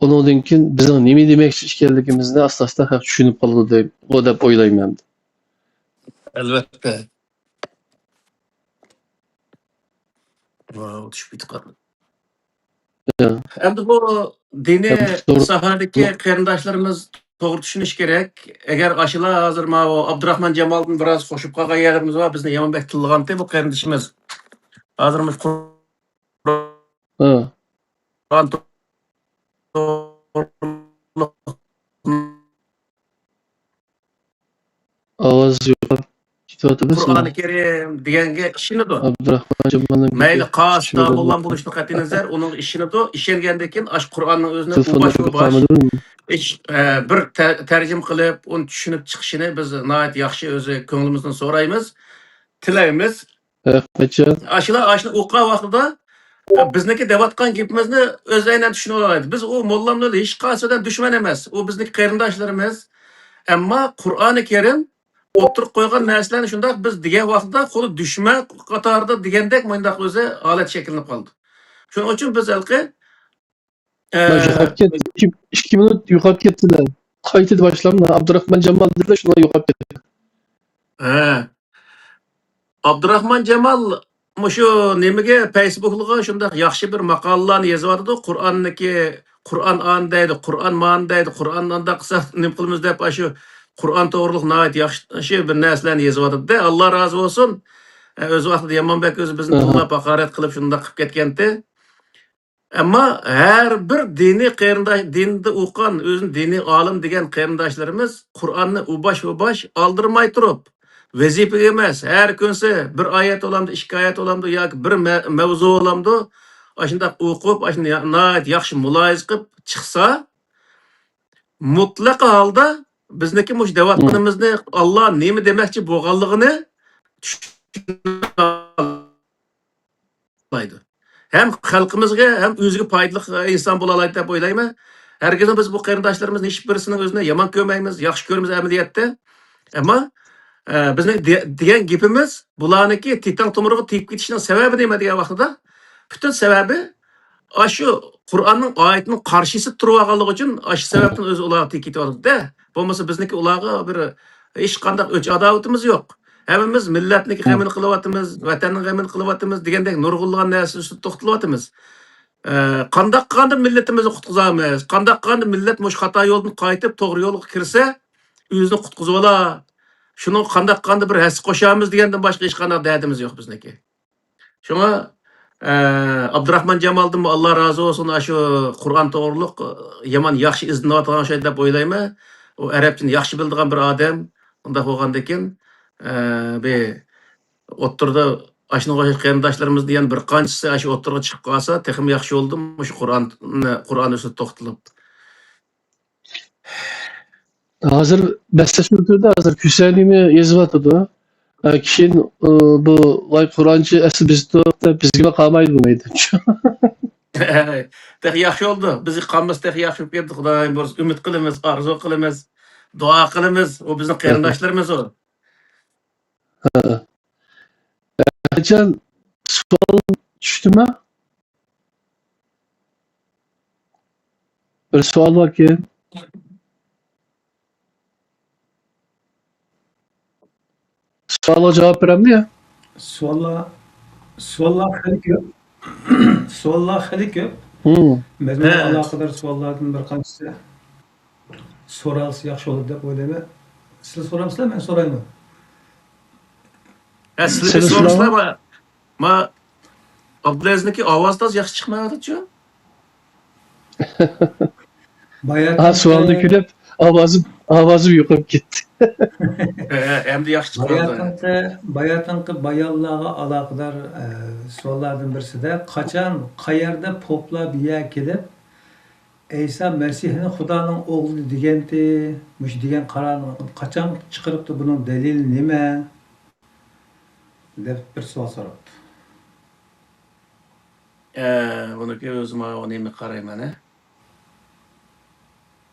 ئۇنىڭدىن كېيىن بىزنىڭ نېمە دېمەكچى ئىكەنلىكىمىزنى ئاستا-ئاستا خەق چۈشىنىپ قالىدۇ دەي-، دەپ ئويلايمەن. ئەلۋەتتە. ۋاۋ، چۈشۈپ كېتىپ قالدىم. يا. ئەمدى بۇ دىنىي يا، بۇ سوئال-، ساھەدىكى بۇ قېرىنداشلىرىمىز توغرا چۈشىنىشى كېرەك. ئەگەر ئاشۇلار ھازىر ماۋۇ ئابدۇراخمان جامالدىن بىراز قوشۇپ قالغان يەرلىرىمىز بار، بىزنى يامان بەك تىللىغانتى بۇ قېرىندىشىمىز. ھازىر مۇشۇ قۇرئان ھە. توغرۇلۇق ئاۋاز يوقاپ كېتىۋاتىدۇ سىلەر. قۇرئانى كەرىم دېگەنگە ئىشىنىدۇ. ئابدۇراخمان جامالنىڭ گېپى مەيلى قاسىت چۈشۈنمىدىم. داموللام بولۇشىدىن قەتئىينەزەر، ئۇنىڭغا ئىشىنىدۇ. ئىشەنگەندىن كېيىن ئاشۇ قۇرئاننىڭ ئۆزىنى تېلېفوندا ئۇباش ئۇباش قالمىدىمۇ؟ ئىش، ئە، بىر تە-، تەرجىمە قىلىپ، ئۇنى چۈشىنىپ چىقىشىنى بىز ناھايىتى ياخشى ئۆزى كۆڭلىمىزدىن سورايمىز، تىلەيمىز. رەھمەتجان. ئاشۇلار ئاشۇنى ئوقۇغان ۋاقتىدا، بىزنىڭكى دەۋاتقان گېپىمىزنى ئۆزى ئەينەن چۈشىنىۋالالايدۇ. بىز ئۇ موللامنى ھېچقايسى بىلەن دۈشمەن ئەمەس. ئۇ بىزنىڭكى قېرىنداشلىرىمىز. ئەمما قۇرئانى كەرىم ئوتتۇرىغا قويغان نەرسىلەرنى شۇنداق بىز دېگەن ۋاقتىدا خۇددى دۈشمەن قاتارىدا دېگەندەك مۇنداق ئۆزى ھالەت شەكىللىنىپ قالىدۇ. شۇنىڭ ئۈچۈن بىز ھېلىقى، ئە، مانا يوقاپ كەتتى. ئىككى، ئىككى مىنۇت يوقاپ كەتتىلە. قايتىدىن باشلاپ، مانا ئابدۇراخمان جامال دېدىلە، شۇنداق يوقاپ كەتتى. ھە. ئابدۇراخمان جامال مۇشۇ نېمىگە، فەيسبۇكلىغا شۇنداق ياخشى بىر ماقالىلارنى يېزىۋاتىدۇ. قۇرئاننىكى، قۇرئان ئانى دەيدۇ، قۇرئان مانى دەيدۇ، قۇرئان ئانداق قىلسا نېمە قىلىمىز دەپ، ئاشۇ قۇرئان توغرۇلۇق ناھايىتى ياخشى بىر نەرسىلەرنى يېزىۋاتىدۇ-دە، ئاللا رازى بولسۇن. ئە، ئۆز ۋاقتىدا يامان بەك ئۆزى بىزنى ئاھا. تىللاپ، ھاقارەت قىلىپ شۇنداق قىلىپ كەتكەنتى. ئەمما ھەر بىر دىنىي قېرىنداش، دىندا ئوقۇغان، ئۆزىنى دىنىي ئالىم دېگەن قېرىنداشلىرىمىز قۇرئاننى ئۇباش-ئۇباش ئالدىرماي تۇرۇپ، ۋەزىپە ئەمەس، ھەر كۈنسى بىر ئايەت بولامدۇ، ئىككى ئايەت بولامدۇ ياكى بىر مە-، مەۋزۇ بولامدۇ، ئاشۇنداق ئوقۇپ، ئاشۇنداق يا-، ناھايىتى ياخشى مۇلاھىزە قىلىپ چىقسا، مۇتلەق ھالدا بىزنىڭكى مۇشۇ دەۋاتقىنىمىزنى، ئاللا نېمە دېمەكچى بولغانلىقىنى چۈشىنەلەيدۇ. ھەم خەلقىمىزگە، ھەم ئۆزىگە پايدىلىق ئىنسان بولالايدۇ دەپ ئويلايمەن. ھەرگىزمۇ بىز بۇ قېرىنداشلىرىمىزنىڭ ھېچ بىرسىنىڭ ئۆزىنى يامان كۆرمەيمىز، ياخشى كۆرىمىز ئەمەلىيەتتە. ئەمما، ئە، بىزنىڭ دە-، دېگەن گېپىمىز بۇلارنىڭكى تىتاڭ تومۇرىغا تېگىپ كېتىشىنىڭ سەۋەبى نېمە دېگەن ۋاقتىدا، پۈتۈن سەۋەبى ئاشۇ قۇرئاننىڭ ئايىتىنىڭ قارشىسىدا تۇرۇۋالغانلىقى ئۈچۈن ئاشۇ سەۋەبتىن ئۆزى ئۇلارغا تېگىپ كېتىۋاتىدۇ-دە. بولمىسا بىزنىڭكى ئۇلارغا بىر ھېچقانداق ئۆچ-ئاداۋىتىمىز يوق. ھەممىمىز مىللەتنىڭكى غېمىنى قىلىۋاتىمىز، ۋەتەننىڭ غېمىنى قىلىۋاتىمىز دېگەندەك نۇرغۇنلىغان نەرسە ئۈستىدە توختىلىۋاتىمىز. ئە، قانداق قىلغاندا مىللىتىمىزنى قۇتقۇزامىز؟ قانداق قىلغاندا مىللەت مۇشۇ خاتا يولدىن قايتىپ توغرا يولغا كىرسە، ئۆزىنى قۇتقۇزۇۋالا. شۇنىڭغا قانداق قىلغاندا بىر ھەسسە قوشامىز دېگەندىن باشقا ھېچقانداق دەردىمىز يوق بىزنىڭكى. شۇڭا، ئە، ئابدۇراخمان جامالدىنمۇ ئاللا رازى بولسۇن، ئاشۇ قۇرئان توغرۇلۇق، ئە، يامان ياخشى ئىزدىنىۋاتقان ئوخشايدۇ دەپ ئويلايمەن. ئۇ ئەرەبچىنى ياخشى بىلىدىغان بىر ئادەم. ئۇنداق بولغاندىكىن، ئە، بىر ئوتتۇرىدا ئاشۇنىڭغا ئوخشاش قېرىنداشلىرىمىزنى يەنە بىر قانچىسى ئاشۇ ئوتتۇرىغا چىقىپ قالسا، تېخىمۇ ياخشى بولىدۇ، مۇشۇ قۇرئان، قۇرئان ئۈستىدە توختىلىپ. ھازىر بەسلەشمە تۈردە ھازىر كۈسەنىمۇ يېزىۋاتىدۇ. ھە، كېيىن، ئۇ، بۇ، ۋاي، قۇرئانچە ئەسلى بىزدۇق دەپ بىزگىمۇ قالمايدۇ بۇ مەيدانچۇ. تېخى ياخشى بولدى. بىزگە قالمىسا تېخى ياخشى بولۇپ كەتتى. خۇدايىم بۇيرۇسا ئۈمىد قىلىمىز، ئارزۇ قىلىمىز، دۇئا قىلىمىز. ئۇ بىزنىڭ قېرىنداشلىرىمىز ئۇ. ھە. قاچان سوئال چۈشتىما؟ بىر سوئال باركەن. سوئالغا جاۋاب بېرەمدۇ يا؟ سوئاللار، سوئاللار خېلى كۆپ. سوئاللار خېلى كۆپ. مەزمۇنغا ئالاقىدار سوئاللاردىن بىر قانچىسى سورالسا ياخشى بولىدۇ دەپ ئويلايمەن. سىلەر سورامسىلەر، مەن سورايمۇ؟ ھە، سىلەر سورىسىلەر. ما، ئابدۇلئەزىزنىڭكى ئاۋازى تازا ياخشى چىقمايۋاتىدۇچۇ؟ ھا، سوئالنى كۆرۈپ ئاۋازىم، ئاۋازىم يوقاپ كەتتى. ھە، ئەمدى ياخشى چىقىۋاتىدۇ. باياتىنقى، باياتىنقى بايانلارغا ئالاقىدار، ئە، سوئاللاردىن بىرسىدە، قاچان، قەيەردە پوپلار بىر يەرگە كېلىپ، ئەيسا مەسىھنى خۇدانىڭ ئوغلى دېگەنتى، مۇشۇ دېگەن قارارنى قاچان چىقىرىپتۇ، بۇنىڭ دەلىلى نېمە؟ دەپ بىر سوئال سوراپتۇ. ئە، بۇنىڭكى ئۆزۈم نېمە قارايمەن، ھە؟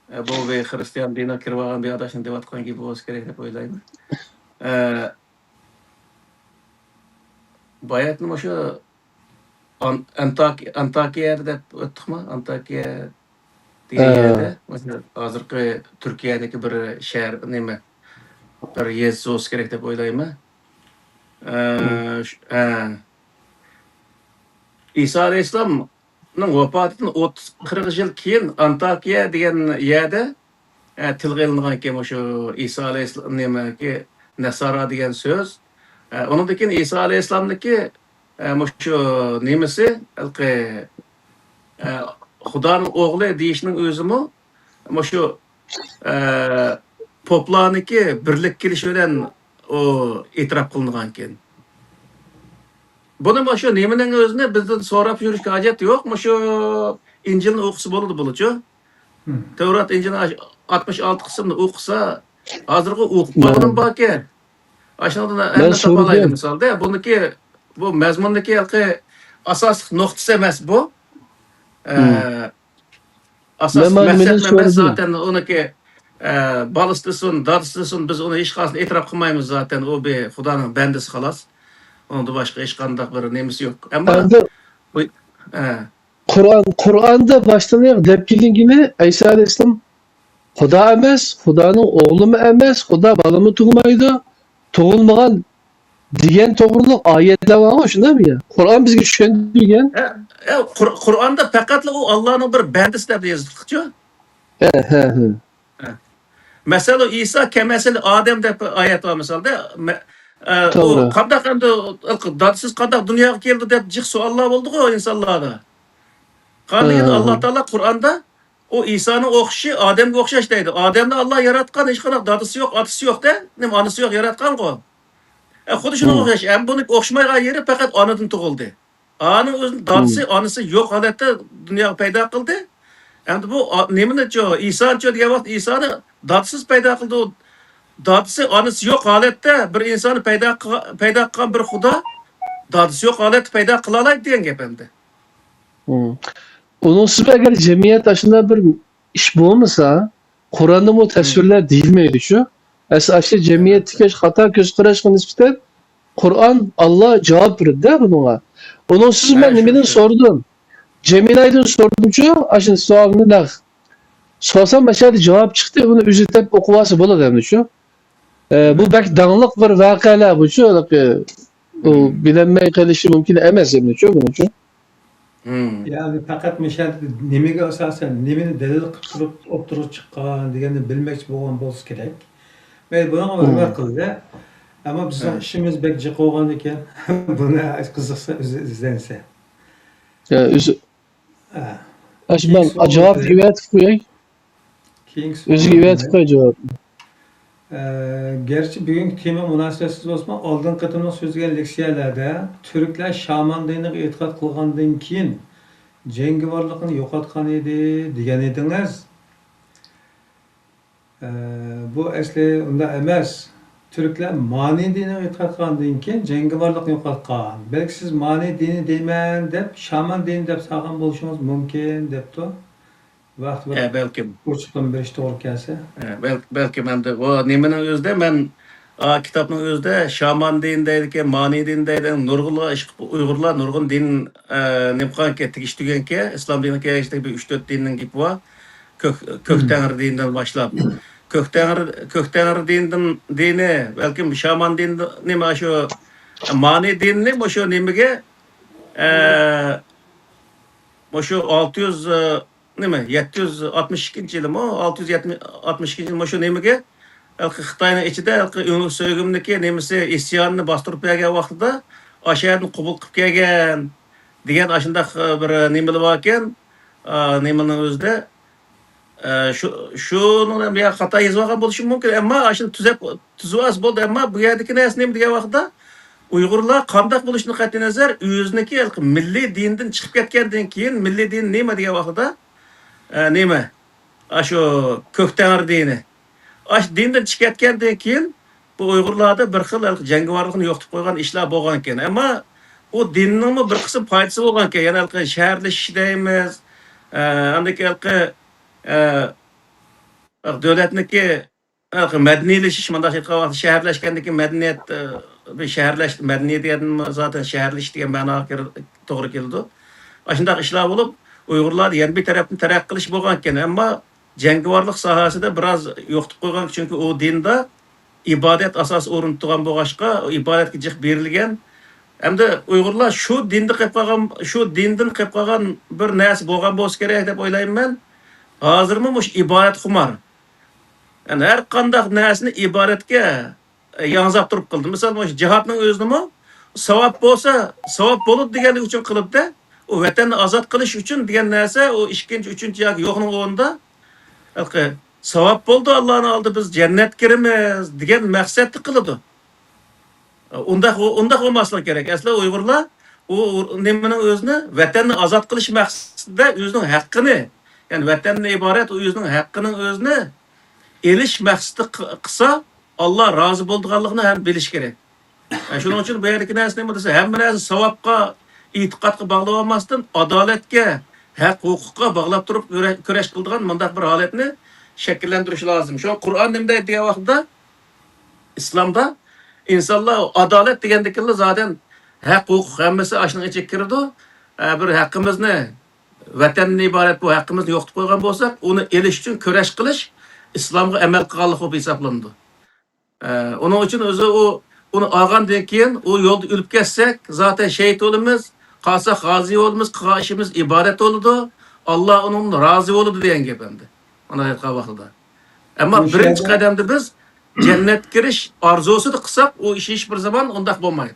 ئە، بۇ بىر خىرىستىيان دىنىغا كىرىۋالغان بىر ئاداشنىڭ دەۋاتقان گېپى بولسا كېرەك دەپ ئويلايمەن. ئە، باياتىن مۇشۇ ئان-، ئانتاك-، ئانتاكىيە دەپ ئۆتتۇقمۇ؟ ئانتاكىيە دېگەن يەردە، مۇشۇ ھازىرقى تۈركىيەدىكى بىر شەھەر، نېمە، بىر يېزا بولسا كېرەك دەپ ئويلايمەن. ئە، ش-، ئە، ئىسا ئەلەيھىسسالامنىڭ ۋاپاتىدىن ئوتتۇز، قىرىق يىل كېيىن ئانتاكىيە دېگەن يەردە، ئە، تىلغا ئېلىنغانكەن مۇشۇ ئىسا ئەلەيھىسسالام، نېمەكى، نەسارا دېگەن سۆز. ئە، ئۇنىڭدىن كېيىن ئىسا ئەلەيھىسسالامنىڭكى، ئە، مۇشۇ نېمىسى، ھېلىقى، ئە، خۇدانىڭ ئوغلى دېيىشنىڭ ئۆزىمۇ مۇشۇ، ئە، پوپلارنىڭكى بىرلىككە كېلىشى بىلەن ئۇ ئېتىراپ قىلىنغانكەن. بۇنى مۇشۇ نېمىنىڭ ئۆزىنى بىزدىن سوراپ يۈرۈشكە ھاجەت يوق. مۇشۇ ئىنجىلنى ئوقۇسا بولىدۇ، بولىچۇ. تەۋرات، ئىنجىلنى ئاش-، ئاتمىش ئالتە قىسىمنى ئوقۇسا، ھازىرغۇ ئوقۇپ قالغىنىم باركەن. ئاشۇنىڭدىن ھەممە تاپالايدۇ مىسالدا. بۇنىڭكى، بۇ مەزمۇننىڭكى ھېلىقى ئاساسلىق نۇقتىسى ئەمەس بۇ. ئە، ئاساس مەقسەت ئەمەس زاتەن ئۇنىڭكى، ئە، بالىسى دېسۇن، دادىسى دېسۇن، بىز ئۇنى ھېچقايسىنى ئېتىراپ قىلمايمىز زاتەن. ئۇ بىر خۇدانىڭ بەندىسى خالاس. ئۇنىڭدىن باشقا ھېچقانداق بىر نېمىسى يوق. ئەمما ئەمدى بۇ، ئە، قۇرئان، قۇرئاندا باشتىن ئاياغ دەپ كېلىنگىنى ئەيسا ئەلەيھىسسالام خۇدا ئەمەس، خۇدانىڭ ئوغلىمۇ ئەمەس، خۇدا بالىمۇ تۇغمايدۇ، تۇغۇلمىغان دېگەن توغرۇلۇق ئايەتلەر بارغۇ، شۇنداقمۇ يا؟ قۇرئان بىزگە چۈشەندۈرگەن. ھە، ھە، قۇر-، قۇرئاندا پەقەتلا ئۇ ئاللانىڭ بىر بەندىسى دەپ يېزىلغانچۇ؟ ھە، ھە، ھە. ھە. مەسەلەن، ئىسا كەمەسىل ئادەم دەپ ئايەت بار مىسالدا. مە-، ئە، ئۇ توغرا. قانداق ئەمدى، دادىسىز قانداق دۇنياغا كەلدى دەپ جىق سوئاللار بولدىغۇ ئىنسانلاردا. قاندىكىن ھە، ئاللا ھە. تائالا قۇرئاندا ئۇ ئىسانىڭ ئوخشىشى ئادەمگە ئوخشاش دەيدۇ. ئادەمنى ئاللا ياراتقان، ھېچقانداق دادىسى يوق، ئاتىسى يوق-دە. نېمە، ئانىسى يوق، ياراتقانغۇ. ئە، خۇددى شۇنىڭغا ئوخشاش. ئەمما بۇنىڭ ئوخشىمايدىغان يېرى پەقەت ئانىدىن تۇغۇلدى. ئانىنىڭ ئۆزىنىڭ دادىسى، ئانىسى يوق ھالەتتە دۇنياغا پەيدا قىلدى. ئەمدى بۇ ئا-، نېمىنىچۇ، ئىسانىچۇ دېگەن ۋاقىت ئىسانى دادىسىز پەيدا قىلدى. ئۇ دادىسى، ئانىسى يوق ھالەتتە بىر ئىنساننى پەيدا قىلغا-، پەيدا قىلغان بىر خۇدا دادىسى يوق ھالەتتە پەيدا قىلالايدۇ دېگەن گەپ ئەمدى. مم. ئۇنىڭسىز ئەگەر جەمئىيەت ئاشۇنداق بىر ئىش بولمىسا، قۇرئاندىمۇ مم. تەسۋىرلەر دېيىلمەيدۇ شۇ. ئەسلى ئاشۇ جەمئىيەتتىكى ئاشۇ خاتا كۆز قاراشقا نىسبەتەن قۇرئان، ئاللا جاۋاب بېرىدۇ بۇنىڭغا. ئۇنىڭسىز مەن نېمىدىن سورىدىم؟ جېمىنايدىن سورىدىمچۇ، ئاشۇ سوئالنى نەق. سورىسام، مەشەدە جاۋاب چىقتى، ئۇنى ئۆزى دەپ ئوقۇۋالسا بولىدۇ ئەمدى شۇ. ئە، بۇ بەك داڭلىق بىر ۋەقەلەر بۇچۇ، ھېلىقى، ئۇ بىلەلمەي قېلىشى مۇمكىن ئەمەس ئەمدىچۇ بۇنىچۇ. يەنى پەقەت مۇشۇ يەردە نېمىگە ئاساسەن، نېمىنى دەلىل قىلىپ تۇرۇپ ئوتتۇرىغا چىققان دېگەننى بىلمەكچى بولغان بولسا كېرەك. مەيلى، بۇنىڭغا ھۆرمەت قىلدى. ئەمما بىزنىڭ ئىشىمىز بەك جىق بولغاندىكىن، بۇنى قىزىقسا ئۆزى ئىزدەنسە. يا، ئۆزى، ئاشۇ مەن جاۋاب ئەۋەتىپ قوياي. كېيىنكى سوئال. ئۆزىگە ئەۋەتىپ قوي جاۋابنى. ئە، گەرچە بۈگۈنكى تېما مۇناسىۋەتسىز بولسىمۇ، ئالدىنقى قېتىملىق سۆزلىگەن لېكسىيەلەردە تۈركلەر شامان دىنىغا ئېتىقاد قىلغاندىن كېيىن جەڭگىۋارلىقىنى يوقاتقان ئىدى دېگەن ئىدىڭىز. ئە، بۇ ئەسلى ئۇنداق ئەمەس. تۈركلەر مانى دىنىغا ئېتىقاد قىلغاندىن كېيىن جەڭگىۋارلىقنى يوقاتقان. بەلكى سىز مانى دىنى دەيمەن دەپ، شامان دىنى دەپ سالغان بولۇشىڭىز مۇمكىن، دەپتۇ. ۋاقتى بىر ئە، بەلكىم. ئوچۇقلىما بېرىشكە توغرا كەلسە. ئە، بەل-، بەلكىم ئەمدى ئۇ نېمىنىڭ ئۆزىدە مەن، ئا، كىتابنىڭ ئۆزىدە شامان دىنى دەيدىكەن، مانى دىنى دەيدىكەن، نۇرغۇنلار ئىشقىلىپ ئۇيغۇرلار نۇرغۇن دىن، ئە، نېمە قىلغانكەن، تېگىشتۈرگەنكەن، ئىسلام دىنىغا كەلگەچتە بىر ئۈچ تۆت دىننىڭ گېپى بار. كۆك، كۆك تەڭرى دىنىدىن باشلاپ. كۆك تەڭرى، كۆك تەڭرى دىنىدىن، دىنى، بەلكىم شامان دىنى، نېمە شۇ، مانى دىنىنى مۇشۇ نېمىگە، ئە، مۇشۇ ئالتە يۈز، ئە، نېمە، يەتتە يۈز ئاتمىش ئىككىنچى يىلىمۇ، ئالتە يۈز ئاتمىش ئىككىنچى يىل مۇشۇ نېمىگە، ھېلىقى خىتاينىڭ ئىچىدە ھېلىقى ئۆڭۈر سۆگۈننىكى نېمىسى ئىسيانىنى باستۇرۇپ بەرگەن ۋاقتىدا ئاشۇ يەردىن قوبۇل قىلىپ كەلگەن دېگەن ئاشۇنداق، ئە، بىر نېمىلەر باركەن، ئا، نېمىنىڭ ئۆزىدە. ئە، شۇ، شۇنىڭ بىلەن بىر خاتا يېزىۋالغان بولۇشى مۇمكىن، ئەمما ئاشۇنى تۈزەپ، تۈزۈۋالسا بولدى. ئەمما بۇ يەردىكى نەرسە نېمە دېگەن ۋاقىتتا، ئۇيغۇرلار قانداق بولۇشىدىن قەتئىينەزەر، ئۆزىنىڭكى مىللىي دىنىدىن چىقىپ كەتكەندىن كېيىن، مىللىي دىن نېمە دېگەن ۋاقتىدا، ئە، نېمە؟ ئاشۇ كۆك تەڭرى دىنى. ئاشۇ دىندىن چىقىپ كەتكەندىن كېيىن، بۇ ئۇيغۇرلاردا بىر خىل ھېلىقى جەڭگىۋارلىقنى يوقىتىپ قويغان ئىشلار بولغانىكەن. ئەمما ئۇ دىننىڭمۇ بىر قىسىم پايدىسى بولغانىكەن. يەنى ھېلىقى شەھەرلىشىش دەيمىز، ئە، ئاندىن كېيىن ھېلىقى، ئە، دۆلەتنىڭكى، ھېلىقى مەدەنىيلىشىش، مۇنداق ئېيتقان ۋاقىتتا شەھەرلەشكەندىن كېيىن مەدەنىيەت، ئە، بىر شەھەرلەش، مەدەنىيەت دېگەندىن زاتەن شەھەرلىشىش دېگەن مەناغا كىر-، توغرا كېلىدۇ. ئاشۇنداق ئىشلار بولۇپ، ئۇيغۇرلاردا يەنە بىر تەرەپتىن تەرەققىي قىلىش بولغانىكەن. ئەمما جەڭگىۋارلىق ساھەسىدە بىراز يوقىتىپ قويغان، چۈنكى ئۇ دىندا ئىبادەت ئاساسىي ئورۇندا تۇرغان بولغاچقا، ئىبادەتكە جىق بېرىلگەن. ئەمدى ئۇيغۇرلار شۇ دىندا قېلىپ قالغان، شۇ دىندىن قېلىپ قالغان بىر نەرسە بولغان بولسا كېرەك دەپ ئويلايمەن. ھازىرمۇ مۇشۇ ئىبادەتخۇمار. يەنى ھەر قانداق نەرسىنى ئىبادەتكە ياڭزاپ تۇرۇپ قىلىدۇ. مىسال، مۇشۇ جىھادنىڭ ئۆزىنىمۇ ساۋاب بولسا، ساۋاب بولىدۇ دېگەنلىك ئۈچۈن قىلىدۇ-دە. ئۇ ۋەتەننى ئازاد قىلىش ئۈچۈن دېگەن نەرسە، ئۇ ئىككىنچى، ئۈچىنچى ياكى يوقنىڭ ئورنىدا، ھېلىقى، ساۋاب بولدى، ئاللانىڭ ئالدىدا بىز جەننەتكە كىرىمىز دېگەن مەقسەتتە قىلىدۇ. ئۇنداق، ئۇنداق بولماسلىقى كېرەك. ئەسلى ئۇيغۇرلار ئۇ نېمىنىڭ ئۆزىنى، ۋەتەننى ئازاد قىلىش مەقسىتىدە ئۆزىنىڭ ھەققىنى، يەنى ۋەتەندىن ئىبارەت ئۆزىنىڭ ھەققىنىڭ ئۆزىنى ئېلىش مەقسىتى قى-، قىلسا، ئاللا رازى بولىدىغانلىقىنى ھەم بىلىش كېرەك. ئە، شۇنىڭ ئۈچۈن بۇ يەردىكى نەرسە نېمە دېسە، ھەممە نەرسىنى ساۋابقا، ئېتىقادقا باغلاپ ئالماستىن، ئادالەتكە، ھەق ھوقۇققا باغلاپ تۇرۇپ كۈرە-، كۈرەش قىلىدىغان مۇنداق بىر ھالەتنى شەكىللەندۈرۈش لازىم. شۇڭا قۇرئان نېمە دەيدۇ دېگەن ۋاقىتتا، ئىسلامدا ئىنسانلار ئادالەت دېگەندىكىنلا زادەن ھەق ھوقۇق ھەممىسى ئاشۇنىڭ ئىچىگە كىرىدۇ. ئە، بىر ھەققىمىزنى، ۋەتەندىن ئىبارەت بۇ ھەققىمىزنى يوقىتىپ قويغان بولساق، ئۇنى ئېلىش ئۈچۈن كۈرەش قىلىش ئىسلامغا ئەمەل قىلغانلىق بولۇپ ھېسابلىنىدۇ. ئە، ئۇنىڭ ئۈچۈن ئۆزى ئۇ، ئۇنى ئالغاندىن كېيىن، ئۇ يولدا ئۆلۈپ كەتسەك، زاتەن شېھىت بولىمىز، قالساق غازى بولىمىز، قىلغان ئىشىمىز ئىبادەت بولىدۇ، ئاللا ئۇنىڭدىن رازى بولىدۇ دېگەن گەپ ئەمدى. مانا ئېيتقان ۋاقتىدا. ئەمما بۇ بىرىنچى شەھەردە قەدەمدە بىز جەننەتكە كىرىش ئارزۇسىدا قىلساق، ئۇ ئىش ھېچ بىر زامان ئۇنداق بولمايدۇ.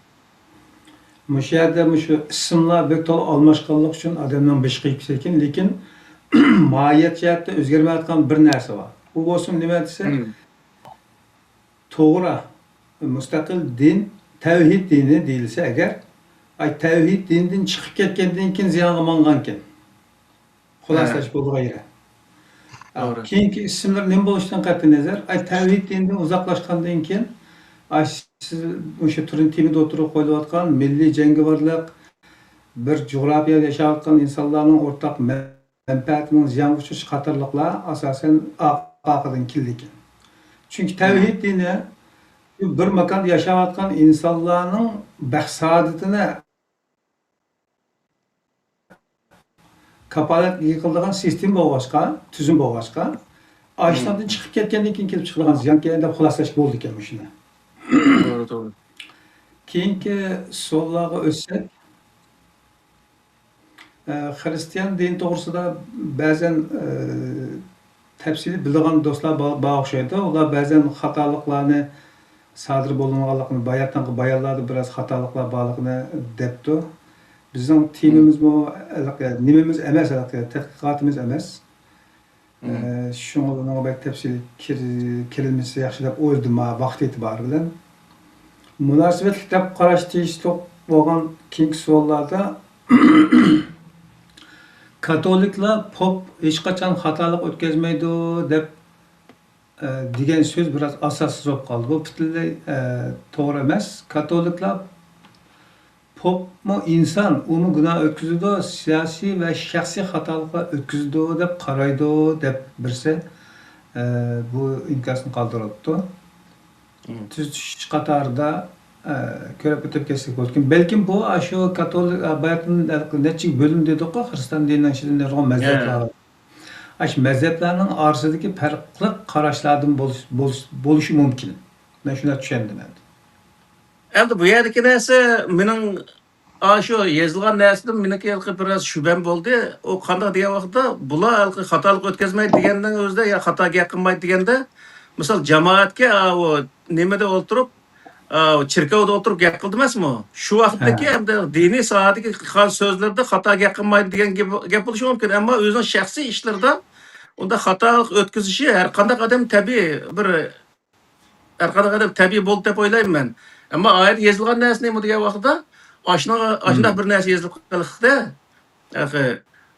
مۇشۇ يەردە مۇشۇ ئىسىملار بەك تولا ئالماشقانلىقى ئۈچۈن ئادەمنىڭ بېشى قېيىپ كېتىدىكەن. لېكىن ماھىيەت جەھەتتە ئۆزگەرمەيۋاتقان بىر نەرسە بار. ئۇ بولسىمۇ نېمە دېسە، مم. توغرا، مۇستەقىل دىن، تەۋھىد دىنى دېيىلسە ئەگەر، ئاي، تەۋھىد دىنىدىن چىقىپ كەتكەندىن كېيىن زىيانغا ماڭغانكەن. خۇلاسىلەش ھە. بولىدىغان يېرى. توغرا. كېيىنكى ئىسىملىرى نېمە بولۇشىدىن قەتئىينەزەر، ئاي، تەۋھىد دىنىدىن ئۇزاقلاشقاندىن كېيىن، ئاي، سىز مۇشۇ تۈرنى تېمىدا ئوتتۇرىغا قويۇلۇۋاتقان مىللىي جەڭگىۋارلىق، بىر جۇغراپىيەدە ياشاۋاتقان ئىنسانلارنىڭ ئورتاق مەنپەئەتىنىڭ زىيانغا ئۇچرىشى قاتارلىقلار ئاساسەن ئا-، ئارقىدىن كېلىدىكەن. چۈنكى تەۋھىد دىنى شۇ بىر ماكاندا ياشاۋاتقان ئىنسانلارنىڭ بەخت-سائادىتىنى كاپالەتكە ئىگە قىلىدىغان سىستېما بولغاچقا، تۈزۈم بولغاچقا، ئاشۇنىڭدىن چىقىپ كەتكەندىن كېيىن كېلىپ چىقىدىغان زىيانكەن دەپ خۇلاسىلەشكە بولىدىكەن مۇشۇنى. توغرا، توغرا. كېيىنكى سوئاللارغا ئۆتسەك، ئە، خىرىستىيان دىنى توغرىسىدا بەزەن، ئە، تەپسىلىي بىلىدىغان دوستلار با-، بار ئوخشايدۇ. ئۇلار بەزەن خاتالىقلارنى سادىر بولۇنغانلىقىنى، باياتىنقى بايانلاردا بىراز خاتالىقلار بارلىقىنى دەپتۇ. بىزنىڭ تېمىمىزمۇ ھېلىقى، نېمىمىز ئەمەس، ھېلىقى تەتقىقاتىمىز ئەمەس. ئە، شۇڭا بۇنىڭغا بەك تەپسىلىي كىر-، كىرىلمىسە ياخشى دەپ ئويلىدىم ۋاقىت ئېتىبارى بىلەن. مۇناسىۋەتلىك دەپ قاراش تېگىشلىق بولغان كېيىنكى سوئاللاردا، كاتولىكلار پوپ ھېچقاچان خاتالىق ئۆتكۈزمەيدۇ دەپ، ئە، دېگەن سۆز بىراز ئاساسسىز بولۇپ قالدى. بۇ پۈتۈنلەي، ئە، توغرا ئەمەس. كاتولىكلار پوپمۇ ئىنسان، ئۇمۇ گۇناھ ئۆتكۈزىدۇ، سىياسىي ۋە شەخسىي خاتالىقلار ئۆتكۈزىدۇ دەپ قارايدۇ دەپ بىرسى، ئە، بۇ ئىنكاسنى قالدۇرۇپتۇ. تۈزىتىش قاتارىدا، ئە، كۆرۈپ ئۆتۈپ كەتسەك بولىدىكەن. بەلكىم بۇ ئاشۇ كاتولىك، ئە، باياتىن نەچچە بۆلۈم دېدۇققۇ، خىرىستان دىنىنىڭ ئىچىدە نۇرغۇن مەزھەپلەر بار. ئاشۇ مەزھەپلەرنىڭ ئارىسىدىكى پەرقلىق قاراشلاردىن بولۇش، بولۇش، بولۇشى مۇمكىن. مەن شۇنداق چۈشەندىم ئەمدى. ئەمدى بۇ يەردىكى نەرسە مېنىڭ، ئاشۇ يېزىلغان نەرسىدىن مېنىڭكى ھېلىقى بىر نەرسە شۈبھەم بولدى. ئۇ قانداق دېگەن ۋاقىتتا، بۇلار ھېلىقى خاتالىق ئۆتكۈزمەيدۇ دېگەننىڭ ئۆزىدە، يا خاتا گەپ قىلمايدۇ دېگەندە، مىسال، جامائەتكە، ئا، ئۇ نېمىدە ئولتۇرۇپ، ئا، چېركاۋدا ئولتۇرۇپ گەپ قىلدى ئەمەسمۇ؟ شۇ ۋاقىتتىكى ھە. ئەمدى دىنىي ساھەدىكى قىلغان سۆزلىرىدە خاتا گەپ قىلمايدۇ دېگەن گەپ، گەپ بولۇشى مۇمكىن. ئەمما ئۆزىنىڭ شەخسىي ئىشلىرىدا ئۇنداق خاتالىق ئۆتكۈزۈشى ھەر قانداق ئادەم تەبىئىي بىر، ھەر قانداق ئادەم تەبىئىي بولدى دەپ ئويلايمەن مەن. ئەمما ئايەتتە يېزىلغان نەرسە نېمە دېگەن ۋاقتىدا، ئاشۇنىڭ، ئاشۇنداق بىر نەرسە يېزىلىپ قېلىقتە، ياقى،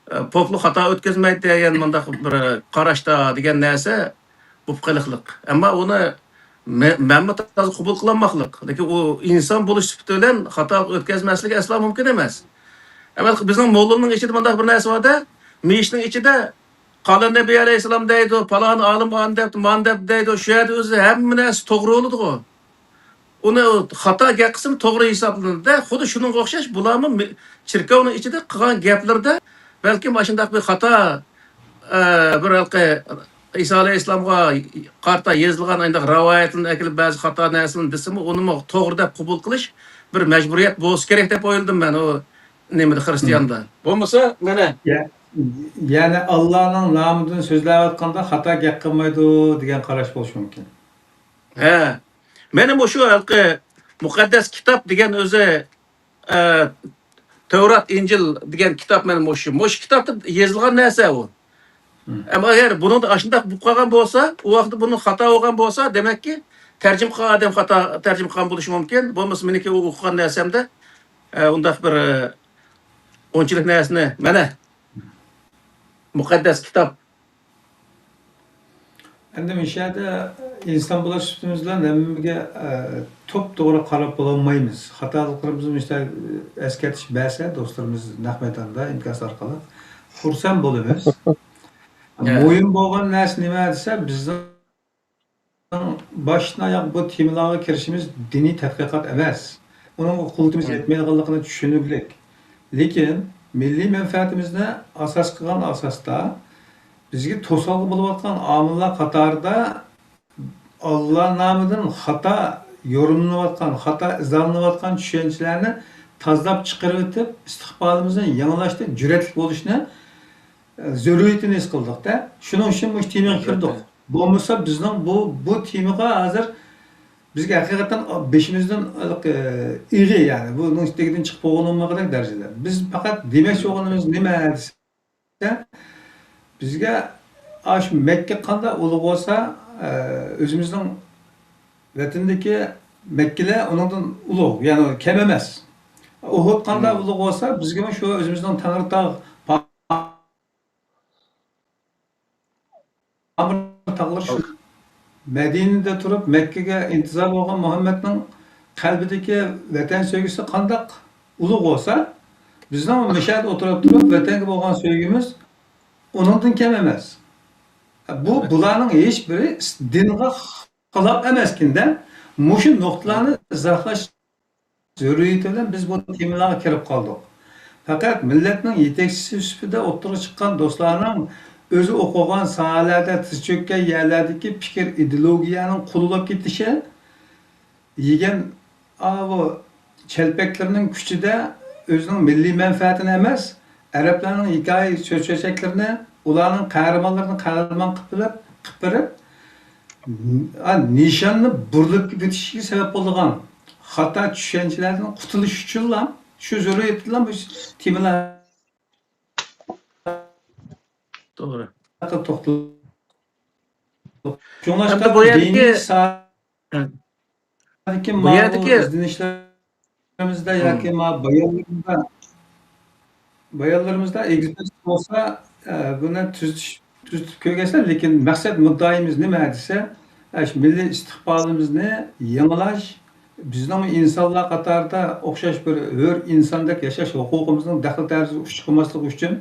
ئە، پوپلۇق خاتا ئۆتكۈزمەيدۇ دېگەن مۇنداق بىر قاراشتا دېگەن نەرسە بولۇپ قېلىقلىق. ئەمما ئۇنى مە-، مەنمۇ تازا قوبۇل قىلالماقلىق. لېكىن ئۇ ئىنسان بولۇش سۈپىتى بىلەن خاتا ئۆتكۈزمەسلىكى ئەسلا مۇمكىن ئەمەس. ئەمەلىيەتتە بىزنىڭ موللىنىڭ ئىچىدە مۇنداق بىر نەرسە بار-دە، مېيىشنىڭ ئىچىدە قالان نەبى ئەلەيھىسسالام دەيدۇ، پالان ئالىم ئان دەپتۇ، مان دەپ دەيدۇ، شۇ يەردە ئۆزى ھەممە نەرسە توغرا بولىدىغۇ. ئۇنى خاتا گەپ قىلسىمۇ توغرا ھېسابلىنىدۇ-دە. خۇددى شۇنىڭغا ئوخشاش، بۇلارمۇ مى-، چېركاۋنىڭ ئىچىدە قىلغان گەپلىرىدە بەلكىم ئاشۇنداق بىر خاتا، ئە، بىر ھېلىقى ئىسا ئەلەيھىسسالامغا قارىتا يېزىلغان ئانداق رىۋايەتلەرنى ئەكېلىپ بەزى خاتا نەرسىلەرنى دېسىمۇ، ئۇنىمۇ توغرا دەپ قوبۇل قىلىش بىر مەجبۇرىيەت بولسا كېرەك دەپ ئويلىدىم مەن ئۇ نېمىدە، خىرىستىياندا. بولمىسا، مانا. يە-، يەنى ئاللانىڭ نامىدىن سۆزلەۋاتقاندا خاتا گەپ قىلمايدۇ دېگەن قاراش بولۇشى مۇمكىن. ھە. مېنىڭ مۇشۇ ھېلىقى مۇقەددەس كىتاب دېگەن ئۆزى، ئە، تەۋرات، ئىنجىل دېگەن كىتاب مېنىڭ مۇشۇ. مۇشۇ كىتابتا يېزىلغان نەرسە ئۇ. ئەمما ئەگەر بۇنىڭدا ئاشۇنداق بولۇپ قالغان بولسا، ئۇ ۋاقىتتا بۇنىڭ خاتا بولغان بولسا، دېمەككى، تەرجىمە قىلغان ئادەم خاتا تەرجىمە قىلغان بولۇشى مۇمكىن. بولمىسا مېنىڭكى ئۇ ئوقۇغان نەرسەمدە، ئە، ئۇنداق بىر، ئە، ئۇنچىلىك نەرسىنى، مانا، مۇقەددەس كىتاب. ئەمدى مۇشۇ يەردە ئىنسان بولۇش سۈپىتىمىز بىلەن ھەممىگە، ئە، توپتوغرا قاراپ بولالمايمىز. خاتالىقلىرىمىزنى مۇشۇنداق، ئە، ئەسكەرتىش بەرسە دوستلىرىمىز نەق مەيداندا ئىنكاس ئارقىلىق خۇرسەن بولىمىز. مۇھىم بولغان نەرسە نېمە دېسە، بىزنىڭ باشتىن ئاياغ بۇ تېمىلارغا كىرىشىمىز دىنىي تەتقىقات ئەمەس. ئۇنىڭغا قۇۋۋىتىمىز يەتمەيدىغانلىقىنى چۈشىنىگلىك. لېكىن مىللىي مەنپەئەتىمىزنى ئاساس قىلغان ئاساستا بىزگە توسالغۇ بولۇۋاتقان ئامىللار قاتارىدا ئاللا نامىدىن خاتا يورۇملىنىۋاتقان، خاتا ئىزاھلىنىۋاتقان چۈشەنچىلەرنى تازىلاپ چىقىرىۋېتىپ، ئىستىقبالىمىزنى يېڭىلاشتا جۈرئەتلىك بولۇشنى، ئە، زۆرۈرىيىتىنى ھېس قىلدۇق-دە. شۇنىڭ ئۈچۈن مۇشۇ تېمىغا كىردۇق. بولمىسا بىزنىڭ بۇ، بۇ تېمىغا ھازىر بىزگە ھەقىقەتەن بېشىمىزدىن، ئە، ئېغىر، يەنى بۇنىڭ تېگىدىن چىقىپ بولغىلى بولمىغۇدەك دەرىجىدە. بىز پەقەت دېمەكچى بولغىنىمىز نېمە دېسە، بىزگە ئاشۇ مەككە قانداق ئۇلۇغ بولسا، ئە، ئۆزىمىزنىڭ ۋەتىنىدىكى مەككىلەر ئۇنىڭدىن ئۇلۇغ، يەنى كەم ئەمەس. ئۇھۇد قانداق ئۇلۇغ بولسا، بىزگىمۇ شۇ ئۆزىمىزنىڭ تەڭرىتاغ پامىر تاغلىرى شۇ. مەدىنىدە تۇرۇپ مەككىگە ئىنتىزار بولغان مۇھەممەدنىڭ قەلبىدىكى ۋەتەن سۆيگۈسى قانداق ئۇلۇغ بولسا، بىزنىڭ مەشھەدتە ئولتۇرۇپ تۇرۇپ ۋەتەنگە بولغان سۆيگۈمىز ئۇنىڭدىن كەم ئەمەس. بۇ، بۇلارنىڭ ھېچ بىرى دىنغا خىلاپ ئەمەسكەندە، مۇشۇ نۇقتىلارنى ئىزاھلاش زۆرۈرىيىتى بىلەن بىز بۇ تېمىلارغا كىرىپ قالدۇق. پەقەت مىللەتنىڭ يېتەكچىسى سۈپىتىدە ئوتتۇرىغا چىققان دوستلارنىڭ ئۆزى ئوقۇغان ساھەلەردە تىز چۆككەن يەرلەردىكى پىكىر ئىدېئولوگىيەنىڭ قۇللاپ كېتىشى، يېگەن ئاۋۇ چەلپەكلىرىنىڭ كۈچىدە ئۆزىنىڭ مىللىي مەنپەئەتىنى ئەمەس، ئەرەبلەرنىڭ ھېكايە سۆز-چۆچەكلىرىنى، ئۇلارنىڭ قەھرىمانلىرىنى قەھرىمان قىلىپ بېرىپ، قىلىپ بېرىپ، ھە، نىشاننى بۇرۇلۇپ كېتىشىگە سەۋەب بولىدىغان خاتا چۈشەنچىلەردىن قۇتۇلۇش ئۈچۈنلا، شۇ زۆرۈرىيەتتىنلا بۇ تېمىلار. توغرا. ھەققىدە توختىلىپ، شۇڭلاشقا ئەمدى بۇ يەردىكى دىنىي ساھەدىكى بۇ ماۋۇ يەردىكى ئىزدىنىشلىرىمىزدە ياكى مم. ما بايانلىرىمىزدا، بايانلىرىمىزدا ئېگىز بولسا، ئە، بۇنى تۈزىتىش، تۈزىتىپ كۆرگەنسىلەر، لېكىن مەقسەت مۇددىئايىمىز نېمە دېسە، ئە، شۇ مىللىي ئىستىقبالىمىزنى يېڭىلاش، بىزنىڭ ئىنسانلار قاتارىدا ئوخشاش بىر ھۆر ئىنساندەك ياشاش ھوقۇقىمىزنىڭ دەخلى-تەرۇزىغا ئۇچۇپ قالماسلىقى ئۈچۈن،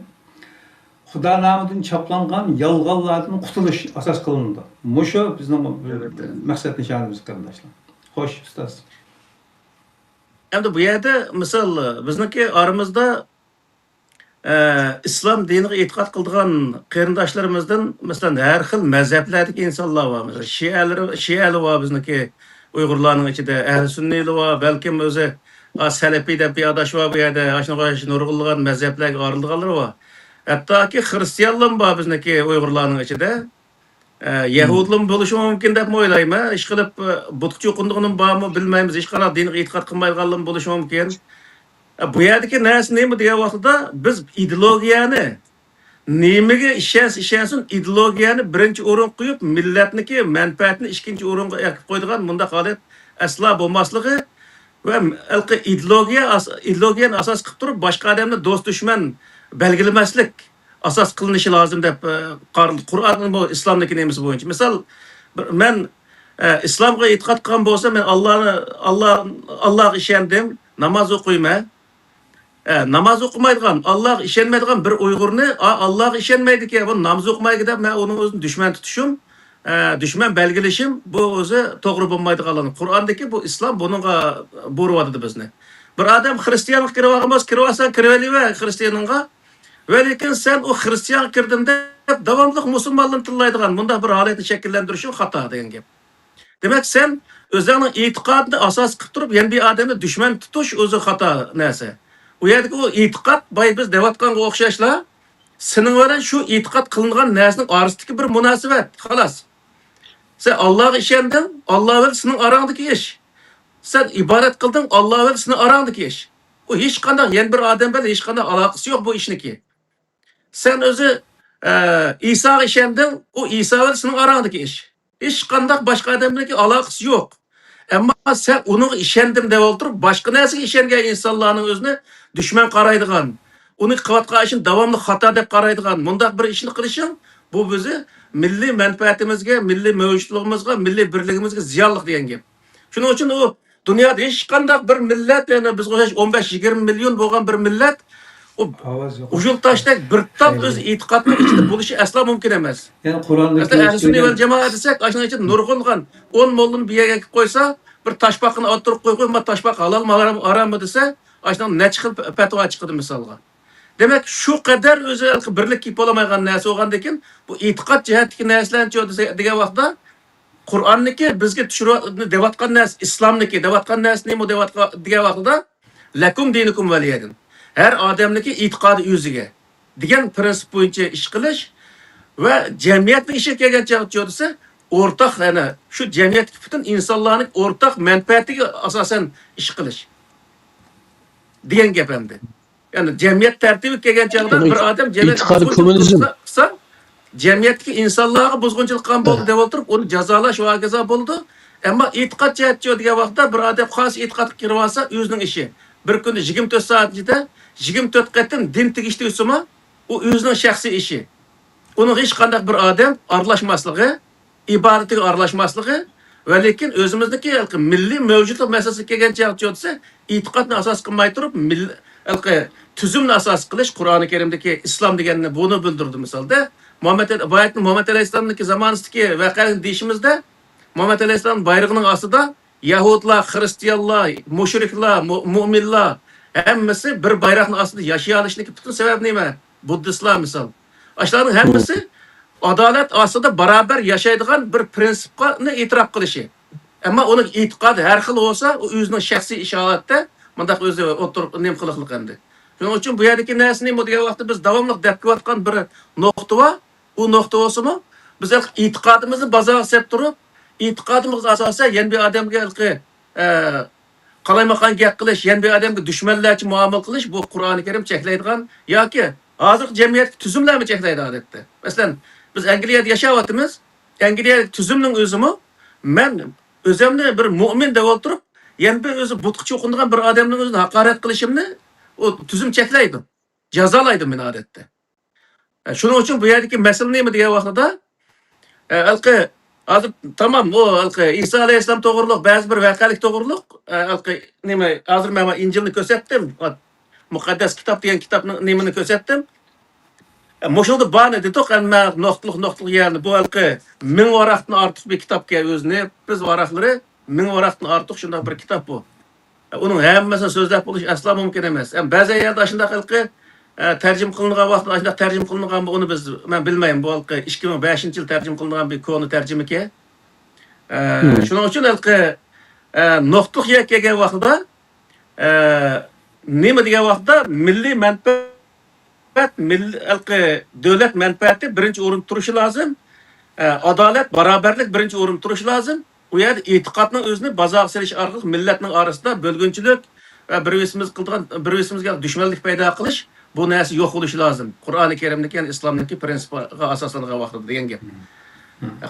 خۇدا نامىدىن چاپلانغان يالغانلاردىن قۇتۇلۇش ئاساس قىلىنىدۇ. مۇشۇ بىزنىڭ ئەلۋەتتە. مەقسەت نىشانىمىز، قېرىنداشلار. خوش، ئۇستاز. ئەمدى بۇ يەردە، مىسال، بىزنىڭكى ئارىمىزدا، ئە، ئىسلام دىنىغا ئېتىقاد قىلىدىغان قېرىنداشلىرىمىزدىن، مەسىلەن، ھەر خىل مەزھەپلەردىكى ئىنسانلار بار. مىسال، شىئەلىرى، شىئەلى بار بىزنىڭكى ئۇيغۇرلارنىڭ ئىچىدە، ئەھلى سۈننىيلى بار، بەلكىم ئۆزى، ئا، سەلەپىي دەپ بىر ئاداش بار بۇ يەردە، ئاشۇنىڭغا ئوخشاش نۇرغۇنلىغان مەزھەپلەرگە ئايرىلىدىغانلىرى بار. ھەتتاكى خىرىستىيانلارمۇ بار بىزنىڭكى ئۇيغۇرلارنىڭ ئىچىدە. ئە، يەھۇدلىرمۇ بولۇشى مۇمكىن دەپمۇ ئويلايمەن. ئىشقىلىپ، ئە، بۇتقا چوقۇنىدىغىنىمۇ بارمۇ بىلمەيمىز. ھېچقانداق دىنغا ئېتىقاد قىلمايدىغانلىرىمۇ بولۇشى مۇمكىن. ئە، بۇ يەردىكى نەرسە نېمە دېگەن ۋاقتىدا، بىز ئىدېئولوگىيەنى، نېمىگە ئىشەنسە ئىشەنسۇن، ئىدېئولوگىيەنى بىرىنچى ئورۇنغا قويۇپ، مىللەتنىكى مەنپەئەتىنى ئىككىنچى ئورۇنغا ئەكىپ قويىدىغان مۇنداق ھالەت ئەسلا بولماسلىقى ۋە ھېلىقى ئىدېئولوگىيە ئاس-، ئىدېئولوگىيەنى ئاساس قىلىپ تۇرۇپ، باشقا ئادەمنى دوست-دۈشمەن بەلگىلىمەسلىك ئاساس قىلىنىشى لازىم دەپ، ئە، قارىلىدۇ. قۇرئانمۇ ئىسلامنىڭكى نېمىسى بويىچە. مىسال، بىر، مەن، ئە، ئىسلامغا ئېتىقاد قىلغان بولسام، مەن ئاللانى، ئاللا، ئاللاغا ئىشەندىم، ناماز ئوقۇيمەن. ئە، ناماز ئوقۇمايدىغان، ئاللاغا ئىشەنمەيدىغان بىر ئۇيغۇرنى، ئا، ئاللاغا ئىشەنمەيدىكەن، بۇ ناماز ئوقۇمايدۇ دەپ مەن ئۇنىڭ ئۆزىنى دۈشمەن تۇتۇشۇم، ئە، دۈشمەن بەلگىلىشىم، بۇ ئۆزى توغرا بولمايدىغانلىرىنى. قۇرئاندىكى بۇ ئىسلام بۇنىڭغا بۇيرۇۋاتىدۇ بىزنى. بىر ئادەم خىرىستىيانغا كىرىۋالغان بولسا، كىرىۋالساڭ كىرىۋېلىۋەر خىرىستىيانىڭغا. ۋە لېكىن سەن ئۇ خىرىستىيانغا كىردىم دەپ داۋاملىق مۇسۇلمانلارنى تىللايدىغان مۇنداق بىر ھالەتنى شەكىللەندۈرۈشۈڭ خاتا دېگەن گەپ. دېمەك، سەن ئۆزۈڭنىڭ ئېتىقادىنى ئاساس قىلىپ تۇرۇپ، يەنە بىر ئادەمنى دۈشمەن تۇتۇش ئۆزى خاتا نەرسە. ئۇ يەردىكى ئۇ ئېتىقاد بايا بىز دەۋاتقانغا ئوخشاشلا، سېنىڭ بىلەن شۇ ئېتىقاد قىلىنغان نەرسىنىڭ ئارىسىدىكى بىر مۇناسىۋەت، خالاس. سەن ئاللاغا ئىشەندىڭ، ئاللا بىلەن سېنىڭ ئاراڭدىكى ئىش. سەن ئىبادەت قىلدىڭ، ئاللا بىلەن سېنىڭ ئاراڭدىكى ئىش. ئۇ ھېچقانداق يەنە بىر ئادەم بىلەن ھېچقانداق ئالاقىسى يوق بۇ ئىشنىكى. سەن ئۆزى، ئە، ئىساغا ئىشەندىڭ، ئۇ ئىسا بىلەن سېنىڭ ئاراڭدىكى ئىش. ھېچقانداق باشقا ئادەم بىلەن ئالاقىسى يوق. ئەمما سەن ئۇنىڭغا ئىشەندىم دەپ ئولتۇرۇپ، باشقا نەرسىگە ئىشەنگەن ئىنسانلارنىڭ ئۆزىنى دۈشمەن قارايدىغان، ئۇنى قىلىۋاتقان ئىشىنى داۋاملىق خاتا دەپ قارايدىغان مۇنداق بىر ئىشنى قىلىشىڭ، بۇ بىزنى مىللىي مەنپەئەتىمىزگە، مىللىي مەۋجۇتلۇقىمىزغا، مىللىي بىرلىكىمىزگە زىيانلىق دېگەن گەپ. شۇنىڭ ئۈچۈن ئۇ دۇنيادا ھېچقانداق بىر مىللەت، يەنى بىزگە ئوخشاش ئون بەش يىگىرمە مىليون بولغان بىر مىللەت، ئۇ ئاۋاز يوق. ئۇجۇل تاشتەك بىر تال خەير ئۆز يوق. ئېتىقادىنىڭ ئىچىدە بولۇشى ئەسلا مۇمكىن ئەمەس. يەنى قۇرئاندىكى مەسىلەن، ئەھلى سۈننە ۋەل جامائە دېسەك، ئاشۇنىڭ ئىچىدە نۇرغۇنلىغان ئون موللىنى بىر يەرگە ئەكىپ قويسا، بىر تاشپاقىنى ئوتتۇرىغا قويۇپ قويۇپ، ما تاشپاق ھالالمۇ ھارام-، ھاراممۇ دېسە، ئاشۇنىڭ نەچچە خىل پەتىۋا چىقىدۇ مىسالغا. دېمەك، شۇ قەدەر ئۆزى بىرلىك كېلىپ بولالمايدىغان نەرسە بولغاندىكىن، بۇ ئېتىقاد جەھەتتىكى نەرسىلەرنى دېگەن ۋاقىتتا، قۇرئاننىكى بىزگە چۈشۈرۈۋاتقان نەرسە ئىسلامنىكى، دەۋاتقان نەرسە نېمە دەۋاتقان، دېگەن ۋاقتىدا، لەكۇم دىنۇكۇم ۋەلىيەدىن. ھەر ئادەمنىكى ئېتىقادى ئۆزىگە دېگەن پىرىنسىپ بويىچە ئىش قىلىش ۋە جەمئىيەتنىڭ ئىشىغا كەلگەن چاغدا دېسە، ئورتاق، يەنى شۇ جەمئىيەتتىكى پۈتۈن ئىنسانلارنىڭ ئورتاق مەنپەئەتىگە ئاساسەن ئىش قىلىش دېگەن گەپ ئەمدى. يەنى جەمئىيەت تەرتىپىگە كەلگەن چاغدا يەنى بىر ئادەم جەمئىيەت ئېتىقادى بۇزغۇنچىلىق كوممۇنىزم. قىلسا، قىلسا، جەمئىيەتتىكى ئىنسانلارغا بۇزغۇنچىلىق قىلغان بولدى دەپ ئولتۇرۇپ، ئۇنى جازالاش ۋە ھاكازا بولىدۇ. ئەمما ئېتىقاد جەھەتتە دېگەن ۋاقىتتا بىر ئادەم قايسى ئېتىقادقا كىرىۋالسا، ئۆزىنىڭ ئىشى. بىر كۈندە يىگىرمە تۆت سائەت ئىچىدە يىگىرمە تۆت قېتىم دىن تېگىشتى دېسىمۇ، ئۇ ئۆزىنىڭ شەخسىي ئىشى. ئۇنىڭغا ھېچقانداق بىر ئادەم ئارىلاشماسلىقى، ئىبادىتىگە ئارىلاشماسلىقى ۋە لېكىن ئۆزىمىزنىڭكى ھېلىقى مىللىي مەۋجۇتلۇق مەسىلىسىگە كەلگەن چاغدا دېسە، ئېتىقادنى ئاساس قىلماي تۇرۇپ، مىل-، ھېلىقى تۈزۈمنى ئاساس قىلىش، قۇرئانى كەرىمدىكى ئىسلام دېگەننى بۇنى بىلدۈرىدۇ مىسالدا. مۇھەممەد، بۇ ئايەتنى مۇھەممەد ئەلەيھىسسالامنىڭكى زامانىسىدىكى ۋەقەنى دېيىشىمىزدە، مۇھەممەد ئەلەيھىسسالام بايرىقىنىڭ ئاستىدا يەھۇدلار، خىرىستىيانلار، مۇشرىكلار، مۇ-، مۇئمىنلار ھەممىسى بىر بايراقنىڭ ئاستىدا ياشىيالىشىنىڭكى پۈتۈن سەۋەبى نېمە؟ بۇددىستلار مىسال. ئاشۇلارنىڭ ھەممىسى ئادالەت ئاستىدا بارابەر ياشايدىغان بىر پىرىنسىپنى ئېتىراپ قىلىشى. ئەمما ئۇنىڭ ئېتىقادى ھەر خىل بولسا، ئۇ ئۆزىنىڭ شەخسىي ئىشى ھالەتتە مۇنداق ئۆزى ئوتتۇرىغا نېمە قىلىقلىق ئەمدى. شۇنىڭ ئۈچۈن بۇ يەردىكى نەرسىنى بۇ دېگەن ۋاقىتتا بىز داۋاملىق دەپ كېلىۋاتقان بىر نۇقتا بار. ئۇ نۇقتا بولسىمۇ، بىز ئېتىقادىمىزنى بازارغا سېلىپ تۇرۇپ، ئېتىقادىمىزغا ئاساسەن يەنە بىر ئادەمگە ھېلىقى، ئە، قالايمىقان گەپ قىلىش، يەنە بىر ئادەمگە دۈشمەنلەرچە مۇئامىلە قىلىش، بۇ قۇرئانى كەرىم چەكلەيدىغان ياكى ھازىرقى جەمئىيەتتىكى تۈزۈملەرمۇ چەكلەيدۇ ئادەتتە. مەسىلەن، بىز ئەنگلىيەدە ياشاۋاتىمىز. ئەنگلىيە تۈزۈمنىڭ ئۆزىمۇ، مەن ئۆزۈمنى بىر مۆمىن دەپ ئولتۇرۇپ، يەنە بىر ئۆزى بۇتقا چوقۇنىدىغان بىر ئادەمنىڭ ئۆزىنى ھاقارەت قىلىشىمنى ئۇ تۈزۈم چەكلەيدۇ. جازالايدۇ مېنى ئادەتتە. ئە، شۇنىڭ ئۈچۈن بۇ يەردىكى مەسىلە نېمە دېگەن ۋاقتىدا، ئە، ھېلىقى، ھازىر تامام، ئۇ ھېلىقى ئىسا ئەلەيھىسسالام توغرۇلۇق، بەزى بىر ۋەقەلىك توغرۇلۇق، ئە، ھېلىقى نېمە، ھازىر مەن ئىنجىلنى كۆرسەتتىم، مۇقەددەس كىتاب دېگەن كىتابنىڭ نېمىنى كۆرسەتتىم. ئە، مۇشۇنىڭدا بارنى دېدۇق، ئەمما نۇقتىلىق، نۇقتىلىق يەرنى، بۇ ھېلىقى مىڭ ۋاراقتىن ئارتۇق بىر كىتابكەن ئۆزى، نېپىز ۋاراقلىرى. مىڭ ۋاراقتىن ئارتۇق شۇنداق بىر كىتاب بۇ. ئۇنىڭ ھەممىسىنى سۆزلەپ بولۇش ئەسلا مۇمكىن ئەمەس. ھەم بەزى يەردە ئاشۇنداق ھېلىقى، ئە، تەرجىمە قىلىنغان ۋاقىتتا ئاشۇنداق تەرجىمە قىلىنغانمۇ، ئۇنى بىز، مەن بىلمەيمەن. بۇ ھېلىقى ئىككى مىڭ بەشىنچى يىل تەرجىمە قىلىنغان بىر كونا تەرجىمىكەن. ئە، شۇنىڭ ئۈچۈن ھېلىقى، ئە، نۇقتىلىق يەرگە كەلگەن ۋاقتىدا، ئە، نېمە دېگەن ۋاقتىدا مىللىي مەنپەئەت، مىل-، ھېلىقى دۆلەت مەنپەئەتى بىرىنچى ئورۇندا تۇرۇشى لازىم. ئە، ئادالەت، باراۋەرلىك بىرىنچى ئورۇندا تۇرۇشى لازىم. ئۇ يەردە ئېتىقادنىڭ ئۆزىنى بازارغا سېلىش ئارقىلىق مىللەتنىڭ ئارىسىدا بۆلگۈنچىلىك ۋە بىر-بىرىمىز قىلىدىغان، بىر-بىرىمىزگە دۈشمەنلىك پەيدا قىلىش، بۇ نەرسە يوق بولۇشى لازىم. قۇرئانى كەرىمدىكى، يەنى ئىسلامدىكى پرىنسىپقا ئاساسلانغان ۋاقتىدا دېگەن گەپ.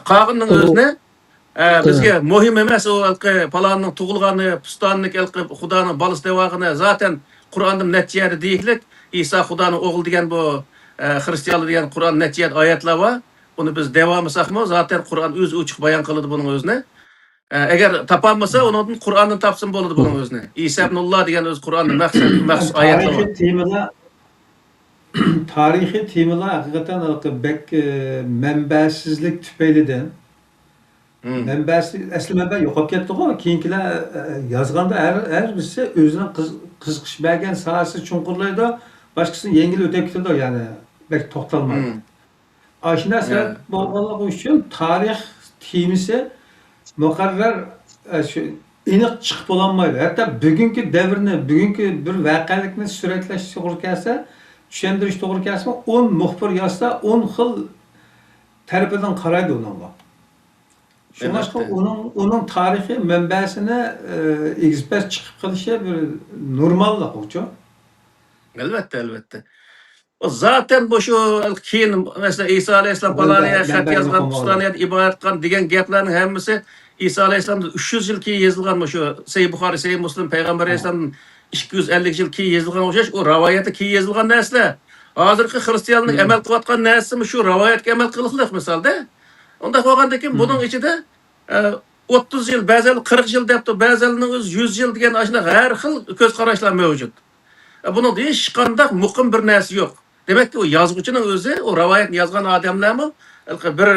قالغىنىنىڭ ئۆزىنى، ئە، بىزگە مۇھىم ئەمەس ئۇ ھېلىقى پالاننىڭ تۇغۇلغانى، پۇستاننىڭ ھېلىقى خۇدانىڭ بالىسى دەۋالغىنى. زاتەن قۇرئاندا نەچچە يەردە دېيىكلىك، ئىسا خۇدانىڭ ئوغلى دېگەن بۇ، ئە، خرىستىيانلار دېگەن قۇرئاندا نەچچە يەردە ئايەتلەر بار. ئۇنى بىز دەۋالمىساقمۇ، زاتەن قۇرئان ئۆزى ئوچۇق بايان قىلىدۇ بۇنىڭ ئۆزىنى. ئە، ئەگەر تاپالمىسا، ئۇنىڭدىن قۇرئاندىن تاپسىمۇ بولىدۇ بۇنىڭ ئۆزىنى. ئىسا ئىبنۇللا دېگەن ئۆزى قۇرئاندا مەخسۇس، مەخسۇس ئايەتلەر بار. تارىخىي تېمىلار، تارىخىي تېمىلار ھەقىقەتەن ھېلىقى بەك، ئە، مەنبەسىزلىك تۈپەيلىدىن. مەنبەسى، ئەسلى مەنبە يوقاپ كەتتىغۇ. كېيىنكىلەر، ئە، يازغاندا ھەر، ھەر بىرسى ئۆزىنىڭ قىز-، قىزىقىش بەرگەن ساھەسىدە چوڭقۇرلايدۇ، باشقىسىنى يەڭگىل ئۆتۈپ كېتىدۇ، يەنى بەك توختالمايدۇ. ئاشۇنداق سەۋەب بولغانلىقى ئۈچۈن تارىخ تېمىسى مۇقەررەر، ئە، شۇ ئېنىق چىقىپ بولالمايدۇ. ھەتتا بۈگۈنكى دەۋرنى، بۈگۈنكى بىر ۋەقەلىكنى سۈرەتلەش توغرا كەلسە، چۈشەندۈرۈش توغرا كەلسىمۇ، ئون مۇخبىر يازسا، ئون خىل تەرىپىدىن قارايدۇ ئۇنىڭغا. شۇڭلاشقا ئۇنىڭ، ئۇنىڭ تارىخىي مەنبەسىنى، ئە، ئېگىز-پەس چىقىپ قېلىشى بىر نورماللىقىچۇ. ئەلۋەتتە، ئەلۋەتتە. ئۇ زاتەن بۇ شۇ كېيىن، مەسىلەن، ئىسا ئەلەيھىسسالام پالانىيە خەت يازغان، پۇستانىيەدە ئىبادەت قىلغان دېگەن گەپلەرنىڭ ھەممىسى ئىسا ئەلەيھىسسالامدىن ئۈچ يۈز يىل كېيىن يېزىلغان، مۇشۇ سەھىھ بۇخارىي، سەھىھ مۇسلىم، پەيغەمبەر ئەلەيھىسسالامدىن ئىككى يۈز ئەللىك يىل كېيىن يېزىلغان ئوخشاش، ئۇ رىۋايەتتە كېيىن يېزىلغان نەرسىلەر. ھازىرقى خرىستىيانلارنىڭ ئەمەل قىلىۋاتقان نەرسىمۇ شۇ رىۋايەتكە ئەمەل قىلىقلىق مىسالدا. ئۇنداق بولغاندىن كېيىن بۇنىڭ ئىچىدە، ئە، ئوتتۇز يىل، بەزىلەر قىرىق يىل دەپتۇ، بەزىلەرنىڭ ئۆزى يۈز يىل دېگەن ئاشۇنداق ھەر خىل كۆز قاراشلار مەۋجۇت. ئە، بۇنىڭدا ھېچقانداق مۇقىم بىر نەرسە يوق. دېمەككى، ئۇ يازغۇچىنىڭ ئۆزى، ئۇ رىۋايەتنى يازغان ئادەملەرمۇ ھېلىقى بىر،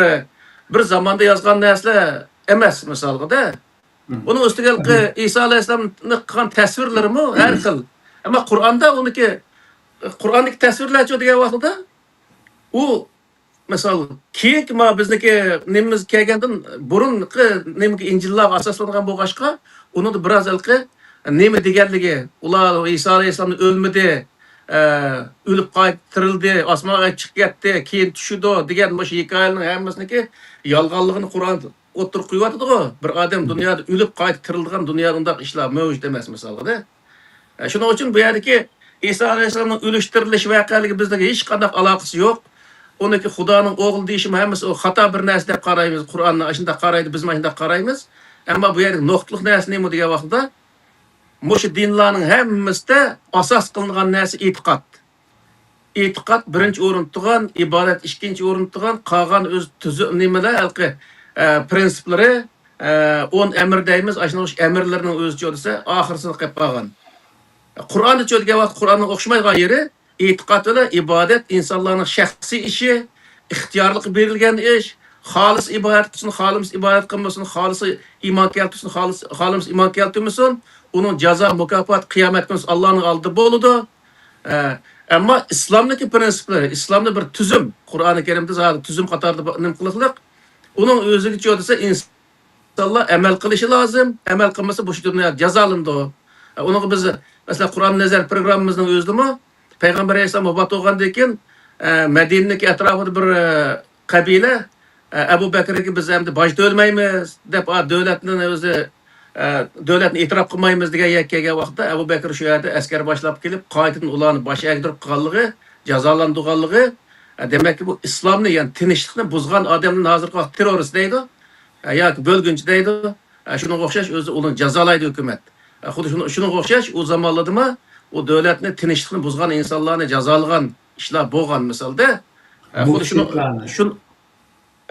بىر زاماندا يازغان نەرسىلەر ئەمەس، مىسالغىدە. ئۇنىڭ ئۈستىگە ھېلىقى ئىسا ئەلەيھىسسالامنى قىلغان تەسۋىرلىرىمۇ ھەر خىل. ئەمما قۇرئاندا ئۇنىڭكى، قۇرئاندىكى تەسۋىرلەرچۇ دېگەن ۋاقتىدا، ئۇ مىسال، كېيىنكى ما بىزنىڭكى نېمىمىز كەلگەندىن بۇرۇنقى نېمىگە، ئىنجىللارغا ئاساسلانغان بولغاچقا، ئۇنىڭدا بىراز ھېلىقى نېمە دېگەنلىكى، ئۇلار ئىسا ئەلەيھىسسالام ئۆلمىدى، ئە، ئۆلۈپ قايتا تىرىلدى، ئاسمانغا چىقىپ كەتتى، كېيىن چۈشىدۇ دېگەن مۇشۇ ھېكايىلەرنىڭ ھەممىسىنىڭكى يالغانلىقىنى قۇرئان ئوتتۇرىغا قويۇۋاتىدىغۇ. بىر ئادەم دۇنيادا ئۆلۈپ قايتا تىرىلىدىغان دۇنيادا ئۇنداق ئىشلار مەۋجۇت ئەمەس، مىسالغىدە. ئە، شۇنىڭ ئۈچۈن بۇ يەردىكى ئىسا ئەلەيھىسسالامنىڭ ئۆلۈش، تىرىلىش ۋەقەلىكى بىزنىڭ ھېچقانداق ئالاقىسى يوق. ئۇنىڭكى خۇدانىڭ ئوغلى دېيىشىمۇ ھەممىسى ئۇ خاتا بىر نەرسە دەپ قارايمىز. قۇرئاننى ئاشۇنداق قارايدۇ، بىزمۇ ئاشۇنداق قارايمىز. ئەمما بۇ يەردىكى نۇقتىلىق نەرسە نېمە دېگەن ۋاقتىدا، مۇشۇ دىنلارنىڭ ھەممىسىدە ئاساس قىلىنغان نەرسە ئېتىقاد. ئېتىقاد بىرىنچى ئورۇندا تۇرغان، ئىبادەت ئىككىنچى ئورۇندا تۇرغان، قالغان ئۆز تۈزۈ-، نېمىلەر، ھېلىقى، ئە، پرىنسىپلىرى، ئە، ئون ئەمىر دەيمىز، ئاشۇنىڭ ئەمىرلىرىنىڭ ئۆزىچۇ دېسە، ئاخىرسىغا قېلىپ قالغان. قۇرئاندا چۇ دېگەن ۋاقىت قۇرئاننىڭ ئوخشىمايدىغان يېرى، ئېتىقاد بىلەن ئىبادەت ئىنسانلارنىڭ شەخسىي ئىشى، ئىختىيارلىققا بېرىلگەن ئىش، خالىس ئىبادەت قىلسۇن، خالىس ئىبادەت قىلمىسۇن، خالىس ئىمان كەلتۈرسۇن، خالىس، خالىمىسا ئىمان كەلتۈرمىسۇن، ئۇنىڭ جازا، مۇكاپاتى قىيامەت كۈنى ئاللانىڭ ئالدىدا بولىدۇ. ئە، ئەمما ئىسلامنىڭكى پرىنسىپلىرى، ئىسلامدا بىر تۈزۈم، قۇرئانى كەرىمدە زادى تۈزۈم قاتارىدا نېمە قىلىقلىق، ئۇنىڭ ئۆزىگىچۇ دېسە، ئىنسانلار ئەمەل قىلىشى لازىم، ئەمەل قىلمىسا، مۇشۇ دۇنيادا جازالىنىدۇ. ئە، ئۇنىڭغا بىز، مەسىلەن، قۇرئان نەزەر پروگراممىمىزنىڭ ئۆزىدىمۇ پەيغەمبەر ئەلەيھىسسالام ۋاپات بولغاندىن كېيىن، ئە، مەدىنىدىكى ئەتراپىدا بىر، ئە، قەبىلە، ئە، ئەبۇ بەكرگە بىز ئەمدى باج تۆلىمەيمىز دەپ، ئا، دۆلەتنى ئۆزى، ئە، دۆلەتنى ئېتىراپ قىلمايمىز دېگەن يەرگە كەلگەن ۋاقىتتا، ئەبۇ بەكر شۇ يەردە ئەسكەر باشلاپ كېلىپ، قايتىدىن ئۇلارنى باش ئەگدۈرۈپ قالغىنى، جازالاندۇرغانلىقى، ھە، دېمەككى، بۇ ئىسلامنى، يەنى تىنچلىقنى بۇزغان ئادەمنى ھازىرقى ۋاقىتتا تېررورىست دەيدۇ. ھە، ياكى بۆلگۈنچى دەيدۇ. ھە، شۇنىڭغا ئوخشاش ئۆزى ئۇنى جازالايدۇ ھۆكۈمەت. ھە، خۇددى شۇنىڭ، شۇنىڭغا ئوخشاش ئۇ زامانلاردىمۇ ئۇ دۆلەتنى، تىنچلىقنى بۇزغان ئىنسانلارنى جازالىغان ئىشلار بولغان مىسالدا. ھە، خۇددى شۇنىڭ، مۇفسىدلارنى. شۇن-،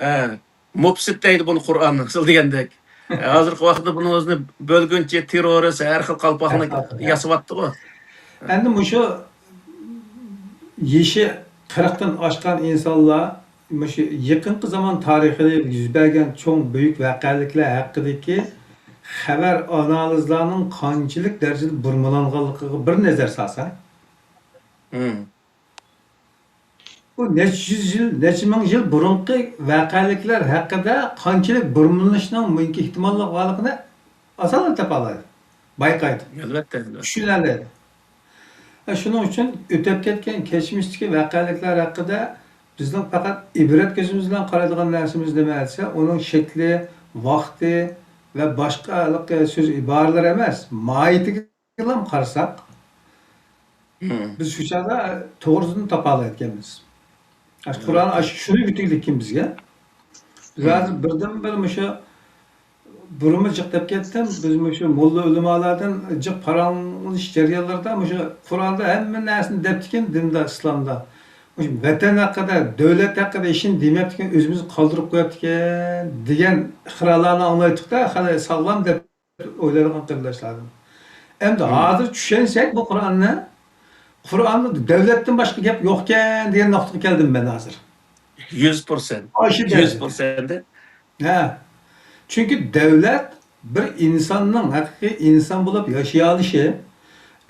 ھە، مۇپسىت دەيدۇ بۇنى قۇرئان سىل دېگەندەك. ھازىرقى ۋاقىتتا بۇنىڭ ئۆزىنى بۆلگۈنچى، تېررورىست، ھەر خىل قالپاقنى ياسىۋاتتىغۇ. ئەمدى مۇشۇ يېشى قىرىقتىن ئاشقان ئىنسانلار مۇشۇ يېقىنقى زامان تارىخىدا يۈز بەرگەن چوڭ بۈيۈك ۋەقەلىكلەر ھەققىدىكى خەۋەر ئانالىزلارنىڭ قانچىلىك دەرىجىدە بۇرمىلانغانلىقىغا بىر نەزەر سالسا، بۇ نەچچە يۈز يىل، نەچچە مىڭ يىل بۇرۇنقى ۋەقەلىكلەر ھەققىدە قانچىلىك بۇرمىلىنىشنىڭ مۇمكىن ئېھتىماللىقى بارلىقىنى ئاسانلا تاپالايدۇ، بايقايدۇ، ئەلۋەتتە، ئەلۋەتتە. چۈشىنەلەيدۇ. شۇنىڭ ئۈچۈن ئۆتۈپ كەتكەن كەچمىشتىكى ۋەقەلىكلەر ھەققىدە بىزنىڭ پەقەت ئىبرەت كۆزىمىز بىلەن قارايدىغان نەرسىمىز نېمە دېسە، ئۇنىڭ شەكلى، ۋاقتى ۋە باشقا ھېلىقى سۆز ئىبارىلەر ئەمەس، ماھىيىتىگە قارىساق، بىز شۇ چاغدا توغرىسىنى تاپالايدىكەنمىز. ئاشۇ قۇرئان ئاشۇ شۇنى ئۆگىتىدىكەن بىزگە. بىز ھازىر بىردىنبىر مۇشۇ بۇرۇنمۇ جىق دەپ كەتتىم. بىز مۇشۇ موللا ئۆلىمالاردىن جىق پاراڭلىشىش جەريانلىرىدا مۇشۇ قۇرئاندا ھەممە نەرسىنى دەپتىكەن، دىندا، ئىسلامدا. مۇشۇ ۋەتەن ھەققىدە، دۆلەت ھەققىدە ھېچنېمە دېمەپتىكەن، ئۆزىمىزنى قالدۇرۇپ قويۇپتىكەن دېگەن ئىقرارلارنى ئاڭلايتتۇق-دە، خېلى ساغلام دەپ ئويلايدىغان قېرىنداشلاردىن. ئەمدى ھازىر چۈشەنسەك بۇ قۇرئاننى، قۇرئاندا دۆلەتتىن باشقا گەپ يوقكەن دېگەن نۇقتىغا كەلدىم مەن ھازىر. يۈز پىرسەنت. ئاشۇ يۈز دەرىجىدە. پىرسەنت. ھە. چۈنكى دۆلەت بىر ئىنساننىڭ ھەقىقىي ئىنسان بولۇپ ياشىيالىشى،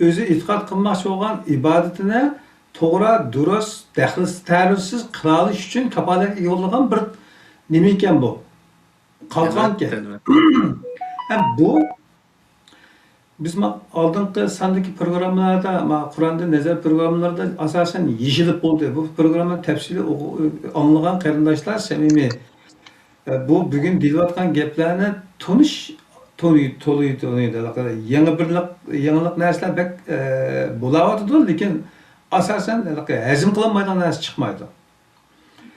ئۆزى ئېتىقاد قىلماقچى بولغان ئىبادىتىنى توغرا، دۇرۇس، دەخلىسىز، تەرۇزسىز قىلالىشى ئۈچۈن كاپالەتكە ئىگە بولىدىغان بىر نېمە ئىكەن بۇ؟ قالقان ئىكەن. ئەلۋەتتە، ئەلۋەتتە. ھەم بۇ بىز ما-، ئالدىنقى ساندىكى پروگراممىلاردا، ما-، قۇرئاندىن نەزەر پروگراممىلىرىدا ئاساسەن يېشىلىپ بولدى. بۇ پروگراممىنى تەپسىلىي ئوقۇ-، ئاڭلىغان قېرىنداشلار سەمىمىي، ئە، بۇ بۈگۈن دېيىلىۋاتقان گەپلەرنى تونۇش، تونۇي-، تونۇي-، تونۇيدۇ. يېڭى بىرلىق، يېڭىلىق نەرسىلەر بەك، ئە، بولاۋاتىدۇ، لېكىن ئاساسەن ھېزىم قىلالمايدىغان نەرسە چىقمايدۇ.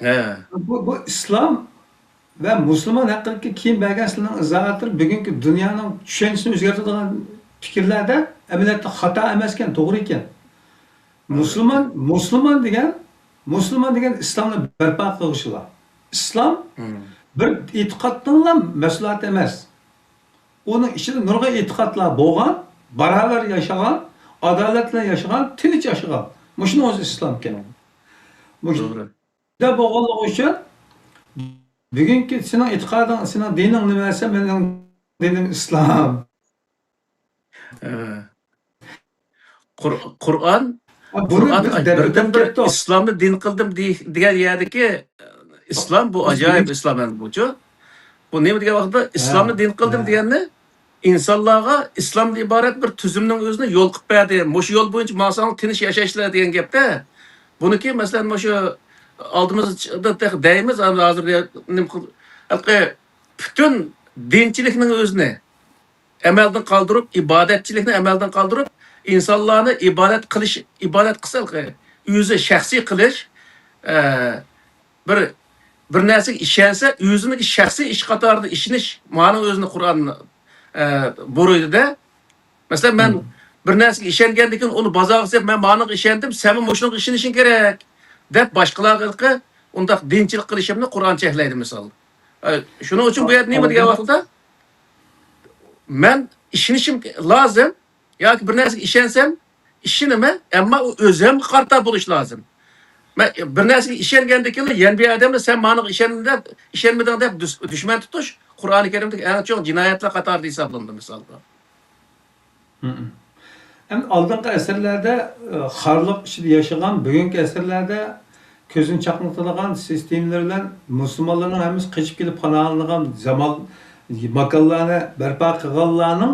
ھە. بۇ، بۇ ئىسلام ۋە مۇسۇلمان ھەققىدىكى كېيىن بەرگەن سىلىنىڭ ئىزاھاتلىرى بۈگۈنكى دۇنيانىڭ چۈشەنچىسىنى ئۆزگەرتىدىغان پىكىرلەردە ئەمەلىيەتتە خاتا ئەمەسكەن، توغرا ئىكەن. مۇسۇلمان، مۇسۇلمان دېگەن، مۇسۇلمان دېگەن ئىسلامنى بەرپا قىلغۇچىلار. ئىسلام بىر ئېتىقادنىڭلا مەھسۇلاتى ئەمەس. ئۇنىڭ ئىچىدە نۇرغۇن ئېتىقادلار بولغان، باراۋەر ياشىغان، ئادالەت بىلەن ياشىغان، تىنچ ياشىغان. مۇشۇنىڭ ئۆزى ئىسلامكەن. مۇشۇ توغرا. بولغانلىقى ئۈچۈن بۈگۈنكى سېنىڭ ئېتىقادىڭ، سېنىڭ دىنىڭ نېمە دېسە، مېنىڭ دىنىم ئىسلام. ھە. قۇر-، قۇرئان، ھە، بۇنى قۇرئان، بىز ئاي، دەپ بىردىن بىر ئۆتۈپ كەتتۇق. ئىسلامنى دىن قىلدىم دېي-، دېگەن يەردىكى ئىسلام، بۇ ئاجايىپ ئىسلام ئەمدى بۇچۇ. بۇ نېمە دېگەن ۋاقىتتا، ھە، ئىسلامنى دىن قىلدىم، ھە، دېگەننى ئىنسانلارغا ئىسلامدىن ئىبارەت بىر تۈزۈمنىڭ ئۆزىنى يول قىلىپ بەردى. مۇشۇ يول بويىچە ماڭساڭلار تىنچ ياشايسىلەر دېگەن گەپتە. بۇنىكى، مەسىلەن، مۇشۇ ئالدىمىزدا تېخى دەيمىز، ھازىر نېمە قىل-، ھېلىقى پۈتۈن دىنچىلىكنىڭ ئۆزىنى ئەمەلدىن قالدۇرۇپ، ئىبادەتچىلىكنى ئەمەلدىن قالدۇرۇپ، ئىنسانلارنى ئىبادەت قىلىش، ئىبادەت قىلسا، ئۆزى شەخسىي قىلىش، ئە، بىر، بىر نەرسىگە ئىشەنسە، ئۆزىنىڭ شەخسىي ئىش قاتارىدا ئىشىنىش، مانىڭ ئۆزىنى قۇرئان، ئە، بۇيرۇيدۇ-دە. مەسىلەن، مەن بىر نەرسىگە ئىشەنگەندىن كېيىن ئۇنى بازارغا سېلىپ، مەن مانىڭغا ئىشەندىم، سەنمۇ مۇشۇنىڭغا ئىشىنىشىڭ كېرەك، دەپ باشقىلارغا ئۇنداق دىنچىلىق قىلىشىمنى قۇرئان چەكلەيدۇ، مىسال. ئە، شۇنىڭ ئۈچۈن بۇ يەردە نېمە دېگەن ۋاقىتتا، مەن ئىشىنىشىم لازىم، ياكى بىر نەرسىگە ئىشەنسەم، ئىشىنىمەن، ئەمما ئۇ ئۆزۈمگە قارىتا بولۇش لازىم. مەن بىر نەرسىگە ئىشەنگەندىن كېيىن يەنە بىر ئادەمنى سەن ماڭا ئىشەنمىدىڭ دەپ، ئىشەنمىدىڭ دەپ دۈس-، دۈشمەن تۇتۇش قۇرئانى كەرىمدىكى ئەڭ چوڭ جىنايەتلەر قاتارىدا ھېسابلىنىدۇ، مىسالغا. مم. ئەمدى ئالدىنقى ئەسىرلەردە، ئە، خارلىق ئىچىدە ياشىغان، بۈگۈنكى ئەسىرلەردە كۆزىنى چاقنىتىدىغان سىستېمىلىرى بىلەن مۇسۇلمانلارنىڭ ھەممىسى قېچىپ كېلىپ پاناھلىنىدىغان زامان، ماكانلارنى بەرپا قىلغانلارنىڭ،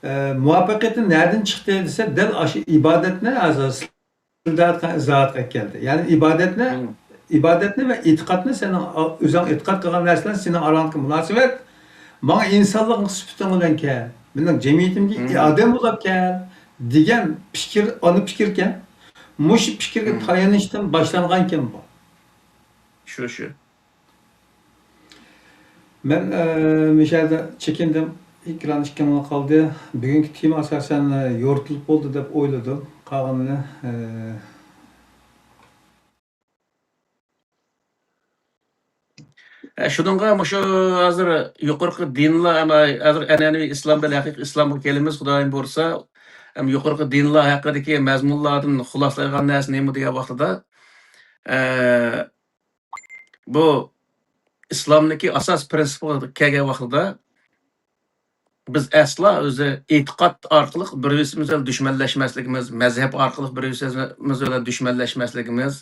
ئە، مۇۋەپپەقىيىتى نەدىن چىقتى دېسە، دەل ئاشۇ ئىبادەتنى ھازىر سىلەر ئېيتقان ئىزاھاتقا كەلدى. يەنى ئىبادەتنى، مم. ئىبادەتنى ۋە ئېتىقادنى سېنىڭ ئا-، ئۆزۈڭ ئېتىقاد قىلغان نەرسىلەر سېنىڭ ئاراڭدىكى مۇناسىۋەت، ماڭا ئىنسانلىق سۈپىتىڭ بىلەن كەل، مېنىڭ جەمئىيىتىمگە مم. ئادەم بولاپ كەل دېگەن پىكىر، ئانا پىكىركەن. مۇشۇ پىكىرگە تايىنىشتىن باشلانغانكەن بۇ. شۇ، شۇ. مەن، ئە، مۇشۇ يەردە چېكىندىم. ئېكران ئىككى مىڭ قالدى. بۈگۈنكى تېما ئاساسەن، ئە، يورۇتۇلۇپ بولدى دەپ ئويلىدىم. قالغىنىنى، ئە، ئە، شۇنىڭغا مۇشۇ ھازىر يۇقىرىقى دىنلار، ئەمما ھازىر ئەنئەنىۋى ئىسلام بىلەن ھەقىقىي ئىسلامغا كېلىمىز، خۇدايىم بۇيرۇسا. ئەم، يۇقىرىقى دىنلار ھەققىدىكى مەزمۇنلاردىن خۇلاسىلەيدىغان نەرسە نېمە دېگەن ۋاقتىدا، ئە، بۇ ئىسلامدىكى ئاساس پىرىنسىپىغا كەلگەن ۋاقتىدا، بىز ئەسلا ئۆزى ئېتىقاد ئارقىلىق بىر-بىرىمىز بىلەن دۈشمەنلەشمەسلىكىمىز، مەزھەپ ئارقىلىق بىر-بىرىمىز بىلەن دۈشمەنلەشمەسلىكىمىز،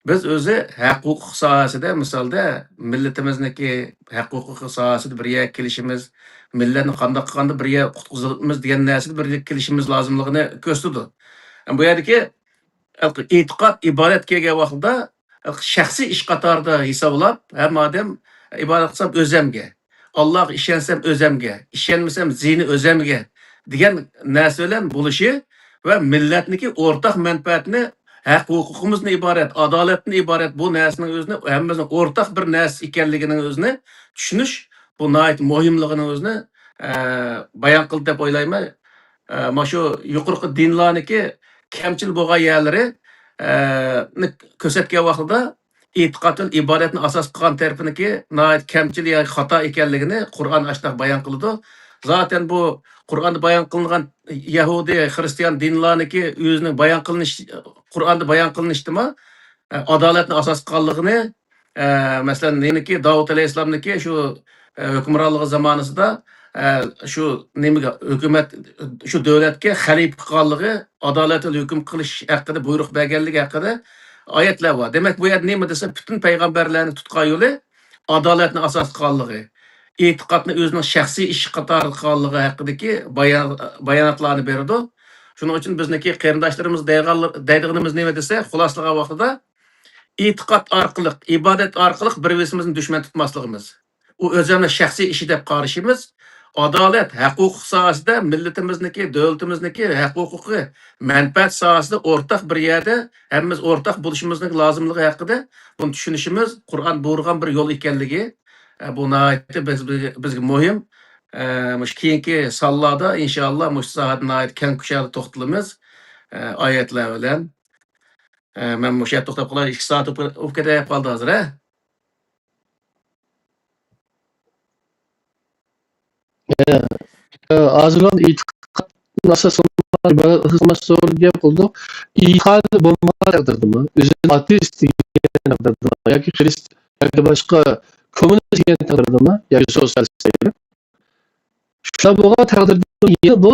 بىز ئۆزى ھەق-ھوقۇق ساھەسىدە، مىسالدا، مىللىتىمىزنىڭكى ھەق-ھوقۇقى ساھەسىدە بىر يەرگە كېلىشىمىز، مىللەتنى قانداق قىلغاندا بىر يەر قۇتقۇزىمىز دېگەن نەرسىدە بىرگە كېلىشىمىز لازىملىقىنى كۆرسىتىدۇ. بۇ يەردىكى ئېتىقاد، ئىبادەت كەلگەن ۋاقتىدا شەخسىي ئىش قاتارىدا ھېسابلاپ، ھەممە ئادەم ئىبادەت قىلسام ئۆزەمگە، ئاللاغا ئىشەنسەم ئۆزەمگە، ئىشەنمىسەم زىيىنى ئۆزەمگە دېگەن نەرسە بىلەن بولۇشى ۋە مىللەتنىڭكى ئورتاق مەنپەئەتىنى، ھەق ھوقۇقىمىزدىن ئىبارەت، ئادالەتتىن ئىبارەت بۇ نەرسىنىڭ ئۆزىنى ھەممىمىزنىڭ ئورتاق بىر نەرسە ئىكەنلىكىنىڭ ئۆزىنى چۈشىنىش، بۇ ناھايىتى مۇھىملىقىنىڭ ئۆزىنى، ئە، بايان قىلدى دەپ ئويلايمەن. ئە، مانا شۇ يۇقىرىقى دىنلارنىڭكى كەمچىل بولغان يەرلىرى، ئە، نى كۆرسەتكەن ۋاقتىدا ئېتىقاد ۋە ئىبادەتنى ئاساس قىلغان تەرىپىنىڭكى ناھايىتى كەمچىل يا خاتا ئىكەنلىكىنى قۇرئان ئاشۇنداق بايان قىلىدۇ. زاتەن بۇ قۇرئاندا بايان قىلىنغان يەھۇدىي، خىرىستىيان دىنلارنىڭكى ئۆزىنىڭ بايان قىلىنىش، قۇرئاندا بايان قىلىنىشتىمۇ، ئە، ئادالەتنى ئاساس قىلغانلىقىنى، ئە، مەسىلەن، نېمىكى، داۋۇت ئەلەيھىسسالامنىڭكى شۇ، ئە، ھۆكۈمرانلىقى زامانىسىدا، ئە، شۇ نېمىگە، ھۆكۈمەت، شۇ دۆلەتكە خەلىپە قىلغانلىقى، ئادالەتلىك ھۆكۈم قىلىش ھەققىدە بۇيرۇق بەرگەنلىكى ھەققىدە ئايەتلەر بار. دېمەك، بۇ يەردە نېمە دېسە، پۈتۈن پەيغەمبەرلەرنى تۇتقان يولى ئادالەتنى ئاساس قىلغانلىقى، ئېتىقادنى ئۆزىنىڭ شەخسىي ئىشى قاتارىدا قىلغانلىقى ھەققىدىكى بايان-، باياناتلارنى بېرىدۇ. شۇنىڭ ئۈچۈن بىزنىڭكى قېرىنداشلىرىمىز دەيدىغانلار-، دەيدىغىنىمىز نېمە دېسە، خۇلاسىلىغان ۋاقتىدا، ئېتىقاد ئارقىلىق، ئىبادەت ئارقىلىق بىر-بىرىمىزنى دۈشمەن تۇتماسلىقىمىز، ئۇ ئۆزۈمنىڭ شەخسىي ئىشى دەپ قارىشىمىز، ئادالەت، ھەق-ھوقۇق ساھەسىدە مىللىتىمىزنىڭكى، دۆلىتىمىزنىڭكى ھەق-ھوقۇقى، مەنپەئەت ساھەسىدە ئورتاق بىر يەردە ھەممىمىز ئورتاق بولۇشىمىزنىڭ لازىملىقى ھەققىدە بۇنى چۈشىنىشىمىز، قۇرئان بۇيرۇغان بىر يول ئىكەنلىكى، ئە، بۇ ناھايىتى بىز-، بىز-، بىزگە مۇھىم. ئە، مۇشۇ كېيىنكى سانلاردا ئىنشائاللا مۇشۇ ساھەدە ناھايىتى كەڭ كۇشادە توختىلىمىز، ئە، ئايەتلەر بىلەن. ئە، مەن مۇشۇ يەردە توختاپ قالاي، ئىككى سائەت بولۇپ، بولۇپ كېتىپ قالدى ھازىر، ھە؟ ئە، ئە، ھازىرغا ئېتىقادنى ئاساس قىلغان ئىبادەت ئاساس قىلماس توغرا گەپ قىلدۇق. ئېتىقادى بولمىغان تەقدىردىمۇ، ئۆزىنى ئاتېئىست دېگەن تەقدىردىمۇ ياكى خرىست-، ياكى باشقا كوممۇنىست دېگەن تەقدىردىمۇ ياكى سوتسىيالىست دەيلى. شۇنداق بولغان تەقدىردە يەنە بۇ،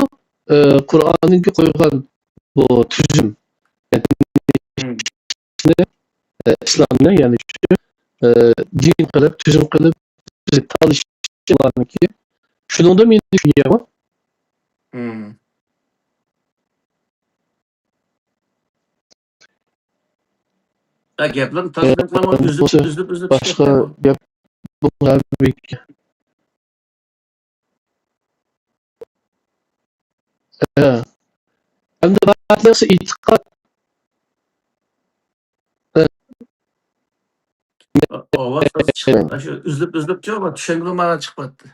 ئە، قۇرئاننىڭكى قويغان بۇ تۈزۈم، ئە، ئىسلامنى، يەنى شۇ، ئە، دىن قىلىپ، تۈزۈم قىلىپ، بىز تالىشىشلارنىڭكى، شۇنىڭدا مېنى چۈشىنىگەن بار. ھە، گەپلەرنى تازا ئۈزۈپ، ئۈزۈپ، ئۈزۈپ باشقا گەپ بولغان. ھە. ئەمدى باتىياقسى ئېتىقاد. ئاۋاز تازا چىقىپ، شۇ ئۈزۈلۈپ، ئۈزۈلۈپ چىقىپ، چۈشەنگىلى مانا چىقىپ كەتتى.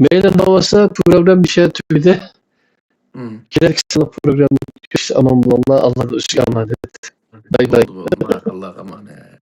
مەيلى، بولمىسا پروگرامما مۇشۇ يەردە تۈگىدى. كېلەركى سانلىق پروگرامما كۆرۈشكىچە ئامان بولۇڭلار، ئاللاھنىڭ ئۆزىگە ئامانەت. باي باي. بولدى، بولدى. بارىكاللاھ، ئامانەت.